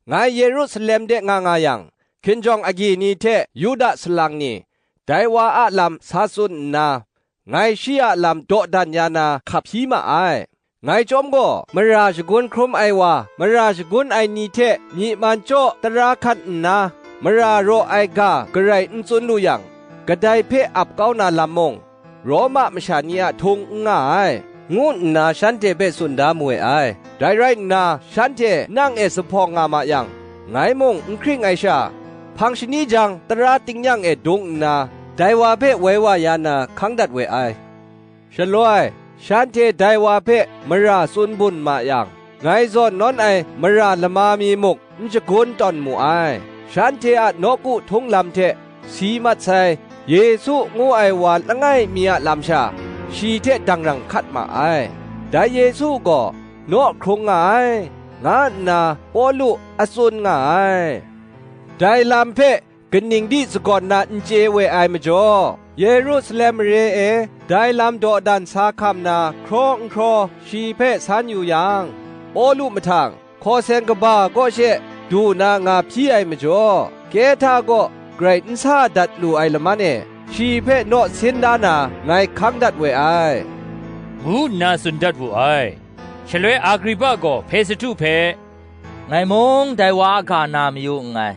Ngai Yerusalem de nga nga yang, hkinjawng agyi ni hte Yuda salang ni, dai wa a lam sa tsun nna, ngai shi a lam dawdan ya na hkap hpyi ma ai. Ngai chyawm gaw, mara shagun hkrum ai wa, mara shagun ai ni hte myi man chyaw tara hkat nna, mara raw ai ga garai n tsun lu yang, kadai hpe ap kau na lam mung, Roma masha ni a htung n nga ai, ngu nna shanhte hpe tsun da mu we ai. Dai rai nna, shanhte nang e zuphpawng nga ma yang, ngai mung n hkring ai sha, hpang shani jang tara tingnyang e dung nna, dai wa hpe woi wa ya na hkang dat we ai. Shaloi, shanhte dai wa hpe mara tsun bun ma yang, ngai zawn nawn ai mara lama mi muk n shagun tawn mu ai. Shanhte a nawku htung lam hte si mat sai Yesu ngu ai wa langai mi a lam sha, shi hte dangrang hkat ma ai. Dai Yesu gaw naw hkrung nga ai, nga nna Pawlu a tsun nga ai. Dai lam hpe kaning di sagawn na n chye we ai majaw, Yerusalem mare e dai lam dawdan sa hkam na hkraw n hkraw shi hpe san yu yang, Pawlu mahtang, hkaw seng kaba kaw she du na nga hpyi ai majaw, Kehta kaw grai n sa dat lu ai laman e, shi hpe naw sin da na ngai hkang dat we ai, ngu nna tsun dat wu ai. Shaloi Agripa gaw Hpestu hpe, "Ngai mung dai wa a ga na mayu nngai,"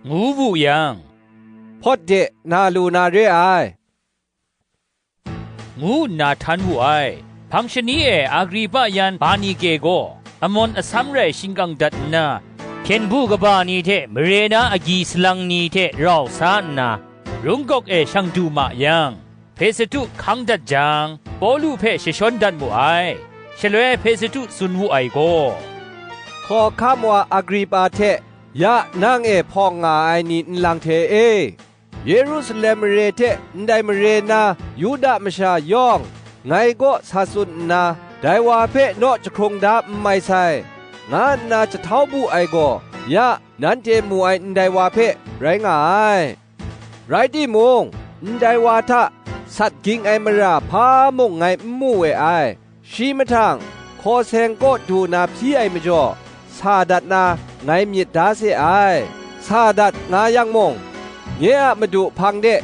ngu wu yang, "Hpawt de, na lu na re ai," ngu nna htan wu ai. Hpang shani e Agripa yan Bernike gaw amawn asam rai shingkang dat nna, hpyen du kaba ni hte mare na agyi salang ni hte rau sa nna, rungkawk e shang du ma yang, Hpestu hkang dat jang, Pawlu hpe jashawn dat mu ai. Shaloi Hpestu tsun wu ai gaw, "Hkawhkam wa Agripa hte ya nang e hpawng nga ai ni nlang hte e, Yerusalem mare hte ndai mare na Yuda masha yawng, ngai kaw sa tsun nna, dai wa hpe naw jahkrung da n mai sai, nga nna jahtau bu ai gaw, ya nanhte mu ai ndai wa hpe rai nga ai. Rai timung, ndai wa hta sat ging ai mara hpa mung ngai n mu we ai. Shi mahtang, hkaw seng kaw du na hpyi ai majaw, sa dat na ngai myit da se ai. Sa dat nga yang mung, nye a madu hpang de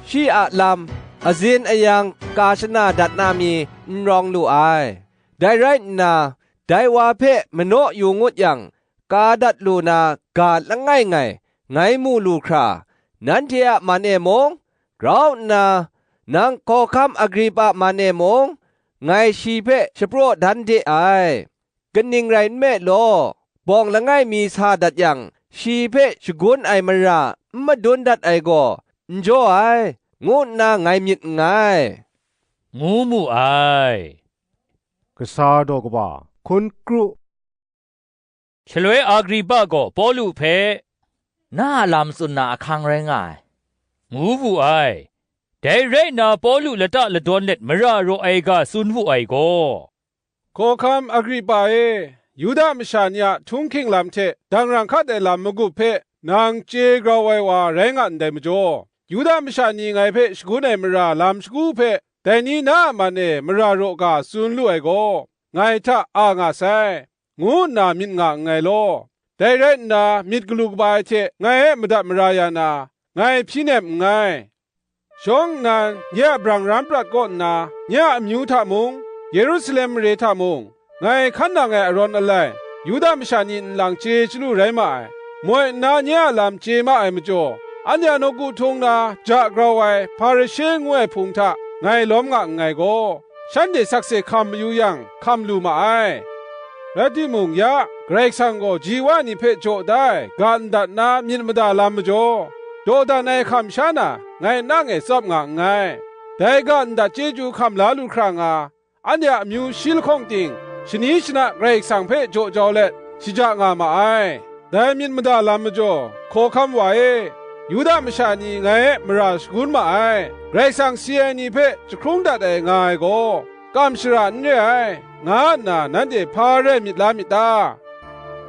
shi a lam, azin ayang ka shana dat na mi n rawng lu ai. Dai rai nna, dai wa hpe manaw yu ngut yang, ka dat lu na ga langai ngai, ngai mu lu hkra, nanhte a man e mung, grau nna, nang Hkawhkam Agripa man e mung, ngai shi hpe shapraw dan de ai. Kaning rai nme law, bawng langai mi sa dat yang, shi hpe shagun ai mara n madun dat ai gaw, n jaw ai, ngu nna ngai myit nngai," ngu mu ai. Kasa daw kaba hkun kru. Shaloi Agripa gaw Pawlu hpe, "Na a lam tsun na ahkang rai nga ai," ngu wu ai. Dai rai nna Pawlu lata ladawn let mara raw ai ga tsun wu ai gaw, "Hkawhkam Agripa e, Yuda masha ni a htunghking lam hte dangrang hkat ai lam magup hpe nang chye grau ai wa rai nga ndai majaw, Yuda masha ni ngai hpe shagun ai mara lam shagu hpe dai ni na a man e mara raw ga tsun lu ai gaw, ngai hta a nga sai, ngu nna myit nga nngai law. Dai rai nna, myit galu kaba ai hte ngai e madat mara ya na, ngai hpyi nem nngai. Shawng nnan, nye a brang ram prat kaw nna, nye a amyu hta mung, Yerusalem mare hta mung, ngai hkan nang ai arawn alai, Yuda masha ni nlang chye chyalu rai ma ai, moi nna nye a lam chye ma ai majaw, anhte a nawku htung na ja grau ai Hparishe ngu ai hpung hta ngai lawm nga nngai gaw, shanhte sakse hkam mayu yang, hkam lu ma ai. Rai timung, ya, Karai Kasang gaw ji wa ni hpe jaw da ai ga ndat na myit mada lam majaw, dawdan ai hkam sha na, ngai nang e tsawp nga nngai. Dai ga ndat chyeju hkam la lu hkra nga, anhte a amyu shi lahkawng ting, shani shana Karai Kasang hpe jaw jau let, shaja nga ma ai. Dai myit mada lam majaw, hkawhkam wa e, Yuda masha ni ngai e mara shagun ma ai, Karai Kasang si ai ni hpe jahkrung dat ai nga ai gaw, kam shara n re ai, nga nna nanhte hpa rai myit la myit ta?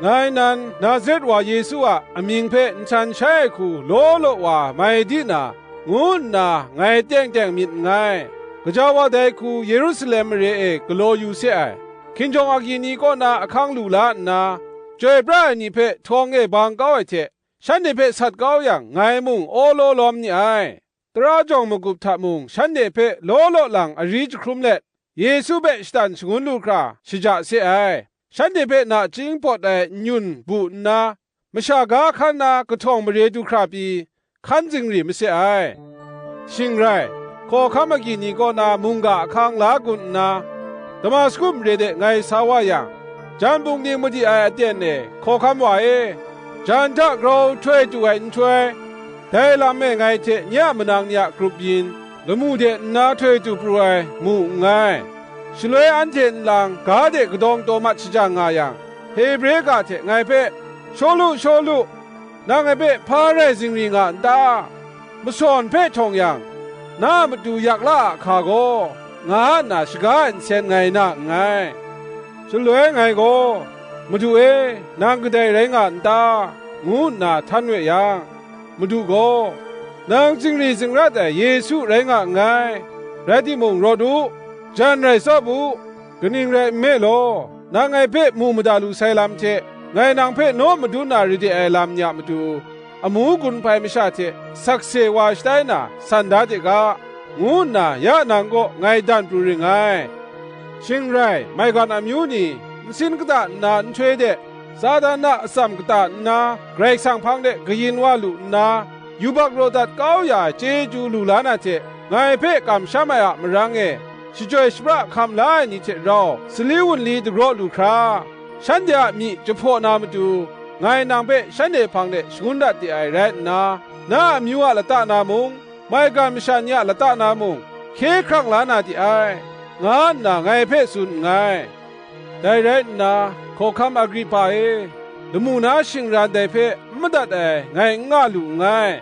Ngai nan Nazaret wa Yesu a amying hpe nhtan shai ai hku law law wa mai di na, ngu nna ngai teng teng myit nngai. Gaja wa dai hku Yerusalem mare e galaw yu se ai, hkinjawng agyi ni kaw na ahkang lu la nna, chyoi pra ai ni hpe htawng e bang kau ai hte, shanhte hpe sat kau yang, ngai mung aw law lawm ni ai. Tara jawng magup hta mung shanhte hpe law law lang ari jahkrum let, Yesu hpe shatan shangun lu hkra shaja se ai. Shanhte hpe nachying pawt ai n-yun bu nna, masha ga hkan na kahtawng mare du hkra pyi, hkan zingri mase ai. Shing rai, hkawhkam agyi ni kaw na mungga ahkang la gun nna, Damasku mare de ngai sa wa yang, jan bungning madi ai aten e hkawhkam wa e, jan hta grau htoi tu ai nhtoi, dai lam e ngai hte nye a manang ni a grup yin, lamu de nna htoi tu pru ai mu nngai. Shaloi anhte nlang ga de kadawng taw mat shajang nga yang, Hebre ga hte ngai hpe, "Shawlu, Shawlu, nang ngai hpe hpa rai zingri nga n ta? Masawn hpe htawng yang, na a matu yak la a hka gaw?" nga nna shaga ai nsen ngai na nngai. Shaloi ngai gaw, "Madu e, nang kadai rai nga n ta?" ngu nna htan we yang, Madu gaw, "Nang zingri zingrat ai Yesu rai nga nngai. Rai timung, rawt u, jan rai tsawp u, kaning rai nme law, nang ngai hpe mu mada lu sai lam hte, ngai nang hpe naw madun na ra de ai lam ni a matu, amu gun hpai masha hte sakse wa shatai na san da de ga," ngu nna ya nang kaw ngai dan pru ring ngai. Shing rai, maigan amyu ni, nsin kata nna nhtoi de, Satan a atsam kata nna, Karai Kasang hpang de kayin wa lu nna, yubak raw dat kau ya ai chyeju lu la na hte, ngai hpe kamsham ai a marang e, shachyoi shapra hkam la ai ni hte rau sali wunli dagraw lu hkra, shanhte a myi jahpaw na matu, ngai nang hpe shanhte hpang de shangun dat de ai rai nna, na a amyu a lata na mung, maigan masha ni a lata na mung, hkye hkrang la na de ai, nga nna ngai hpe tsun nngai. Dai rai nna, Hkawhkam Agripa e, lamu na shingran dai hpe n madat ai ngai n nga lu nngai.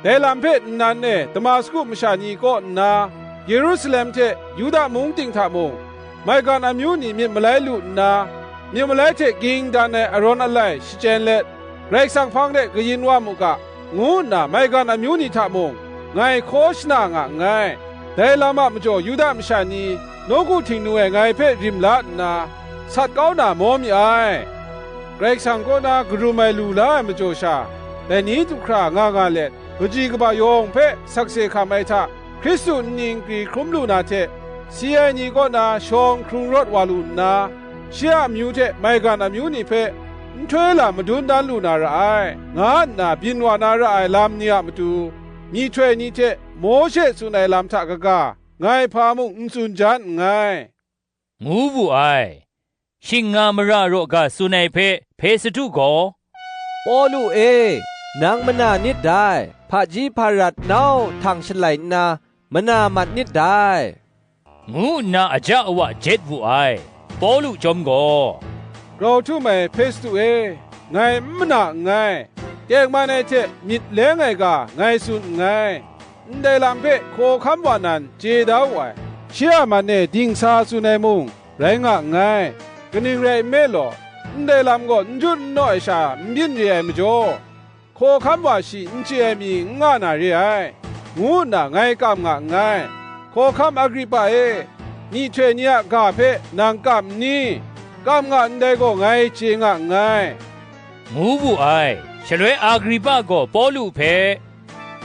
Dai lam hpe nnan e Damasku masha ni kaw nna, Yerusalem hte Yuda mung ting hta mung, maigan amyu ni myit malai lu nna, myit malai hte ging dan ai arawn alai shachyen let, Karai Kasang hpang de kayin wa mu ga, ngu nna maigan amyu ni hta mung, ngai hkaw shana nga nngai. Dai lam a majaw Yuda masha ni nawku htingnu e ngai hpe rim la nna, sat kau na maw mi ai. Karai Kasang kaw na karum ai lu la ai majaw sha, dai ni du hkra nga nga let, kaji kaba yawng hpe sakse hkam ai hta, Hkristu nni nkri hkrum lu na hte, si ai ni kaw na shawng hkrung rawt wa lu nna, shi a amyu hte maigan amyu ni hpe nhtoi lam madun dan lu na ra ai, nga nna byin wa na ra ai lam ni a matu, myihtoi ni hte Mawshe tsun ai lam hta kaga, ngai hpa mung n tsun jan nngai, ngu wu ai. Shing nga mara raw ga tsun ai hpe Hpestu gaw, "Pawlu e, nang mana nit dai, hpaji hparat nau htang shalai nna, mana mat nit dai," ngu nna aja awa jet wu ai. Pawlu chyawm gaw, "Grau htum ai Hpestu e, ngai n mana nngai, tengman ai hte myit leng ai ga ngai tsun nngai. Ndai lam hpe hkawhkam wa nan chye da wu ai, shi a man e dingsa tsun ai mung rai nga nngai. Kaning rai nme law, ndai lam gaw n jut n naw ai sha n byin re ai majaw, hkawhkam wa shi n chye ai mi n nga na re ai, ngu nna ngai kam nga nngai. Hkawhkam Agripa e, myihtoi ni a ga hpe nang kam n ni? Kam nga ndai gaw ngai chye nga nngai," ngu wu ai. Shaloi Agripa gaw Pawlu hpe,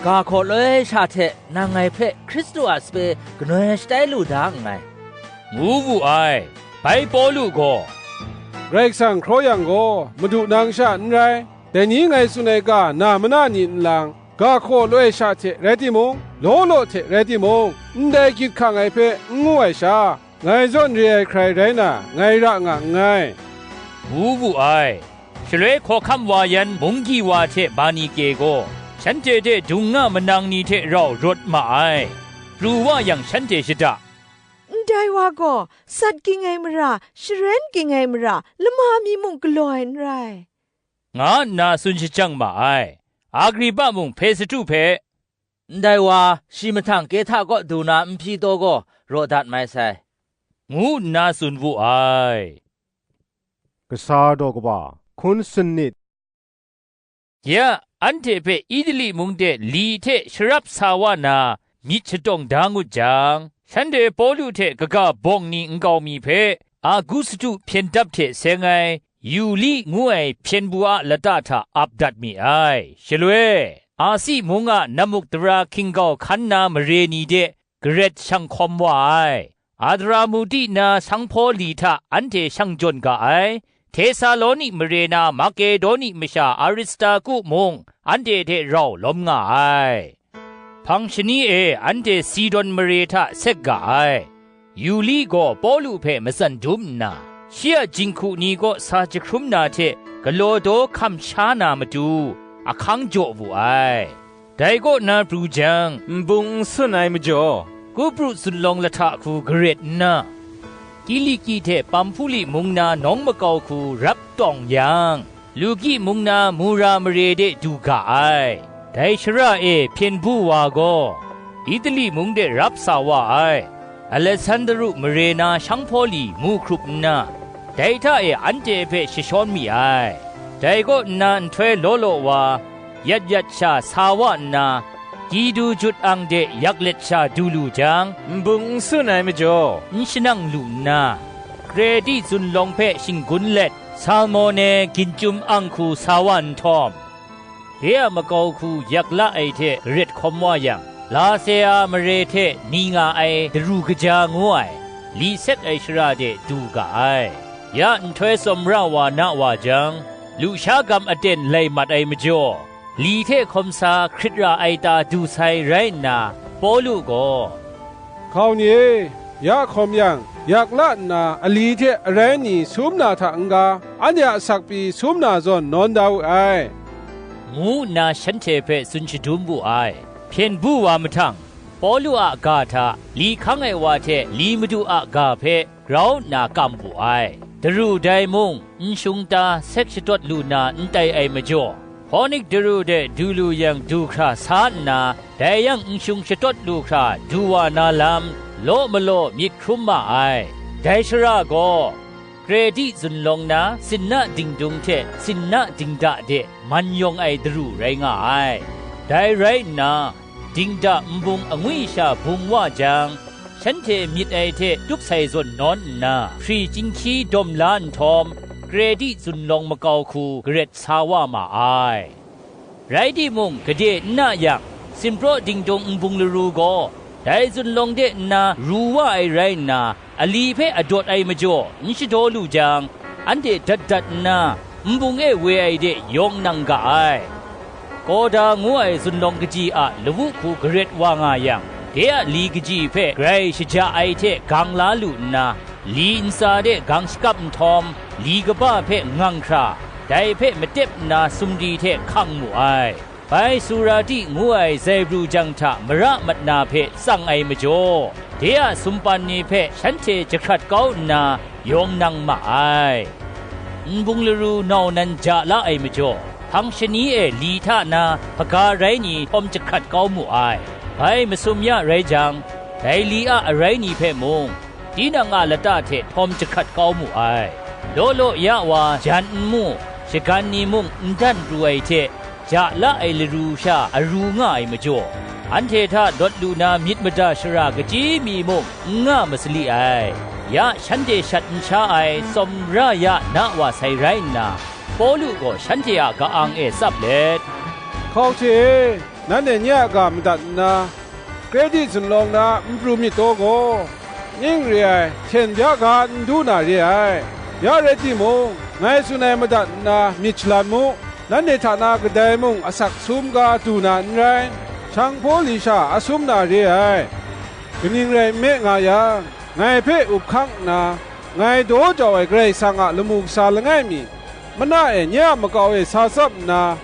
"Ga hkaw loi sha hte nang ngai hpe Hkristu a sape kanoi shatai lu da nngai," ngu wu ai. Bai Pawlu gaw, "Karai Kasang hkraw yang gaw, Madu nang sha n rai. Dai ni ngai tsun ai ga na mana ni n lang, ga hkaw loi sha hte rai timung, law law hte rai timung, ndai gyit hkang ai hpe n ngu ai sha, ngai zawn re ai hkrai rai na, ngai ra nga nngai," ngu wu ai. Shaloi hkawhkam wa yan munggyi wa hte Bernike gaw shanhte hte dung nga manang ni hte rau rawt ma ai. Pru wa yang shanhte shada, "Ndai wa gaw sat ging ai mara, sharen ging ai mara, lama mi mung galaw ai n rai," nga nna tsun shajang ma ai. Agripa mung Hpestu hpe, "Ndai wa, shi mahtang Kehta kaw du na nhpyi taw gaw raw dat mai sai," ngu nna tsun wu ai. Kasa daw kaba hkun sanit. Ya, anhte hpe Itali mung de li hte sharap sa wa na myit shatawng da ngut jang, shanhte Pawlu hte kaga bawng ni nkau mi hpe Agustu hpyen dap hte seng ai Yuli ngu ai hpyen bu a lata hta ap dat mi ai. Shaloi, Asi mung a namuk tara hkinggau hkan na mare ni de garet shang hkawm wa ai. Adramuti na sanghpaw li hta anhte shang jawn ga ai. Tesaloni mare na Makedoni masha Aristarku mung anhte hte rau lawm nga ai. Hpang shani e anhte Sidon mare hta sek ga ai. Yuli gaw Pawlu hpe matsan dum nna, shi a jinghku ni kaw sa jahkrum na hte galaw daw hkam sha na matu, ahkang jaw wu ai. Dai kaw na pru jang, nbung n sun ai majaw, Kupru zunlawng lahta hku garet nna, Kiliki hte Pamhpuli mung na nawng makau hku rap tawng yang, Luki mung na Mura mare de du ga ai. Dai shara e hpyen bu wa gaw, Itali mung de rap sa wa ai. Alesandru mare na sanghpaw li mu hkrup nna, dai hta e anhte hpe jashawn mi ai. Dai kaw nna nhtoi law law wa, yat yat sha sa wa nna, Kidu jut ang de yak let sha du lu jang, nbung n sun ai majaw, n shanang lu nna, Kreti zunlawng hpe shinggun let, Salmone ginchyum ang hku sa wa nhtawm, de a makau hku yak la ai hte garet hkawm wa yang, Lasea mare hte ni nga ai daru kaja ngu ai, li sek ai shara de du ga ai. Ya nhtoi tsawmra wa na wa jang, lusha gam aten lai mat ai majaw, li hte hkawm sa hkrit ra ai ta du sai rai nna, Pawlu gaw, "Hkau ni e, ya hkawm yang, yak la nna ali hte arai ni sum na hta n-ga, anhte a sakpyi sum na zawn nawn da we ai," ngu nna shanhte hpe tsun shadum wu ai. Hpyen bu wa mahtang, Pawlu a ga hta li hkang ai wa hte li madu a ga hpe grau nna kam wu ai. Daru dai mung, nshung ta sek shatawt lu na n tai ai majaw, Hponik daru de du lu yang du hkra sa nna, dai yang nshung shatawt lu hkra du wa na lam, law malaw myit hkrum ma ai. Dai shara gaw, Kreti zunlawng na sinna dingdung hte sinna dingda de man yawng ai daru rai nga ai. Dai rai nna, dingda nbung angwi sha bung wa jang, shanhte myit ai hte tup sai zawn nawn nna, hpri chyinghkyi dawm la nhtawm, Kreti zunlawng makau hku garet sa wa ma ai. Rai timung, gade n na yang, Simpraw dingdung nbung laru gaw, dai zunlawng de nna ru wa ai rai nna, ali hpe adawt ai majaw n shadaw lu jang, anhte dat dat nna, nbung e we ai de yawng nang ga ai. Kawda ngu ai zunlawng kaji a lawu hku garet wa nga yang, de a li kaji hpe grai shaja ai hte gang la lu nna, li ntsa de gang shakap nhtawm, li kaba hpe ngang hkra, dai hpe matep nna sumri hte hkang mu ai. Bai Surati ngu ai zaibru jang hta mara mat na hpe tsang ai majaw, de a sumpan ni hpe shanhte jahkrat kau nna yawng nang ma ai. Nbung laru nau nan ja la ai majaw, hpang shani e li hta na hpaga rai ni htawm jahkrat kau mu ai. Bai masum ya rai jang, dai li a arai ni hpe mung, tinang a lata hte htawm jahkrat kau mu ai. Law law ya wa jan n mu, shagan ni mung n dan pru ai hte, ja la ai laru sha aru nga ai majaw, anhte hta lawt lu na myit mada shara kachyi mi mung n nga masali ai. Ya shanhte shat n sha ai tsawmra ya na wa sai rai nna, Pawlu gaw shanhte a ka-ang e tsap let, "Hkau hte e, nanhte nye a ga madat nna, Kreti zunlawng na n pru myit taw gaw, ning re ai hten bya ga n du na re ai. Ya rai timung, ngai tsun ai madat nna myit shalan mu, nanhte hta na kadai mung asak sum ga du na n rai, shang hpaw li sha a sum na re ai. Kaning rai nme nga yang, ngai hpe up hkang nna, ngai daw jau ai Karai Kasang a lamu kasa langai mi, mana e nye a makau e sa tsap nna,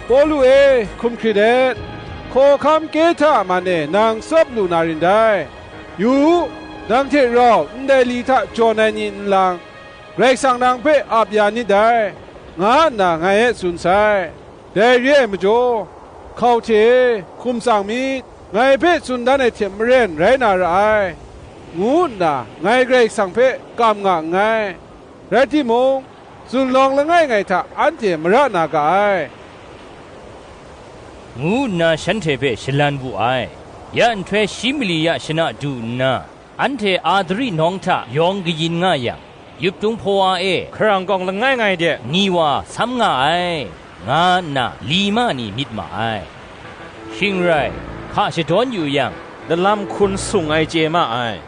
Pawlu e, hkum hkrit et, hkawhkam Kehta a man e nang tsawp lu na rin dai. Yu u, nang hte rau ndai li hta jawn ai ni nlang, Karai Kasang nang hpe ap ya nit dai, nga nna ngai e tsun sai. Dai re ai majaw, hkau hte e hkum tsang myit, ngai hpe tsun dan ai hte maren rai na ra ai, ngu nna ngai Karai Kasang hpe kam nga nngai. Rai timung, zunlawng langai ngai hta anhte mara na ga ai," ngu nna shanhte hpe shalan wu ai. Ya nhtoi shi mali ya shana du nna, anhte Adri nawng hta yawng kayin nga yang, Yup tung hpawa e hkarang kawng langai ngai de ni wa sam nga ai, nga nna li ma ni myit ma ai. Shing rai, hka shadawn yu yang, lalam hkun sung ai chye ma ai.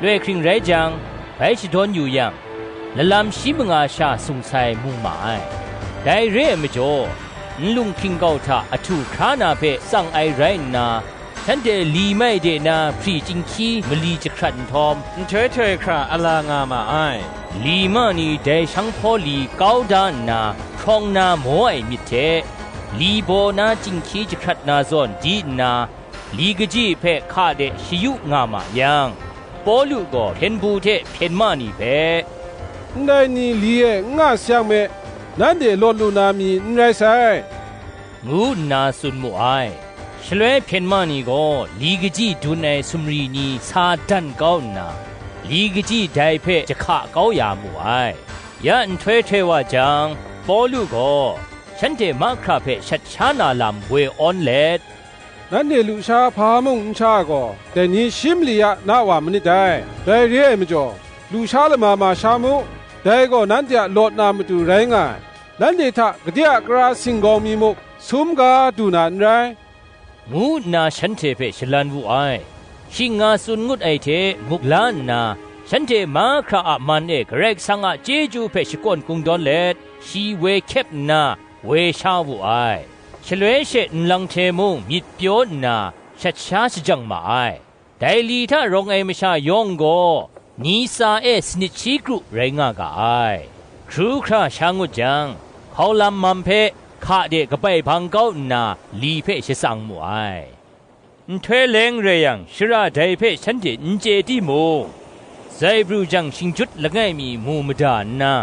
Loi hkring rai jang, bai shadawn yu yang, lalam shi manga sha sung sai mu ma ai. Dai re ai majaw, nlung hpingkau hta ahtu hkra na hpe tsang ai rai nna, shanhte li mai de na hpri chyinghkyi mali jahkrat nhtawm, nhtoi htoi hkra ala nga ma ai. Li ma ni dai shang hpaw li kau da nna, hkrawng na maw ai myit hte, li baw na chyinghkyi jahkrat na zawn di nna, li kaji hpe hka de shayu nga ma yang, Pawlu gaw hpyen bu hte hpyen ma ni hpe, "Ndai ni li e n nga sayang me, nanhte lawt lu na mi n rai sai," ngu nna tsun mu ai. Shaloi hpyen ma ni gaw li kaji dun ai sumri ni sa dan kau nna, li kaji dai hpe jahka kau ya mu ai. Ya nhtoi htoi wa jang, Pawlu gaw shanhte mahkra hpe shat sha na lam woi awn let, "Nanhte lusha hpa mung n sha gaw, dai ni shi mali ya na wa manit dai. Dai re ai majaw, lusha lama ma sha mu, dai gaw nanhte a lawt na matu rai nga ai. Nanhte hta gade a kara singgawng mi muk sum ga du na n rai," ngu nna shanhte hpe shalan wu ai. Shing nga tsun ngut ai hte muk la nna, shanhte mahkra a man e Karai Kasang a chyeju hpe shakawn kungdawn let, shi woi hkyep nna, woi sha wu ai. Shaloi she nlang hte mung myit pyaw nna, shat sha shajang ma ai. Dai li hta rawng ai masha yawng gaw, ni tsa e sanit shi kru rai nga ga ai. Hkru hkra sha ngut jang, hkau lam mam hpe hka de kabai bang kau nna, li hpe shatsang mu ai. Nhtoi leng rai yang, shara dai hpe shanhte n chye timung, zaibru jang shingjut langai mi mu mada nna,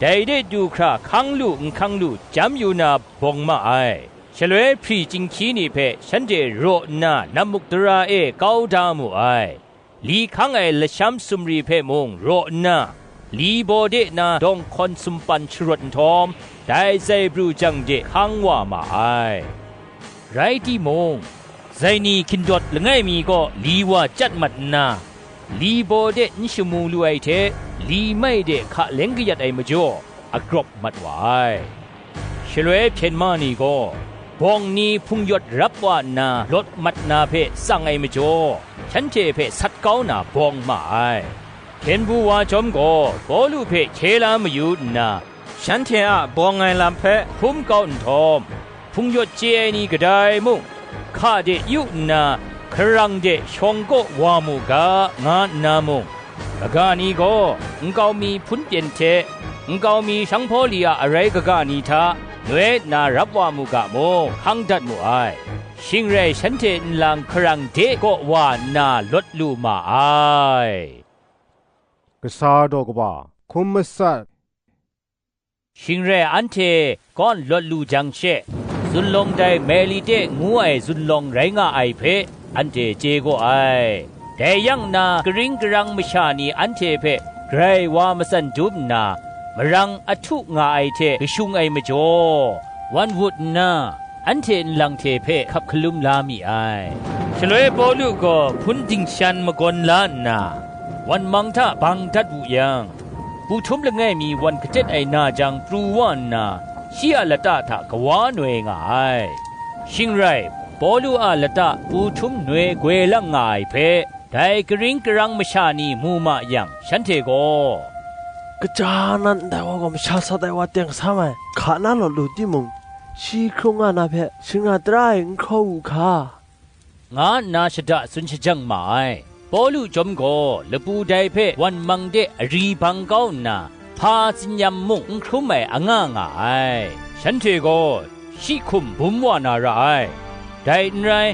dai de du hkra hkang lu n hkang lu chyam yu na bawng ma ai. Shaloi hpri chyinghkyi ni hpe shanhte raw nna namuk dara e kau da mu ai. Li hkang ai lasham sumri hpe mung raw nna, li baw de na dawng hkawn sumpan sharawt nhtawm, dai zaibru jang de hkang wa ma ai. Rai timung, zaini hkyindawt langai mi kaw li wa chyat mat nna, li baw de n shamu lu ai hte, li mai de hka leng kayat ai majaw, agrawp mat wa ai. Shaloi hpyen ma ni gaw, bawng ni hpung yawt rap wa nna lawt mat na hpe tsang ai majaw, shanhte hpe sat kau na bawng ma ai. Hpyen bu wa chyawm gaw, Pawlu hpe hkye la mayu nna, shanhte a bawng ai lam hpe hkrum kau nhtawm, hpung yawt chye ai ni kadai mung, hka de yu nna, hkarang de shawng kaw wa mu ga, nga nna mung, kaga ni gaw nkau mi hpun pyen hte, nkau mi sanghpaw li a arai kaga ni hta noi nna rap wa mu ga mung, hkang dat mu ai. Shing rai shanhte nlang hkarang de kaw wa nna lawt lu ma ai. Kasa daw kaba, hkum matsat. Shing rai anhte kawn lawt lu jang she, zunlawng dai Melite ngu ai zunlawng rai nga ai hpe anhte chye gaw ai. Dai yang na, karing karang masha ni anhte hpe grai wa matsan dum nna, marang ahtu nga ai hte kashung ai majaw, wan wut nna, anhte nlang hte hpe hkap hkalum la mi ai. Shaloi Pawlu gaw hpun dingshan magawn la nna, wan mang hta bang dat wu yang, pu htum langai mi wan katet ai na jang pru wa nna, shi a lata hta kawa noi nga ai. Shing rai, Pawlu a lata pu htum noi goi lang nga ai hpe, dai karing karang masha ni mu ma yang, shanhte gaw, "Kaja nan ndai wa gaw masha sat ai wa teng sa mai, hka na lawt lu timung, shi hkrung nga na hpe, shing na tara e n hkraw wu hka?" nga nna shada tsun shajang ma ai. Pawlu chyawm gaw lapu dai hpe wan mang de ari bang kau nna, hpa tsinyam mung n hkrum ai anga nga ai. Shanhte gaw shi hkum bum wa na ra ai, dai n rai,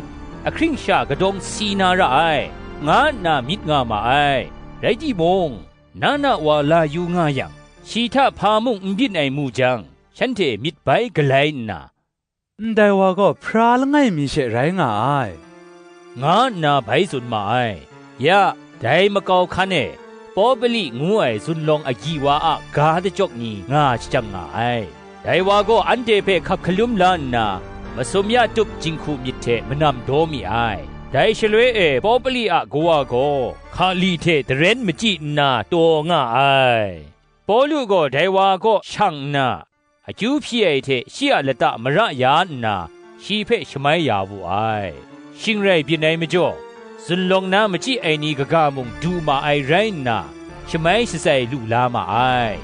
ahkring sha kadawng si na ra ai, nga nna myit nga ma ai. Rai timung, na na wa la yu nga yang, shi hta hpa mung n byin ai mu jang, shanhte myit bai galai nna, "Ndai wa gaw hpara langai mi she rai nga ai," nga nna bai tsun ma ai. Ya, dai makau hkan e, Popili ngu ai zunlawng agyi wa a ga dachyawk ni nga shajang nga ai. Dai wa gaw anhte hpe hkap hkalum la nna, masum ya tup jinghku myit hte manam daw mi ai. Dai shaloi e Popili a kawa gaw hkali hte daren machyi nna taw nga ai. Pawlu gaw dai wa kaw shang nna, akyu hpyi ai hte shi a lata mara ya nna, shi hpe shamai ya wu ai. Shing rai byin ai majaw, zunlawng na machyi ai ni kaga mung du ma ai rai nna, shamai shatsai lu la ma ai.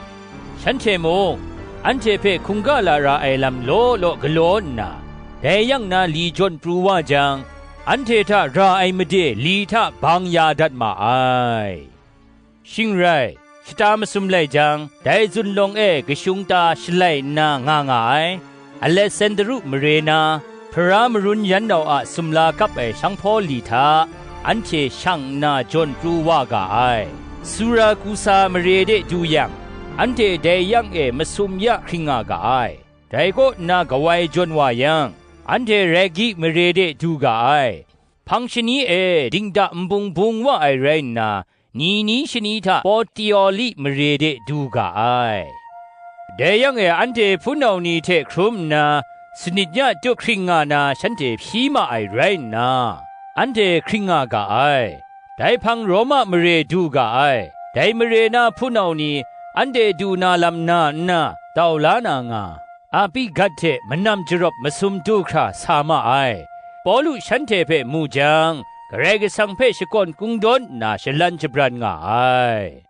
Shanhte mung, anhte hpe hkungga lara ai lam law law galaw nna, dai yang na li jawn pru wa jang, anhte hta ra ai made li hta bang ya dat ma ai. Shing rai, shata masum lai jang, dai zunlawng e kashung ta shalai nna nga nga ai, Alesandru mare na, Hpara marun yan nau a sumla kap ai sanghpaw li hta, anhte shang nna jawn pru wa ga ai. Surakusa mare de du yang, anhte dai yang e masum ya hkring nga ga ai. Dai kaw nna kawai jawn wa yang, anhte Regi mare de du ga ai. Hpang shani e dingda nbung bung wa ai rai nna, ni ni shani hta Potioli mare de du ga ai. Dai yang e anhte hpunau ni hte hkrum nna, sanit ya tup hkring nga na shanhte hpyi ma ai rai nna, anhte hkring nga ga ai. Dai hpang Roma mare du ga ai. Dai mare na hpunau ni anhte du na lam na nna, tau la na nga, Apigat hte manam jarawp masum du hkra sa ma ai. Pawlu shanhte hpe mu jang, Karai Kasang hpe shakawn kungdawn nna shalan shabran nga ai.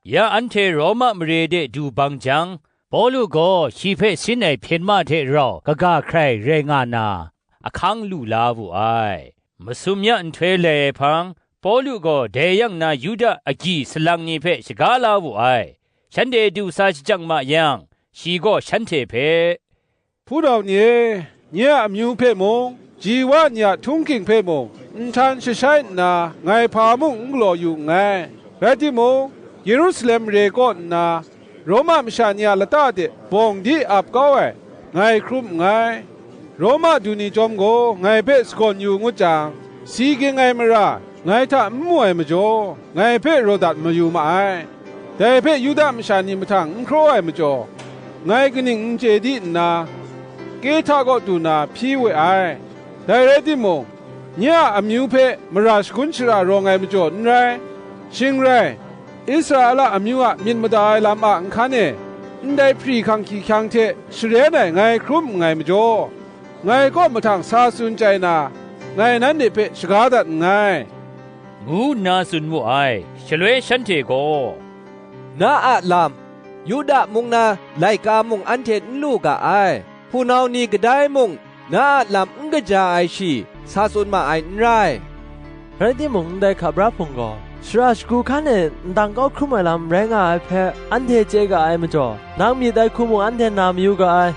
Ya anhte Roma mare de du bang jang, Pawlu gaw shi hpe sin ai hpyen ma hte rau kaga hkrai rai nga na, ahkang lu la wu ai. Masum ya nhtoi lai ai hpang, Pawlu gaw dai yang na Yuda agyi salang ni hpe shaga la wu ai. Shanhte du sa shajang ma yang, shi gaw shanhte hpe, "Hpunau ni e, nye a amyu hpe mung, ji wa ni a htunghking hpe mung, nhtan shashai nna, ngai hpa mung n galaw yu nngai. Rai timung, Yerusalem mare kaw nna, Roma masha ni a lata de bawng di ap kau ai, ngai hkrum nngai. Roma du ni chyawm gaw ngai hpe sagawn yu ngut jang, si ging ai mara ngai hta n mu ai majaw, ngai hpe raw dat mayu ma ai. Dai hpe Yuda masha ni mahtang n hkraw ai majaw, ngai kaning n chye di nna, Kehta kaw du na hpyi we ai. Dai rai timung, nye a amyu hpe mara shagun shara rawng ai majaw n rai. Shing rai, Israela amyu a myit mada ai lam a nhkan e, ndai hpri hkang hkying hkyang hte sharen ai ngai hkrum nngai majaw, ngai kaw mahtang sa tsun chyai na, ngai nanhte hpe shaga dat nngai," ngu nna tsun mu ai. Shaloi shanhte gaw, "Na a lam, Yuda mung na laika mung anhte n lu ga ai, hpunau ni kadai mung na a lam n kaja ai shi sa tsun ma ai n rai. Rai timung, ndai hkap ra hpung gaw, Sara shagu hkan e ndang kau hkrum ai lam rai nga ai hpe anhte chye ga ai majaw, nang myit ai hku mung anhte na mayu ga ai,"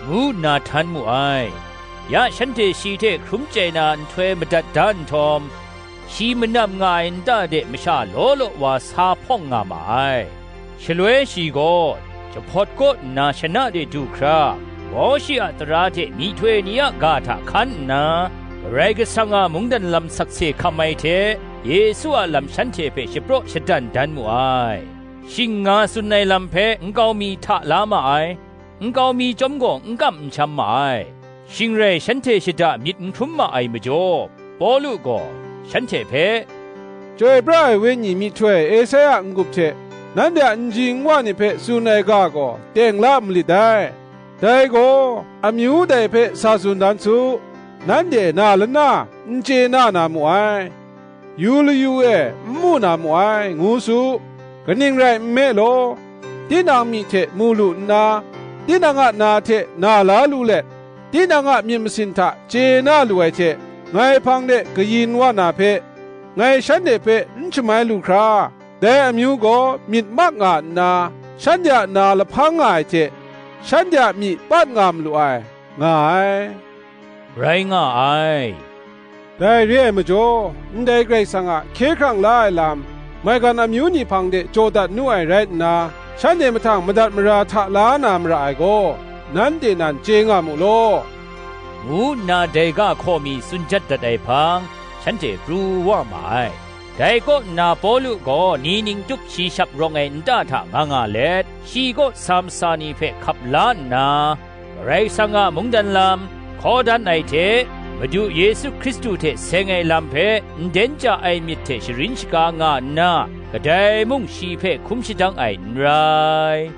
ngu nna htan mu ai. Ya shanhte shi hte hkrum chyai na nhtoi madat da nhtawm, shi manam nga ai nta de masha law law wa sa hpawng nga ma ai. Shaloi shi gaw jahpawt kaw nna shana de du hkra, Mawshe a tara hte myihtoi ni a ga hta hkan nna, Karai Kasang a mungdan lam sakse hkam ai hte, Yesu a lam shanhte hpe shapraw shadan dan mu ai. Shing nga tsun ai lam hpe nkau mi hta la ma ai, nkau mi chyawm gaw n kam n sham ma ai. Shing rai shanhte shada myit n hkrum ma ai majaw, Pawlu gaw shanhte hpe, "Chyoi pra ai wenyi myihtoi Esaia n-gup hte nanhte a nji nwa ni hpe tsun ai ga gaw teng la malit dai. Dai gaw, amyu dai hpe sa tsun dan su, nanhte na lana n chye na na mu ai. Yu layu e n mu na mu ai, ngu su. Kaning rai nme law, tinang myi hte mu lu nna, tinang a na hte na la lu let, tinang a myit masin hta chye na lu ai hte, ngai hpang de kayin wa na hpe, ngai shanhte hpe n shamai lu hkra, dai amyu gaw myit mak nga nna, shanhte a na lahpang nga ai hte, shanhte a myi pat nga malu ai, nga ai." Rai nga ai. Dai re ai majaw, ndai Karai Kasang a hkye hkrang la ai lam, maigan amyu ni hpang de jaw dat nu ai rai nna, shanhte mahtang madat mara hta la na mara ai gaw, nanhte nan chye nga mu law, ngu nna dai ga hkaw mi tsun jat dat ai hpang, shanhte pru wa ma ai. Dai kaw nna Pawlu gaw ni ning tup shi shap rawng ai nta hta nga nga let, shi kaw sa masa ni hpe hkap la nna, Karai Kasang a mungdan lam, hkaw dan ai hte, Madu Yesu Hkristu hte seng ai lam hpe nden chya ai myit hte sharin shaga nga nna, kadai mung shi hpe hkum shadang ai n rai.